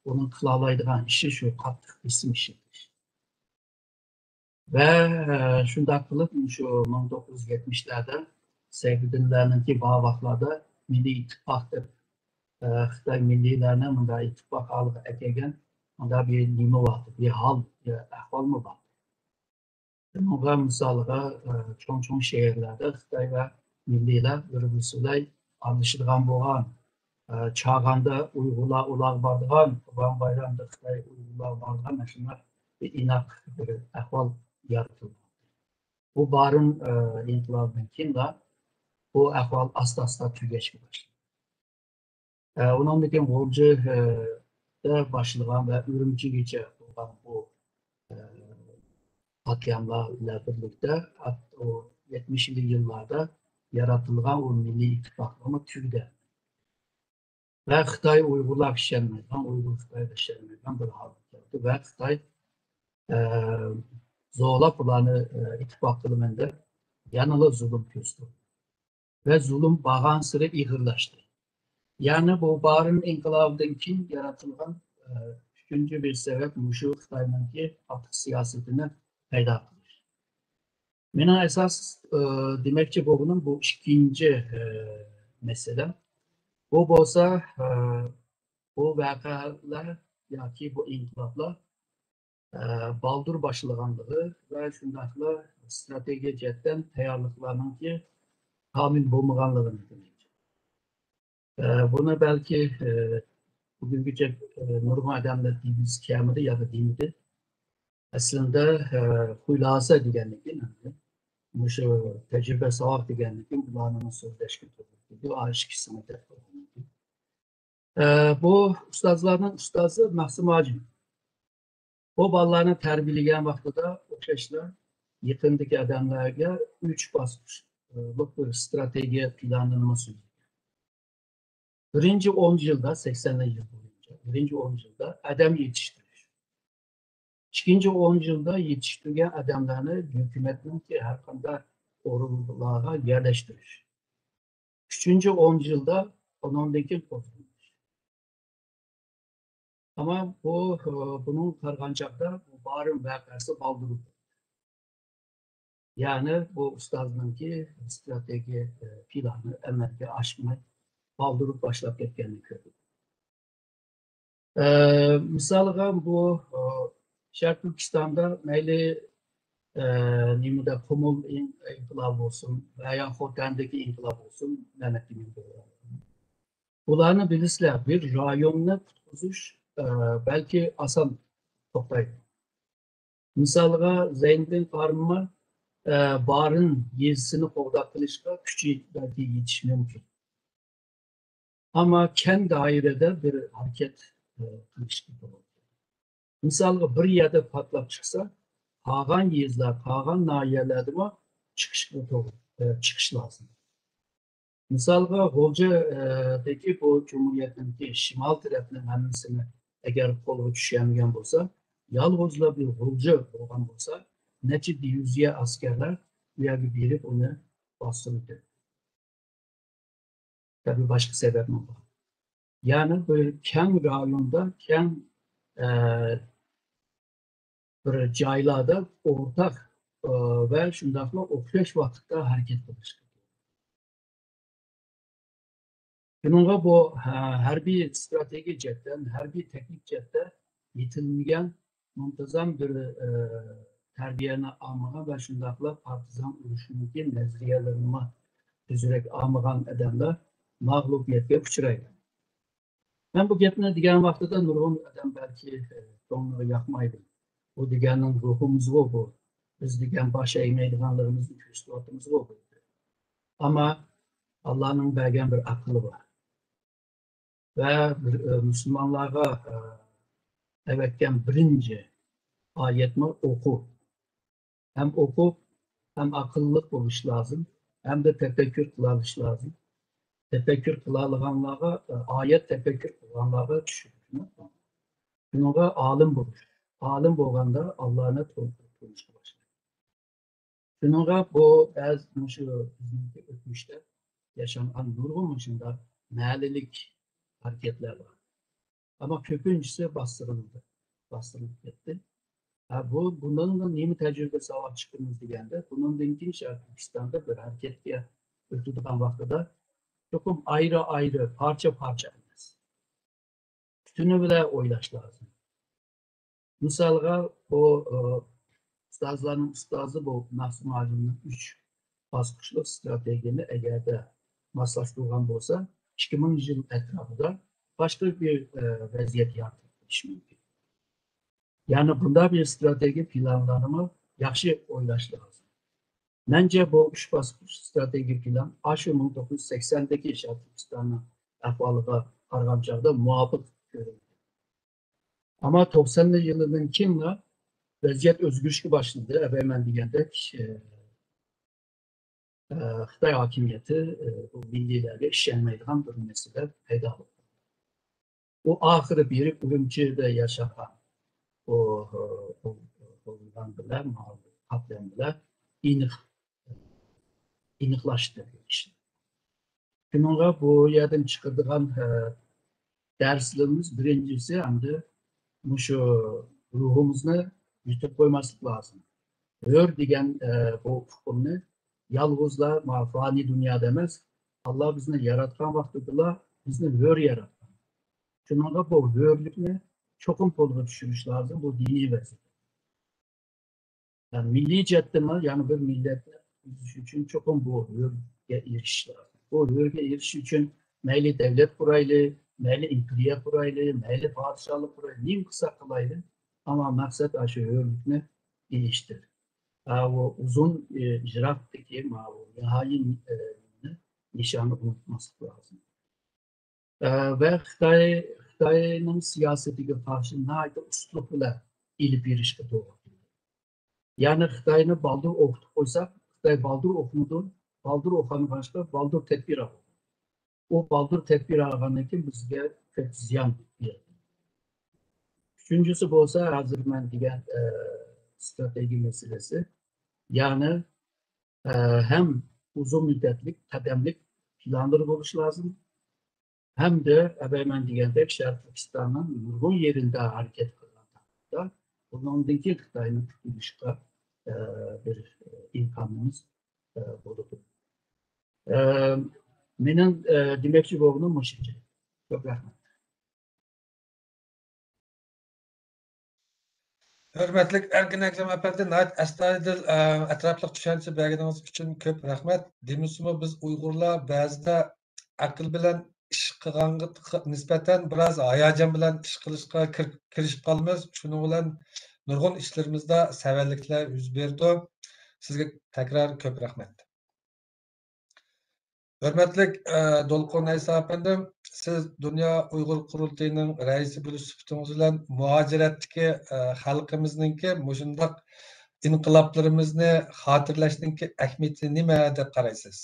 ئۇنىڭ قىلالايدىغان ئىشى شۇ قاتتىق بېسىم ئىشلىتىش. ۋە، ئە، شۇنداق قىلىپ، شۇ مىڭ توققۇز يۈز يەتمىشلەردە سەيپىدىنلەرنىڭكى بار ۋاقىتلاردا مىللىي ئىتتىپاق دەپ، ئە، خىتاي مىللىيلەرنى مۇنداق ئىتتىپاق ھالىغا ئەكەلگەن مۇنداق بىر نېمە بار، بىر ھال، بىر ئەھۋالمۇ بار. بۇنىڭغا مىسالغا، ئە، چوڭ-چوڭ شەھەرلەردە خىتاي ۋە مىللىيلەر بىر-بىرسى بىلەن ئارىلىشىدىغان بولغان، ئە، چاغاندا ئۇيغۇرلار ئۇلارغا بارىدىغان، قۇربان بايرامدا خىتاي ئۇيغۇرلارغا بارىدىغان، ئاشۇنداق بىر ئىناق بىر ئەھۋال يارىتىلغان. بۇ بارىن، ئە، ئىنقىلابىدىن كېيىنلا بۇ ئەھۋال ئاستا-ئاستا تۈگەشكە باشلىدى. ئە، ئۇنىڭدىن كېيىن غۇلجا، ئە، دە باشلىغان ۋە ئۈرۈمچىگىچە بولغان بۇ، ئە، قاتلىياملار بىلەن بىرلىكتە ئات-، ئۇ يەتمىشىنچى يىللاردا يارىتىلغان ئۇ مىللىي ئىتتىپاقلىقمۇ تۈگىدى. ۋە خىتاي ئۇيغۇرلارغا ئىشەنمەيدىغان، ئۇيغۇر خىتايغا ئىشەنمەيدىغان بىر ھالغا كەلدى ۋە خىتاي، ئە، زورلاپ بۇلارنى، ئە، ئىتتىپاق قىلىمەن دەپ يەنىلا زۇلۇم كۆرسىتىۋاتىدۇ. ۋە زۇلۇم بارغانسېرى ئېغىرلاشتى. يەنى بۇ بارىن ئىنقىلابىدىن كېيىن يارىتىلغان، ئە، ئۈچىنچى بىر سەۋەب مۇشۇ خىتاينىڭكى قاتتىق سىياسىتىنى پەيدا قىلىش. مېنىڭ ئاساس، ئە، دېمەكچى بولغىنىم بۇ ئىككىنچى، ئە، مەسىلە. بۇ بولسا، ئە، بۇ ۋەقەلەر ياكى بۇ ئىنقىلابلار ئە، بالدۇر باشلىغانلىقى ۋە شۇنداقلا ئىستراتېگىيە جەھەتتىن تەييارلىقلارنىڭكى كامىل بولمىغانلىقىنى دېمەكچى. ئە، بۇنى بەلكى، ئە، بۈگۈنگىچە، ئە، نۇرغۇن ئادەملەر دېگۈسى كەلمىدى يا دېمىدى. ئەسلىندە، ئە، خۇلاسە دېگەندىكىن، مۇشۇ تەجرىبە ساۋاق دېگەندىكىن بۇلارنى سۆزلەشكە توغرا كېلىدۇ. ئا، ئىككىسىنى دەپ قويغاندىن كېيىن. ئە، بۇ ئۇستازلارنىڭ ئۇستازى مەخسۇم ھاجىم. بۇ بالىلارنى تەربىيەلىگەن ۋاقتىدا ئوخشاشلا يېقىندىكى ئادەملەرگە ئۈچ باسقۇچلۇق بىر ئىستراتېگىيە پىلانىنىمۇ سۆزلىگەن. بىرىنچى ئون يىلدا، سەكسەنلەر يىل بويىچە، بىرىنچى ئون يىلدا ئادەم يېتىشتۈرۈش. ئىككىنچى ئون يىلدا يېتىشتۈرگەن ئادەملەرنى ھۆكۈمەتنىڭكى ھەر قانداق ئورۇنلارغا يەرلەشتۈرۈش. ئۈچىنچى ئون يىلدا ئۇنىڭدىن كېيىن قوزغىلىش. ئەمما بۇ، بۇنىڭغا قارىغان چاغدا بۇ بارىن ۋەقەسى بالدۇر بولدى. يەنى بۇ ئۇستازنىڭكى ئىستراتېگىيە پىلانى ئەمەلگە ئاشماي بالدۇر باشلاپ كەتكەننى كۆردۇق. ئە، مىسالغا بۇ، ئە، شەرقىي تۈركىستاندا مەيلى، ئە، نېمىدە قۇمۇل ئىن-، ئىنقىلابى بولسۇن ۋە يا خوتەندىكى ئىنقىلاب بولسۇن، مەمەت ئىمىن بولسۇن. بۇلارنى بىلىسىلەر، بىر رايوننى قۇتقۇزۇش، ئە، بەلكى ئاسان توختايدۇ. مىسالغا، زەينىدىن قارىمما، ئە، بارىن يېزىسىنى قوغداپ قېلىشقا كۈچى بەلكى يېتىشى مۇمكىن. ئەمما كەڭ دائىرىدە بىر ھەرىكەت، ئە، قىلىشقا توغرا كېلىدۇ. مىسالغا، بىر يەردە پارتلاپ چىقسا، قالغان يېزىلار، قالغان ناھىيەلەردىمۇ چىقىشقا توغرا، ئە، چىقىش لازىم. مىسالغا، غۇلجىدىكى بۇ جۇمھۇرىيەتنىڭكى شىمال تەرەپنىڭ ھەممىسىنى ئەگەر قولغا چۈشۈرمىگەن بولسا، يالغۇزلا بىر غۇلجا بولغان بولسا، نەچچە دىۋىزىيە ئەسكەرلەر ئۇ يەرگە بېرىپ ئۇنى باستۇرىدۇ. تەبىئىي باشقا سەۋەبمۇ بار. يەنى بىر كەڭ رايوندا، كەڭ، ئە، بىر جايلاردا ئورتاق، ئە، ۋە شۇنداقلا ئوخشاش ۋاقىتتا ھەرىكەت قىلىش. شۇنىڭغا بۇ، ھە، ھەربىي ئىستراتېگىيە جەھەتتىن، ھەربىي تېخنىك جەھەتتە يېتىلمىگەن، مۇنتىزام بىر، ئە، تەربىيەنى ئالمىغان ۋە شۇنداقلا پارتىزان ئۇرۇشىدىكى نەزەرىيەلىرىنىمۇ تۈزۈرەك ئالمىغان ئادەملەر مەغلۇبىيەتكە ئۇچرايدۇ. مەن بۇ گەپنى دېگەن ۋاقتىدا نۇرغۇن ئادەم بەلكى، ئە، كۆڭلىگە ياقمايدۇ. بۇ دېگەننىڭ روھىمىزغۇ بۇ. بىز دېگەن باش ئەگمەيدىغانلىرىمىزنى كۆرسىتىۋاتىمىزغۇ بۇ. ئەمما ئاللانىڭ بەرگەن بىر ئەقلى بار. ۋە بىر، ئە، مۇسۇلمانلارغا، ئە، ئەۋەتكەن بىرىنچى ئايەتمۇ ئوقۇ. ھەم ئوقۇپ، ھەم ئەقىللىق بولۇش لازىم، ھەمدە تەپەككۇر قىلالىش لازىم. تەپەككۇر قىلالىغانلارغا، ئايەت تەپەككۇر قىلغانلارغا چۈشىدۇ. شۇنىڭغا ئالىم بولۇش. ئالىم بولغاندا ئاللانى تونۇشقا باشلايدۇ. شۇنىڭغا بۇ بەزى مۇشۇ بىزنىڭكى ئۆتمۈشتە ياشانغان نۇرغۇن مۇشۇنداق مەلىلىك ھەرىكەتلەر بار. ئەمما كۆپىنچىسى باستۇرۇلدى، باستۇرۇلۇپ كەتتى. ھە، بۇ، بۇنىڭدىن نېمە تەجرىبە ساۋاق چىقىمىز دېگەندە، بۇنىڭدىن كېيىن شەرقىي تۈركىستاندا بىر ھەرىكەتكە ئۆتىدىغان ۋاقتىدا چوقۇم ئايرى-ئايرى، پارچە-پارچە ئەمەس، پۈتۈنى بىلەن ئويلاش لازىم. مىسالغا، بۇ، ئۇستازلارنىڭ ئۇستازى بۇ مەخسۇم ھاجىمنىڭ ئۈچ باسقۇچلۇق ئىستراتېگىيەنى ئەگەردە ماسلاشتۇرغان بولسا، ئىككى مىڭ يىل ئەتراپىدا باشقا بىر، ئە، ۋەزىيەت يارىتىپ بېرىشى مۇمكىن. يەنى بۇنداق بىر ئىستراتېگىيە پىلانلارنىمۇ ياخشى ئويلاش لازىم. مەنچە بۇ ئۈچ باسقۇچ ئىستراتېگىيە پىلان ئاشۇ مىڭ توققۇز يۈز سەكسەندىكى شەرقىي تۈركىستاننىڭ ئەھۋالىغا قارىغان چاغدا مۇۋاپىق كۆرۈنىدۇ. ئەمما توقسانىنچى يىلىدىن كېيىنلا ۋەزىيەت ئۆزگىرىشكە باشلىدى. ئەۋەل مەن دېگەندەك، ئە، ئە، خىتاي ھاكىمىيىتى، ئە، بۇ مىللىيلەرگە ئىشەنمەيدىغان بىر مەسىلە پەيدا بولدى. ئۇ ئاخىرى بېرىپ ئۈرۈمچىدە ياشىغان ئۇ، ئۇ، ئۇ، ئۇ بىلەن، قاپلان بىلەن ئېنىق، ئېنىقلاشتى بۇ ئىشنى. شۇنىڭغا بۇ يەردىن چىقىدىغان، ئە، دەرسلىرىمىز بىرىنچىسى ئەمدى مۇشۇ روھىمىزنى يۇتۇپ قويماسلىق لازىم. ھۆر دېگەن، ئە، بۇ ئۇقۇمنى يالغۇزلا ما فانىي دۇنيادا ئەمەس، ئاللا بىزنى ياراتقان ۋاقتىدىلا بىزنى ھۆر ياراتقان. شۇنىڭغا بۇ ھۆرلۈكنى چوقۇم قولغا چۈشۈرۈش لازىم، بۇ دىنىي ۋەزىپە. يەنى مىللىي جەھەتتىنمۇ، يەنى بىر مىللەتنى ئۈزۈش ئۈچۈن چوقۇم بۇ ھۆرگە ئېرىشىش لازىم. بۇ ھۆرگە ئېرىشىش ئۈچۈن مەيلى دەۋلەت قۇرايلى، مەيلى ئىمپېرىيە قۇرايلى، مەيلى پادىشاھلىق قۇرايلى، نېمە قىلساق قىلايلى، ئەمما مەقسەت ئاشۇ ھۆرلۈكنى ئېلىشتۇر. ھە، ئۇ ئۇزۇن، ئى، يىراقتىكى ماۋۇ نىھايىي، ئى، نىشاننى ئۇنتۇماسلىق لازىم. ئە، ۋە خىتاي، خىتاينىڭ سىياسىتىگە قارشى ناھايىتى ئۇستىلىق بىلەن ئېلىپ بېرىشقا توغرا كېلىدۇ. يەنى خىتاينى بالدۇر ئوقۇتۇپ قويساق، خىتاي بالدۇر ئوقۇمىدۇ، بالدۇر ئوقۇغاندىن باشقا بالدۇر تەدبىر ئالىدۇ. ئۇ بالدۇر تەدبىر ئالغاندىن كېيىن بىزگە كۆپ زىيان بېرىدۇ. ئۈچىنچىسى بولسا ھازىر مەن دېگەن، ئە، ئىستراتېگىيە مەسىلىسى. يەنى، ئە، ھەم ئۇزۇن مۇددەتلىك، قەدەملىك پىلانلىرى بولۇشى لازىم، ھەمدە ئەۋەل مەن دېگەندەك شەرقىي تۈركىستاننىڭ نۇرغۇن يېرىدە ھەرىكەت قىلغان تەقدىردە، بۇنىڭدىن كېيىن خىتاينى قۇتۇلدۇرۇشقا، ئە، بىر ئىمكانىمىز، ئە، بولىدۇ. ئە، مېنىڭ، ئە، دېمەكچى بولغىنىم مۇشۇنچە. كۆپ رەھمەت. ھۆرمەتلىك ئەركىن ئەكرەم ئەپەندى، ناھايىتى ئەستايىدىل، ئە، ئەتراپلىق چۈشەنچە بەرگىنىڭىز ئۈچۈن كۆپ رەھمەت. دېمىسىمۇ، بىز ئۇيغۇرلار بەزىدە ئەقىل بىلەن ئىش قىلغانغا نىسبەتەن بىراز ھاياجان بىلەن ئىش قىلىشقا كىر-، كىرىشىپ قالىمىز. شۇنىڭ بىلەن نۇرغۇن ئىشلىرىمىزدا سەۋەنلىكلەر يۈز بېرىدۇ. سىزگە تەكرار كۆپ رەھمەت. ھۆرمەتلىك، ئە، دولقۇن ئەيسا ئەپەندىم، سىز دۇنيا ئۇيغۇر قۇرۇلتىيىنىڭ رەئىسى بولۇش سۈپىتىڭىز بىلەن مۇھاجىرەتتىكى، ئە، خەلقىمىزنىڭكى مۇشۇنداق ئىنقىلابلىرىمىزنى خاتىرىلەشنىڭكى ئەھمىيىتىنى نېمە دەپ قارايسىز؟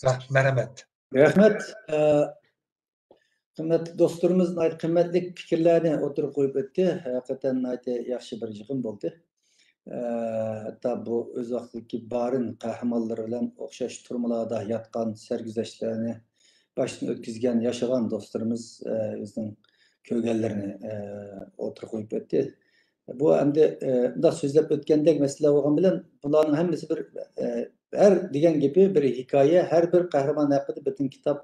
رەھ-، مەرھەمەت. رەھمەت. ئە، قىممەتلىك دوستلىرىمىز ناھايىتى قىممەتلىك پىكىرلەرنى ئوتتۇرىغا قويۇپ ئۆتتى. ھەقىقەتەن ناھايىتى ياخشى بىر يىغىن بولدى. ئە، ھەتتا بۇ ئۆز ۋاقتىدىكى بارىن قەھرىمانلىرى بىلەن ئوخشاش تۈرمىلەردە ياتقان، سەرگۈزەشتلەرنى باشتىن ئۆتكۈزگەن، ياشىغان دوستلىرىمىز، ئە، ئۆزىنىڭ كۆرگەنلىرىنى، ئە، ئوتتۇرىغا قويۇپ ئۆتتى. بۇ ئەمدى، ئە، مۇنداق سۆزلەپ ئۆتكەندەك مەسىلە بولغان بىلەن، بۇلارنىڭ ھەممىسى بىر، ئە، ھەر دېگەن گېپى بىر ھېكايە، ھەر بىر قەھرىمان ھەققىدە پۈتۈن كىتاب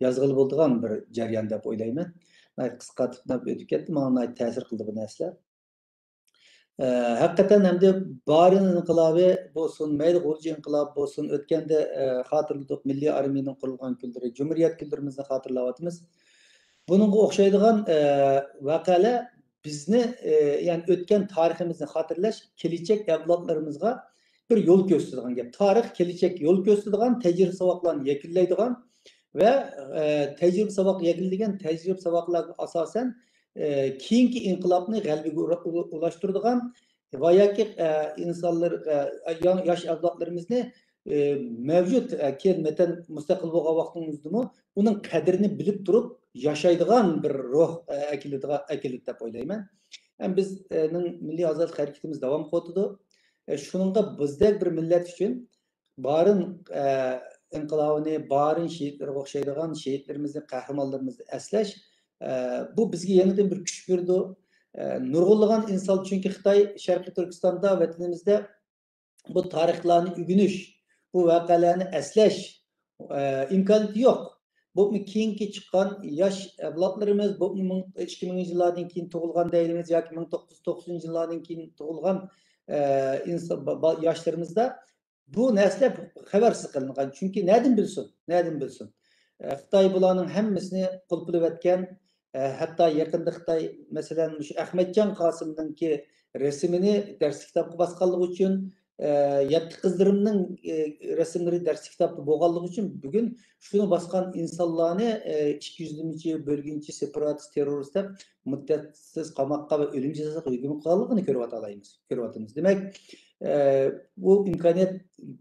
يازغىلى بولىدىغان بىر جەريان دەپ ئويلايمەن. ناھايىتى قىسقارتىپ ئۆتۈپ كەتتى، ماڭا ناھايىتى تەسىر قىلدى بۇ نەرسىلەر. ئە، ھەقىقەتەن ئەمدى بارىن ئىنقىلابى بولسۇن، مەيلى غۇلجا ئىنقىلابى بولسۇن، ئۆتكەندە، ئە، خاتىرىلىدۇق، مىللىي ئارمىيىنىڭ قۇرۇلغان كۈنلىرى، جۇمھۇرىيەت كۈنلىرىمىزنى خاتىرىلەۋاتىمىز. بۇنىڭغا ئوخشايدىغان، ئە، ۋەقەلەر بىزنى، ئە، يەنى ئۆتكەن تارىخىمىزنى خاتىرىلەش، كېلىچەك ئەۋلادلىرىمىزغا بىر يول كۆرسىتىدىغان گەپ. تارىخ كېلىچەك يول كۆرسىتىدىغان، تەجرىبە ساۋاقلارنى يەكۈنلەيدىغان ۋە، ئە، تەجرىبە ساۋاق يەكۈنلىگەن تەجرىبە ساۋاقلارغا ئاساسەن، ئە، كېيىنكى ئىنقىلابنى غەلىبىگە ئۇرا-، ئۇلا-، ئۇلاشتۇرىدىغان ۋە ياكى، ئە، ئىنسانلار، ئە، يا-، ياش ئەۋلادلىرىمىزنى، ئە، مەۋجۇت، ئە، كېيىن ۋەتەن مۇستەقىل بولغان ۋاقتىمىزدىمۇ ئۇنىڭ قەدرىنى بىلىپ تۇرۇپ ياشايدىغان بىر روھ، ئە، ئەكېلىدىغان، ئەكېلىدۇ دەپ ئويلايمەن. ھەم بىزنىڭ مىللىي ئازادلىق ھەرىكىتىمىز داۋام قىلىۋاتىدۇ. ئە، شۇنىڭغا بىزدەك بىر مىللەت ئۈچۈن بارىن، ئە، ئىنقىلابىنى، بارىن شېھىتلىرىغا ئوخشايدىغان شېھىتلىرىمىزنى، قەھرىمانلىرىمىزنى ئەسلەش، ئە، بۇ بىزگە يېڭىدىن بىر كۈچ بېرىدۇ. ئە، نۇرغۇنلىغان ئىنسان، چۈنكى خىتاي شەرقىي تۈركىستاندا، ۋەتىنىمىزدە بۇ تارىخلارنى ئۆگىنىش، بۇ ۋەقەلەرنى ئەسلەش، ئە، ئىمكانىيىتى يوق. بولۇپمۇ كېيىنكى چىققان ياش ئەۋلادلىرىمىز، بولۇپمۇ مىڭ، ئىككى مىڭىنچى يىللاردىن كېيىن تۇغۇلغان دەيلىمىز ياكى مىڭ توققۇز يۈز توقسىنىنچى يىللاردىن كېيىن تۇغۇلغان، ئە، ئىنسان، با-، با-، ياشلىرىمىزدا بۇ نەرسىلەر خەۋەرسىز قىلىنغان. چۈنكى نەدىن بىلسۇن؟ نەدىن بىلسۇن؟ ئە، خىتاي بۇلارنىڭ ھەممىسىنى قۇلۇپلىۋەتكەن. ئە، ھەتتا يېقىندا خىتاي، مەسىلەن، مۇشۇ ئەخمەتجان قاسىمنىڭكى رەسىمىنى دەرس كىتابقا باسقانلىقى ئۈچۈن، ئە، يەتتە قىزلىرىمنىڭ، ئە، رەسىملىرى دەرس كىتابتا بولغانلىقى ئۈچۈن بۈگۈن شۇنى باسقان ئىنسانلارنى، ئە، ئىككى يۈزلىمىچى، بۆلگۈنچى، سېپاراتىست، تېررورىست دەپ مۇددەتسىز قاماققا ۋە ئۆلۈم جازاسىغا ھۆكۈم قىلغانلىقىنى كۆرۈۋاتالايمىز، كۆرۈۋاتىمىز. دېمەك، ئە، بۇ ئىمكانىيەت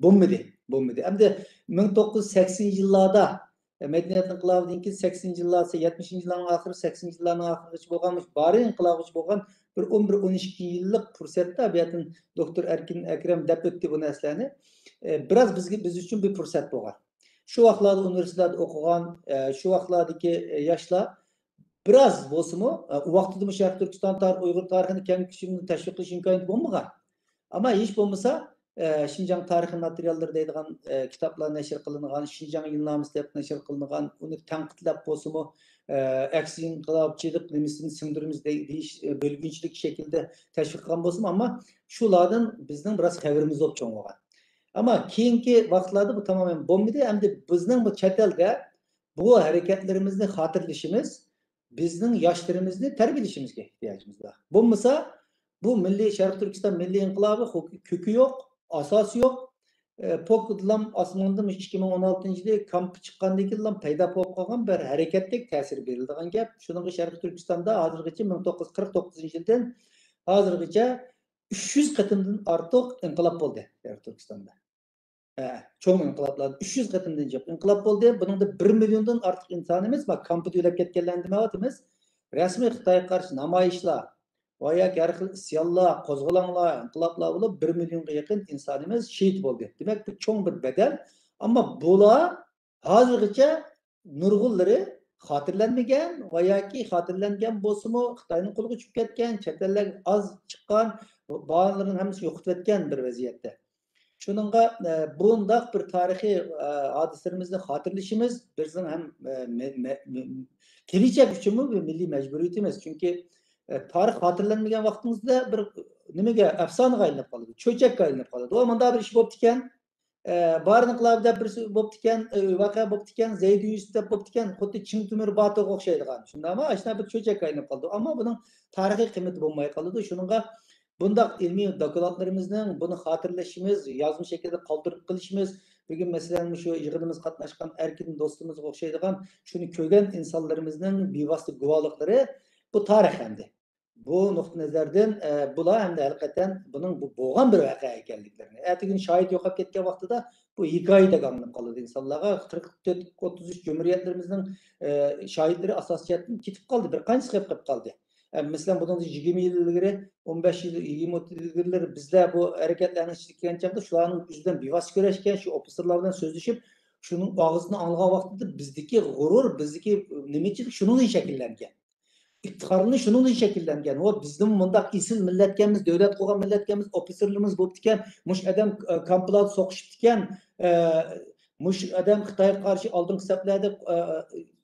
بولمىدى، بولمىدى. ئەمدى مىڭ توققۇز يۈز سەكسىنىنچى يىللاردا، ئە، مەدەنىيەت ئىنقىلابىدىن كېيىن سەكسىنىنچى يىللار، يەتمىشىنچى يىللارنىڭ ئاخىرى، سەكسىنىنچى يىللارنىڭ ئاخىرىغىچە بولغان، مۇشۇ بارىن ئىنقىلابىغىچە بولغان بىر ئون بىر، ئون ئىككى يىللىق پۇرسەتتە، بۇ يەردىن دوكتور ئەركىن ئەكرەم دەپ ئۆتتى بۇ نەرسىلەرنى. ئە، بىراز بىزگە، بىز ئۈچۈن بىر پۇرسەت بولغان. شۇ ۋاقىتلاردا ئۇنىۋېرسىتېتلاردا ئوقۇغان، ئە، شۇ ۋاقىتلاردىكى، ئە، ياشلار بىراز بولسىمۇ، ئە، ئۇ ۋاقتىدا شەرقىي تۈركىستان تارىخ، ئۇيغۇر تارىخىنى كەڭ كۆلەمدە تەشۋىق قىلىش ئىمكانىيىتى بولمىغان. ئەمما ھېچ بولمىسا، ئە، شىنجاڭ تارىخى ماتېرىياللىرى دەيدىغان، ئە، كىتابلار نەشر قىلىنغان، شىنجاڭ يىلنامىسى دەپ نەشر قىلىنغان، ئۇنى تەنقىدلەپ بولسىمۇ، ئە، ئەكسىي ئىنقىلابچىلىق نېمىسىنى سىڭدۈرىمىز دەي-، دېيىش، ئە، بۆلگۈنچىلىك شەكلىدە تەشۋىق قىلغان بولسىمۇ، ئەمما شۇلاردىن بىزنىڭ بىراز خەۋىرىمىز بولۇپ چوڭ بولغان. ئەمما كېيىنكى ۋاقىتلاردا بۇ تامامەن بولمىدى. ئەمدى بىزنىڭ بۇ چەت ئەلدە بۇ ھەرىكەتلىرىمىزنى خاتىرىلىشىمىز، بىزنىڭ ياشلىرىمىزنى تەربىيەلىشىمىزگە ئېھتىياجىمىز بار. بولمىسا، بۇ مىللىي، شەرقىي تۈركىستان مىللىي ئىنقىلابى خو-، كۆكى يوق، ئاساسى يوق. ئە، پوكدىلام ئاسماندا مۇشۇ ئىككى مىڭ ئون ئالتىنچى يىلى كامپى چىققاندىن كېيىنلا پەيدا بولۇپ قالغان بىر ھەرىكەتتەك تەسىر بېرىلىدىغان گەپ. شۇنىڭغا شەرقىي تۈركىستاندا ھازىرغىچە، مىڭ توققۇز يۈز قىرىق توققۇزىنچى يىلدىن ھازىرغىچە ئۈچ يۈز قېتىمدىن ئارتۇق ئىنقىلاب بولدى شەرقىي تۈركىستاندا. ھە، چوڭ ئىنقىلابلار، ئۈچ يۈز قېتىمدىن جىق ئىنقىلاب بولدى. بۇنىڭدا بىر مىليوندىن ئارتۇق ئىنسانىمىز، ما، كامپىدا ئۆلۈپ كەتكەنلەرنى دېمەيۋاتىمىز. رەسمىي خىتايغا قارشى نامايىشلار ۋە ياكى ھەر خىل ئىسيانلار، قوزغىلاڭلار، ئىنقىلابلار بولۇپ، بىر مىليونغا يېقىن ئىنسانىمىز شېھىت بولدى. دېمەك، بۇ چوڭ بىر بەدەل. ئەمما بۇلار ھازىرغىچە نۇرغۇنلىرى خاتىرىلەنمىگەن ۋە ياكى خاتىرىلەنگەن بولسىمۇ، خىتاينىڭ قولىغا چۈشۈپ كەتكەن، چەت ئەللەرگە ئاز چىققان، بالىلىرىنىڭ ھەممىسىنى يوقىتىۋەتكەن بىر ۋەزىيەتتە. شۇنىڭغا، ئە، بۇنداق بىر تارىخىي، ئە، ھادىسىلىرىمىزنى خاتىرىلىشىمىز بىزنىڭ ھەم، ئە، مە-، مە-، مە-، كېلىچەك ئۈچۈنمۇ بىر مىللىي مەجبۇرىيىتىمىز. چۈنكى، ئە، تارىخ خاتىرىلەنمىگەن ۋاقتىمىزدا بىر نېمىگە، ئەپسانىگە ئايلىنىپ قالىدۇ، چۆچەككە ئايلىنىپ قالىدۇ. ۋە مۇنداق بىر ئىش بوپتىكەن، ئە، بارىن ئىنقىلابى دەپ بىرسى بوپتىكەن، ئە، ۋەقە بوپتىكەن، زەيدى يۈسۈپ دەپ بوپتىكەن، خۇددى چىڭ تۆمۈر باتۇرغا ئوخشايدىغان. شۇنداقمۇ؟ ئاشۇنداق بىر چۆچەككە ئايلىنىپ قالىدۇ. ئەمما بۇنىڭ تارىخىي قىممىتى بولماي قالىدۇ. شۇنىڭغا بۇنداق ئىلمىي دوكلاتلىرىمىزنىڭ بۇنى خاتىرىلىشىمىز، يازما شەكىلدە قالدۇرۇپ قېلىشىمىز، بۈگۈن، مەسىلەن، مۇشۇ يىغىنىمىزغا قاتناشقان ئەركىن دوستىمىزغا ئوخشايدىغان، شۇنى كۆرگەن ئىنسانلىرىمىزنىڭ بىۋاسىتە گۇۋاھلىقلىرى، بۇ تارىخ ئەمدى. بۇ نۇقتىئى نەزەردىن، ئە، بۇلار ئەمدى ھەقىقەتەن بۇنىڭ بۇ بولغان بىر ۋەقە ئىكەنلىكلىرىنى، ئەتىگۈن شاھىت يوقاپ كەتكەن ۋاقتىدا بۇ ھېكايىدەك ئاڭلىنىپ قالىدۇ ئىنسانلارغا. قىرىق تۆت، ئوتتۇز ئۈچ جۇمھۇرىيەتلىرىمىزنىڭ، ئە، شاھىتلىرى ئاساسىي جەھەتتىن كېتىپ قالدى، بىر قانچىسى قېلىپ قېلىپ قالدى. ئە، مەسىلەن، بۇنىڭدىن يىگىرمە يىل ئىلگىرى، ئون بەش يىل، يىگىرمە يىل ئىلگىرىلىرى بىزلەر بۇ ھەرىكەتلەرنىڭ ئىچىدە كەلگەن چاغدا شۇلارنىڭ يۈزىدىن بىۋاسىتە كۆرۈشكەن، شۇ ئوفىتسېرلار بىلەن سۆزلىشىپ، شۇنىڭ ئاغزىدىن ئاڭلىغان ۋاقتىدا بىزدىكى غۇرۇر، بىزدىكى نېمىچىلىك شۇنىڭدىن شەكىللەنگەن. ئىپتىخارلىنىش شۇنىڭدىن شەكىللەنگەن. ۋە بىزمۇ مۇنداق ئېسىل مىللەتكەنمىز، دۆلەت قۇرغان مىللەتكەنمىز، ئوفىتسېرلىرىمىز بوپتىكەن، مۇشۇ ئادەم، ئە، كامپلاردا سوقۇشۇپتىكەن، ئە، مۇشۇ ئادەم خىتايغا قارشى ئالدىنقى سەپلەردە، ئە،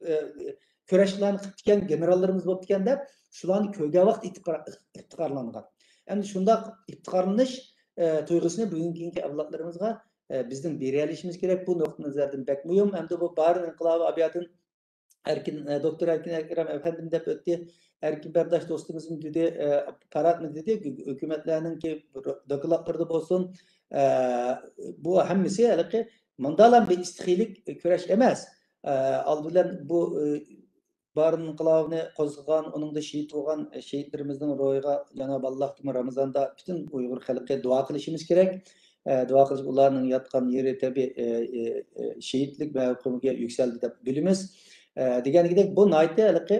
ئە، كۈرەشلەرنى قىپتىكەن، گېنېراللىرىمىز بوپتىكەن دەپ، شۇلارنى كۆرگەن ۋاقىت ئىپتىخار-، ئىپتىخارلانغان. ئەمدى شۇنداق ئىپتىخارلىنىش، ئە، تۇيغۇسىنى بۈگۈنكى ئەۋلادلىرىمىزغا، ئە، بىزنىڭ بېرەلىشىمىز كېرەك. بۇ نۇقتىئى نەزەردىن بەك مۇھىم. ئەمدى بۇ بارىن ئىنقىلابى ئابىيادىن ئەركىن، ئە، دوكتور ئەركىن ئەكرەم ئەپەندىم دەپ ئۆتتى. ئەركىن بەرداش دوستىمىزمۇ دېدى، ئە، پاراتمۇ دېدى، ھۆ-، ھۆكۈمەتلەرنىڭكى دوكلاتلىرىدا بولسۇن، ئە، بۇ ھەممىسى ھېلىقى ماندالا بىر ئىستىخىيلىك كۈرەش ئەمەس. ئە، ئالدى بىلەن بۇ، ئە، بارىن ئىنقىلابىنى قوزغىغان، ئۇنىڭدا شېھىت بولغان شېھىتلىرىمىزنىڭ روھىغا جانابى ئاللاھ رامىزاندا پۈتۈن ئۇيغۇر خەلقى دۇئا قىلىشىمىز كېرەك. ئە، دۇئا قىلىش، ئۇلارنىڭ ياتقان يېرى تەبىئىي، ئە، ئە، ئە، شېھىتلىك مەۋقۇمىگە يۈكسەلدى دەپ بىلىمىز. ئە، دېگەنكىدەك، بۇ ناھايىتى ھېلىقى،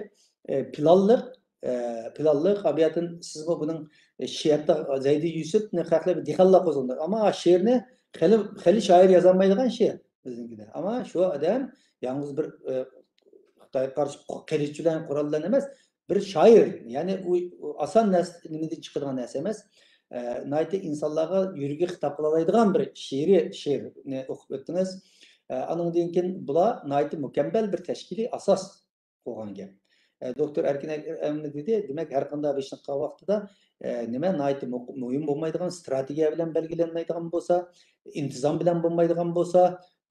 ئە، پىلانلىق، ئە، پىلانلىق. ئابىياتىن سىزمۇ بۇنىڭ، ئە، شېئىردا زەيدى يۈسۈپنى خەقلەر بىر دېھقانلار قوزغىدى. ئەمما شېئىرنى خېلى، خېلى شائىر يازالمايدىغان شېئىر بىزنىڭكىدە. ئەمما شۇ ئادەم يالغۇز بىر، ئە، خىتايغا قارشى قىلىچ بىلەن، قورال بىلەن ئەمەس، بىر شائىر، يەنى ئۇ، ئۇ ئاسان نەرسە، نېمىدىن چىقىدىغان نەرسە ئەمەس. ئە، ناھايىتى ئىنسانلارغا يۈرىكى خىتاب قىلالايدىغان بىر شېئىرىي شېئىرنى ئوقۇپ ئۆتتىڭىز. ئە، ئانىڭدىن كېيىن بۇلار ناھايىتى مۇكەممەل بىر تەشكىلىي ئاساس قوغان گەپ. ئە، دوكتور ئەركىن ئەكرەم دېدى، دېمەك، ھەر قانداق بىر ئىشنى قىلغان ۋاقتىدا، ئە، نېمە ناھايىتى مۇ-، مۇھىم بولمايدىغان، ئىستراتېگىيە بىلەن بەلگىلەنمەيدىغان بولسا، ئىنتىزام بىلەن بولمايدىغان بولسا،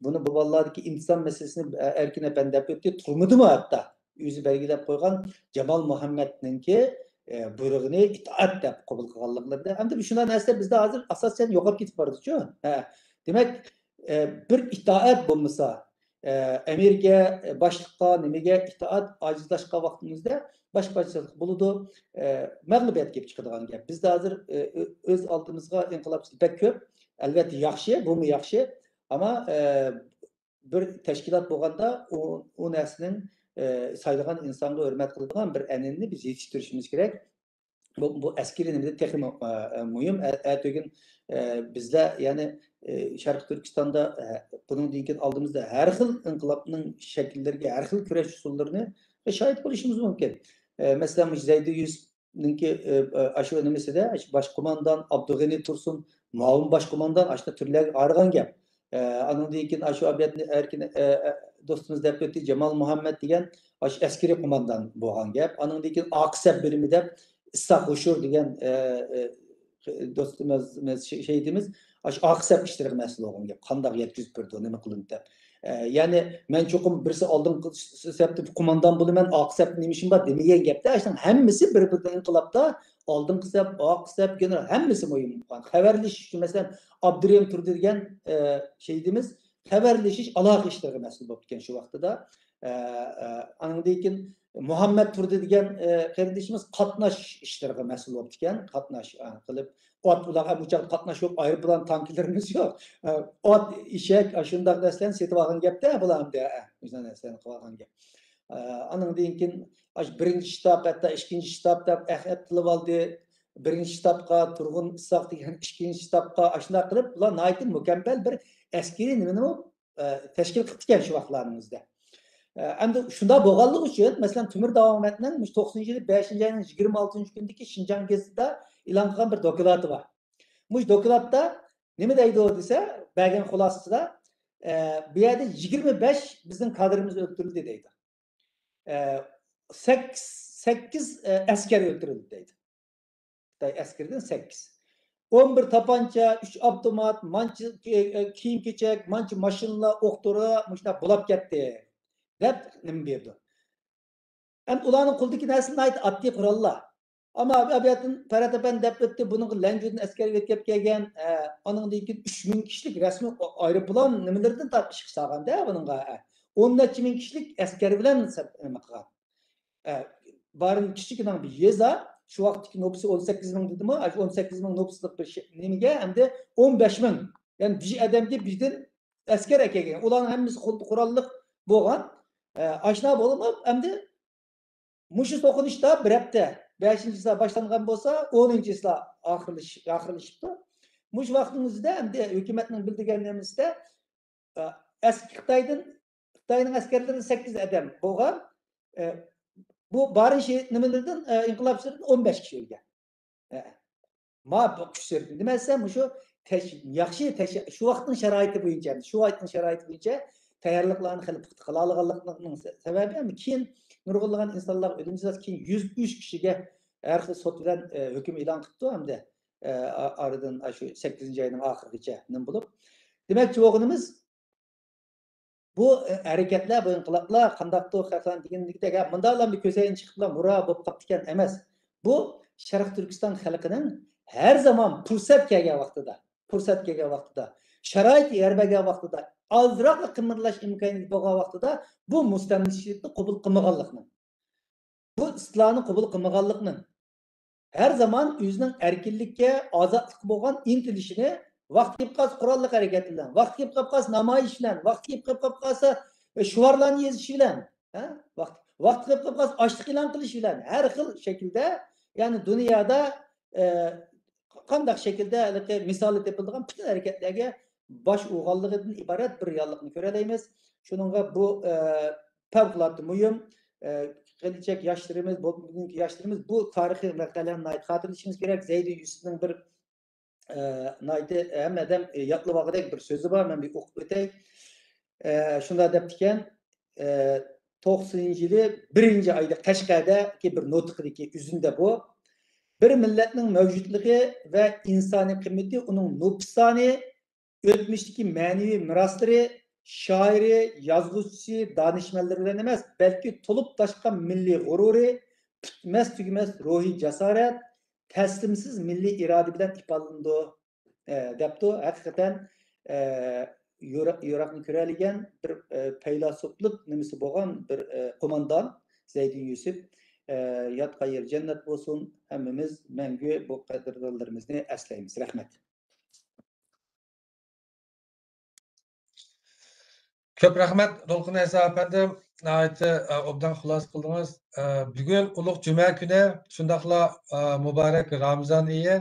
بۇنى بۇ بالىلاردىكى ئىنتىزام مەسىلىسىنى، ئە، ئەركىن ئەپەندى دەپ ئۆتتى، تۇرمىدىمۇ ھەتتا. ئۆزى بەلگىلەپ قويغان جامال مۇھەممەدنىڭكى، ئە، بۇيرۇقىنى ئىتائەت دەپ قوبۇل قىلغانلىقلىرىدا. ئەمدى شۇنداق نەرسە بىزدە ھازىر ئاساسەن يوقاپ كېتىپ بارىدۇچۇ. ھە. دېمەك، ئە، بىر ئىتائەت بولمىسا، ئە، ئەمىرگە، باشلىققا، نېمىگە ئىتائەت، ئاجىزلاشقان ۋاقتىمىزدا باشقا پارچىلىق بولىدۇ، ئە، مەغلۇبىيەت كېلىپ چىقىدىغان گەپ. بىزدە ھازىر، ئە، ئۆ-، ئۆز ئالدىمىزغا ئىنقىلابچىلار بەك كۆپ. ئەلۋەتتە ياخشى، بۇمۇ ياخشى. ئەمما، ئە، بىر تەشكىلات بولغاندا ئۇ، ئۇ نەرسىنىڭ، ئە، سايلىغان ئىنسانغا ھۆرمەت قىلىدىغان بىر ئەنئەنىنى بىز يېتىشتۈرۈشىمىز كېرەك. بۇ، بۇ ئەسكىرىي نېمىدە تېخىمۇ، ئە، ئە، مۇھىم. ئە-، ئەتىگۈن، ئە، بىزلەر، يەنى، ئە، شەرقىي تۈركىستاندا، ئە، بۇنىڭدىن كېيىن ئالدىمىزدا ھەر خىل ئىنقىلابنىڭ شەكىللىرىگە، ھەر خىل كۈرەش ئۇسۇللىرىنى شاھىت بولۇشىمىز مۇمكىن. ئە، مەسىلەن، مۇشۇ زەيدى يۈسۈپنىڭكى، ئە، ئە، ئاشۇ نېمىسىدە، باش قوماندان ئابدۇغېنى تۇرسۇن، مۇئاۋىن باش قوماندان ئاشۇنداق تۈرلەرگە ئايرىغان گەپ. ئە، ئانىڭدىن كېيىن ئاشۇ ئابىيەتنى ئەركىن، ئە، ئە، دوستىمىز دەپ ئۆتتى، جامال مۇھەممەد دېگەن ئاشۇ ئەسكىرىي قوماندان بولغان گەپ. ئانىڭدىن كېيىن ئاقىسەپ بىرىمى دەپ ئىسھاق ھوشۇر دېگەن، ئە، ئە، دوستىمىز، شېھىتىمىز ئاشۇ ئاقىسەپ ئىشلىرىغا مەسئۇل بولغان گەپ. قانداق يەتكۈزۈپ بېرىدۇ، نېمە قىلىندى دەپ. ئە، يەنى مەن چوقۇم بىرسى ئالدىنقى سەپتە قوماندان بولىمەن، ئاقىسەپتە نېمە ئىشىم بار دېمىگەن گەپتە. ئاشۇنىڭ ھەممىسى بىر-بىرىدىن ئىنقىلابتا ئالدىنقى سەپ، ئارقا سەپ، گېنېرال ھەممىسى مۇھىم. خەۋەرلىشىش ئۈچۈن، مەسىلەن، ئابدۇرېھىم تۇردى دېگەن، ئە، شېھىتىمىز خەۋەرلىشىش، ئالاقە ئىشلىرىغا مەسئۇل بوپتىكەن شۇ ۋاقتىدا. ئە، ئە، ئانىڭدىن كېيىن مۇھەممەد تۇردى دېگەن، ئە، قېرىندىشىمىز قاتناش ئىشلىرىغا مەسئۇل بوپتىكەن. قاتناش، ئە، قىلىپ، ئات ئۇلارغا بۇ چاغدا قاتناش يوق، ئايروپىلان، تانكىلىرىمىز يوق. ئە، ئات، ئېشەك، ئاشۇنداق نەرسىلەرنى سېتىۋالغان گەپتە، بۇلار ئەمدى، ئە، مۇشۇنداق نەرسىلەرنى قىلىۋالغان گەپ. ئە، ئانىڭدىن كېيىن ئاشۇ بىرىنچى شتاب، ھەتتا ئىككىنچى شتاب دەپ ئەھدە قىلىۋالدى. بىرىنچى شتابقا تۇرغۇن ئىسھاق دېگەن، ئىككىنچى شتابقا، ئاشۇنداق قىلىپ، بۇلار ناھايىتى مۇكەممەل بىر ئەسكىرىي نېمىنىمۇ، ئە، تەشكىل قىپتىكەن شۇ ۋاقىتلارنىڭ ئۆزىدە. ئە، ئەمدى شۇنداق بولغانلىقى ئۈچۈن، مەسىلەن، تۆمۈر داۋامەتنىڭ مۇشۇ توقسىنىنچى يىلى بەشىنچى ئاينىڭ يىگىرمە ئالتىنچى كۈنىدىكى شىنجاڭ گېزىتىدە ئېلان قىلغان بىر دوكلاتى بار. مۇشۇ دوكلاتتا نېمە دەيدۇ دېسە، بەرگەن خۇلاسىسىدا، ئە، بۇ يەردە يىگىرمە بەش بىزنىڭ كادىرىمىز ئۆلتۈرۈلدى دەيدۇ. ئە، سەككىز، سەككىز، ئە، ئەسكەر ئۆلتۈرۈلدى دەيدۇ. خىتاي ئەسكىرىدىن سەككىز. ئون بىر تاپانچا، ئۈچ ئاپتومات، مانچە، ئە، ئە، كىيىم-كېچەك، مانچە ماشىنىلار، ئوق-دورا، مۇشۇنداق بولاپ كەتتى، دەپ نېمە بېرىدۇ. ئەمدى ئۇلارنىڭ قولىدىكى نەرسە ناھايىتى ئاددىي قوراللار. ئەمما ئابىياتىن پەرھات ئەپەندى دەپ ئۆتتى، بۇنىڭغا لەنجۇدىن ئەسكەر يۆتكەپ كەلگەن، ئە، ئانىڭدىن كېيىن ئۈچ مىڭ كىشىلىك رەسمىي ئايروپىلان نېمىلىرىدىن تارتىپ ئىشقا سالغان-دە بۇنىڭغا، ئە. ئون نەچچە مىڭ كىشىلىك ئەسكەر بىلەن سەپ-، نېمە قىلغان. ئە، بارىن كىچىككىنە بىر يېزا، شۇ ۋاقىتتىكى نوپۇسى ئون سەككىز مىڭ دېدىمۇ، ئاشۇ ئون سەككىز مىڭ نوپۇسلۇق بىر شەي-، نېمىگە ئەمدى ئون بەش مىڭ، يەنى بىر ئادەمگە بىردىن ئەسكەر ئەكەلگەن. ئۇلارنىڭ ھەممىسى قول-، قوراللىق بولغان. ئە، ئاشۇنداق بولۇپ ئەمدى مۇشۇ توقۇنۇشتا بىر ھەپتە، بەشىنچى چىسلا باشلانغان بولسا، ئونىنچى چىسلا ئاخىرلىش-، ئاخىرلىشىپتۇ. مۇشۇ ۋاقىتنىڭ ئۆزىدە ئەمدى ھۆكۈمەتنىڭ بىلدۈرگەن نېمىسىدە، ئە، ئەسكى خىتايدىن، خىتاينىڭ ئەسكەرلىرىدىن سەككىز ئادەم بولغان. ئە، بۇ بارىن شېھىت نېمىلىرىدىن، ئە، ئىنقىلابچىلىرىدىن ئون بەش كىشى ئۆلگەن. ئە، ما بۇ كۈچ سىرتىدىن. نېمە دېسە، مۇشۇ تەش-، ياخشى تەش-، شۇ ۋاقىتنىڭ شارائىتى بويىچە، شۇ ۋاقىتنىڭ شارائىتى بويىچە تەييارلىقلارنى خېلى پۇختا قىلالىغانلىقنىڭ سە-، سەۋەبى، ھەم كېيىن نۇرغۇنلىغان ئىنسانلارغا ئۆلۈم جازاسى، كېيىن يۈز ئۈچ كىشىگە ھەر خىل سوت بىلەن، ئە، ھۆكۈم ئېلان قىپتۇ ھەمدە، ئە، ئا-، ئارىدىن ئاشۇ سەككىزىنچى ئاينىڭ ئاخىرىغىچە نېمە بولۇپ. دېمەكچى بولغىنىمىز، بۇ، ئە، ھەرىكەتلەر، بۇ ئىنقىلابلار قانداقتۇر خەقلەرنىڭ دېگىنىدەك، ھە، مۇنداقلامدا كۆز ئەينى چىقىپلا ھۇررا بولۇپ قاپتىكەن ئەمەس. بۇ شەرقىي تۈركىستان خەلقىنىڭ ھەر زامان پۇرسەت كەلگەن ۋاقتىدا، پۇرسەت كەلگەن ۋاقتىدا، شارائىت يار بەرگەن ۋاقتىدا، ئازراقلا قىمىرلاش ئىمكانىيىتى بولغان ۋاقتىدا بۇ مۇستەملىكىچىلىكنى قوبۇل قىلمىغانلىقنىڭ، بۇ ئىستىلانى قوبۇل قىلمىغانلىقنىڭ، ھەر زامان ئۆزىنىڭ ئەركىنلىككە، ئازادلىققا بولغان ئىنتىلىشىنى ۋاقتى كېلىپ قالسا قوراللىق ھەرىكەت بىلەن، ۋاقتى كېلىپ قالىپ قالسا نامايىش بىلەن، ۋاقتى كېلىپ قېلىپ قالسا، ئە، شوئارلارنى يېزىش بىلەن، ھە؟ ۋاقتى، ۋاقتى كېلىپ قېلىپ قالسا ئاچلىق ئېلان قىلىش بىلەن، ھەر خىل شەكىلدە، يەنى دۇنيادا، ئە، قانداق شەكىلدە ھېلىقى مىسالى تېپىلىدىغان پۈتۈن ھەرىكەتلەرگە باش ئۇرغانلىقىدىن ئىبارەت بىر رېئاللىقنى كۆرەلەيمىز. شۇنىڭغا بۇ، ئە، پەۋقۇلئاددە مۇھىم. ئە، كېلىچەك ياشلىرىمىز، بۇ، بۈگۈنكى ياشلىرىمىز بۇ تارىخىي ۋەقەلەرنى ناھايىتى خاتىرىلىشىمىز كېرەك. زەيدى يۈسۈپنىڭ بىر، ئە، ناھايىتى ھەممە ئادەم يادلىۋالغۇدەك بىر سۆزى بار، مەن بىر ئوقۇپ ئۆتەي. ئە، شۇنداق دەپتىكەن، ئە، توقسىنىنچى يىلى بىرىنچى ئايدا قەشقەردىكى بىر نۇتقىدىكى ئۈزۈندە بۇ. بىر مىللەتنىڭ مەۋجۇتلۇقى ۋە ئىنسانىي قىممىتى ئۇنىڭ نوپۇس سانى، ئۆتمۈشتىكى مەنىۋى مىراسلىرى، شائىرى، يازغۇچىسى، دانىشمەنلىرى بىلەن ئەمەس، بەلكى تولۇپ تاشقان مىللىي غۇرۇرى، پۈتمەس تۈگىمەس روھىي جاسارەت، تەسلىمسىز مىللىي ئىرادە بىلەن ئىپادىلىنىدۇ، ئە، دەپتۇ. ھەقىقەتەن، ئە، يورا-، يىراقنى كۆرەلىگەن بىر، ئە، پەيلاسوپلۇق نېمىسى بولغان بىر، ئە، قوماندان زەيدى يۈسۈپ، ئە، ياتقان يېرى جەننەت بولسۇن. ھەممىمىز مەڭگۈ بۇ قەدىردانلىرىمىزنى ئەسلەيمىز. رەھمەت. كۆپ رەھمەت، دولقۇن ئەيسا ئەپەندىم. ناھايىتى، ئە، ئوبدان خۇلاسە قىلدىڭىز. ئە، بۈگۈن ئۇلۇغ جۈمە كۈنى، شۇنداقلا، ئە، مۇبارەك رامىزان ئېيى.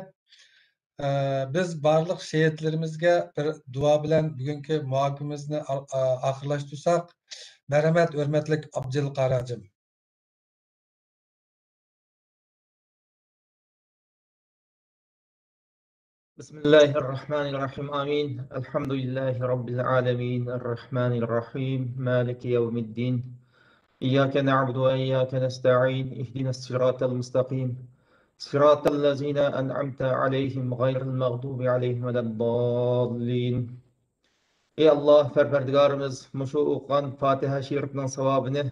ئە، بىز بارلىق شېھىتلىرىمىزگە بىر دۇئا بىلەن بۈگۈنكى مۇھاكىمىمىزنى ئا-، ئا-، ئاخىرلاشتۇرساق. مەرھەمەت، ھۆرمەتلىك ئابدۇل قاھار ھاجىم. بسم الله الرحمن الرحيم. آمين. الحمد لله رب العالمين. الرحمن الرحيم. مالك يوم الدين. إياك نعبد وإياك نستعين. اهدنا الصراط المستقيم. صراط الذين أنعمت عليهم غير المغضوب عليهم ولا الضالين. ئى ئاللا، پەرۋەردىگارىمىز، مۇشۇ ئوقۇغان پاتىھە شېرىپنىڭ ساۋابىنى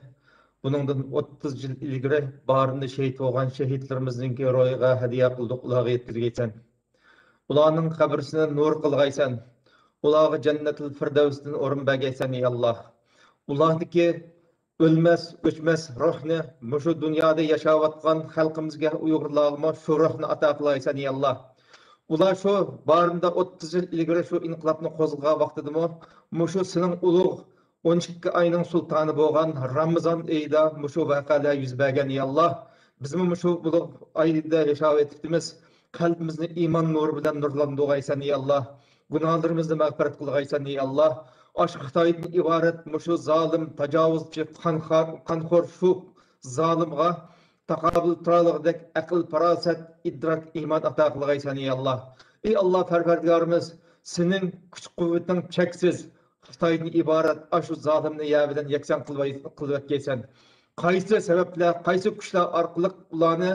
بۇنىڭدىن ئوتتۇز يىل ئىلگىرى بارىندا شېھىت بولغان شېھىتلىرىمىزنىڭكى روھىغا ھەدىيە قىلدۇق، ئۇلارغا يەتكۈزگەيسەن. ئۇلارنىڭ قەبرىسىنى نۇر قىلغايسەن. ئۇلارغا جەننەتۇل فىردەۋستىن ئورۇن بەرگەيسەن، ئى ئاللا. ئۇلاردىكى ئۆلمەس، ئۆچمەس روھنى مۇشۇ دۇنيادا ياشاۋاتقان خەلقىمىزگە، ئۇيغۇرلارغىمۇ شۇ روھنى ئاتا قىلايسەن، يا ئاللا. ئۇلار شۇ بارىندا ئوتتۇز يىل ئىلگىرى شۇ ئىنقىلابنى قوزغىغان ۋاقتىدىمۇ مۇشۇ سېنىڭ ئۇلۇغ ئون ئىككى ئاينىڭ سۇلتانى بولغان رامىزان ئېيىدا مۇشۇ ۋەقەلەر يۈز بەرگەن، يا ئاللا. بىزمۇ مۇشۇ ئۇلۇغ ئايدا ياشاۋېتىپتىمىز. قەلبىمىزنى ئىمان نۇرى بىلەن نۇرلاندۇرغايسەن، يا ئاللا. گۇناھلىرىمىزنى مەغپىرەت قىلغايسەن، يا ئاللا. ئاشۇ خىتايدىن ئىبارەت مۇشۇ زالىم، تاجاۋۇزچى، قانخار-، قانخور شۇ زالىمغا تاقابىل تۇرالىغۇدەك ئەقىل، پاراسەت، ئىدراك، ئىمان ئاتا قىلغايسەن، يا ئاللا. ئى ئاللا پەرۋەردىگارىمىز، سېنىڭ كۈچ-قۇۋۋىتىڭ چەكسىز، خىتايدىن ئىبارەت ئاشۇ زالىمنى يەر بىلەن يەكسان قىلىۋەت-، قىلىۋەتكەيسەن. قايسى سەۋەبلەر، قايسى كۈچلەر ئارقىلىق ئۇلارنى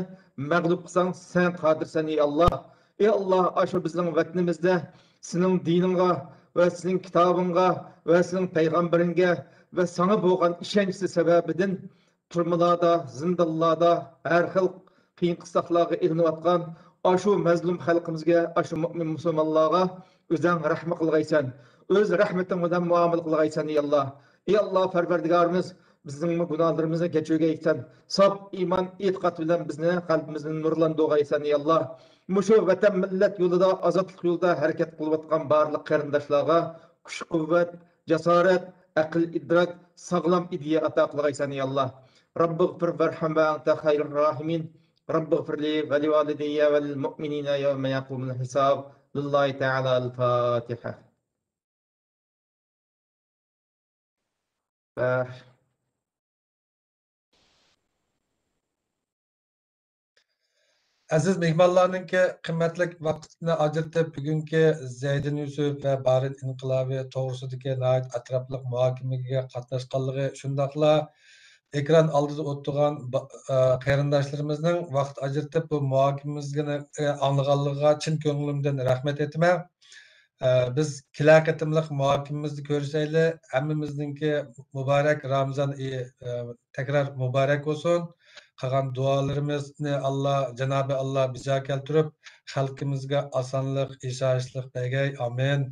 مەغلۇپ قىلساڭ، سەن قادىرسەن، ئى ئاللا. ئى ئاللا، ئاشۇ بىزنىڭ ۋەتىنىمىزدە سېنىڭ دىنىڭغا ۋە سېنىڭ كىتابىڭغا ۋە سېنىڭ پەيغەمبىرىڭگە ۋە ساڭا بولغان ئىشەنچى سەۋەبىدىن تۈرمىلاردا، زىندانلاردا، ھەر خىل قىيىن قىستاقلارغا ئېلىنىۋاتقان ئاشۇ مەزلۇم خەلقىمىزگە، ئاشۇ مۆمىن مۇسۇلمانلارغا ئۆزەڭ رەھمە قىلغايسەن. ئۆز رەھمىتىڭ بىلەن مۇئامىلە قىلغايسەن، ئى ئاللا. ئى ئاللا پەرۋەردىگارىمىز، بىزنىڭمۇ گۇناھلىرىمىزنى كەچۈرگەيسەن. ساپ ئىمان، ئېتىقاد بىلەن بىزنى، قەلبىمىزنى نۇرلاندۇرغايسەن، ئى ئاللا. مۇشۇ ۋەتەن، مىللەت يولىدا، ئازادلىق يولىدا ھەرىكەت قىلىۋاتقان بارلىق قېرىنداشلارغا كۈچ-قۇۋۋەت، جاسارەت، ئەقىل-ئىدراك، ساغلام ئىدىيە ئاتا قىلغايسەن، يا ئاللا. رەببىغفىر ۋەرھەم ۋە ئەنتە خەيرۇر راھىمىن. رەببىغفىرلى ۋە لىۋالىدەييە ۋە لىلمۇئمىنىنە يەۋمە يەقۇمۇل ھىساب. لىللاھى تەئالە ئەل فاتىھە. بەر. ئەزىز مېھمانلارنىڭكى قىممەتلىك ۋاقتىنى ئاجرىتىپ، بۈگۈنكى زەيدىن يۈسۈپ ۋە بارىن ئىنقىلابى توغرىسىدىكى ناھايىتى ئەتراپلىق مۇھاكىمىگە قاتناشقانلىقى، شۇنداقلا ئېكران ئالدىدا ئولتۇرغان با-، ئە، قېرىنداشلىرىمىزنىڭ ۋاقىت ئاجرىتىپ بۇ مۇھاكىمىمىزنى، ئە، ئاڭلىغانلىقىغا چىن كۆڭلۈمدىن رەھمەت ئېيتىمەن. ئە، بىز كېلەر قېتىملىق مۇھاكىمىمىزدە كۆرۈشەيلى. ھەممىمىزنىڭكى مۇبارەك رامىزان ئېيى، ئە، تەكرار مۇبارەك بولسۇن. قىلغان دۇئالىرىمىزنى ئاللا، جانابى ئاللا بىجا كەلتۈرۈپ، خەلقىمىزگە ئاسانلىق، ياشاشلىق بەرگەي. ئامىن.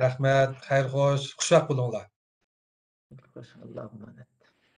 رەھمەت، خەير خوش، خۇشۋاقىت بولۇڭلار. خوش، ئاللاغا ئامانەت.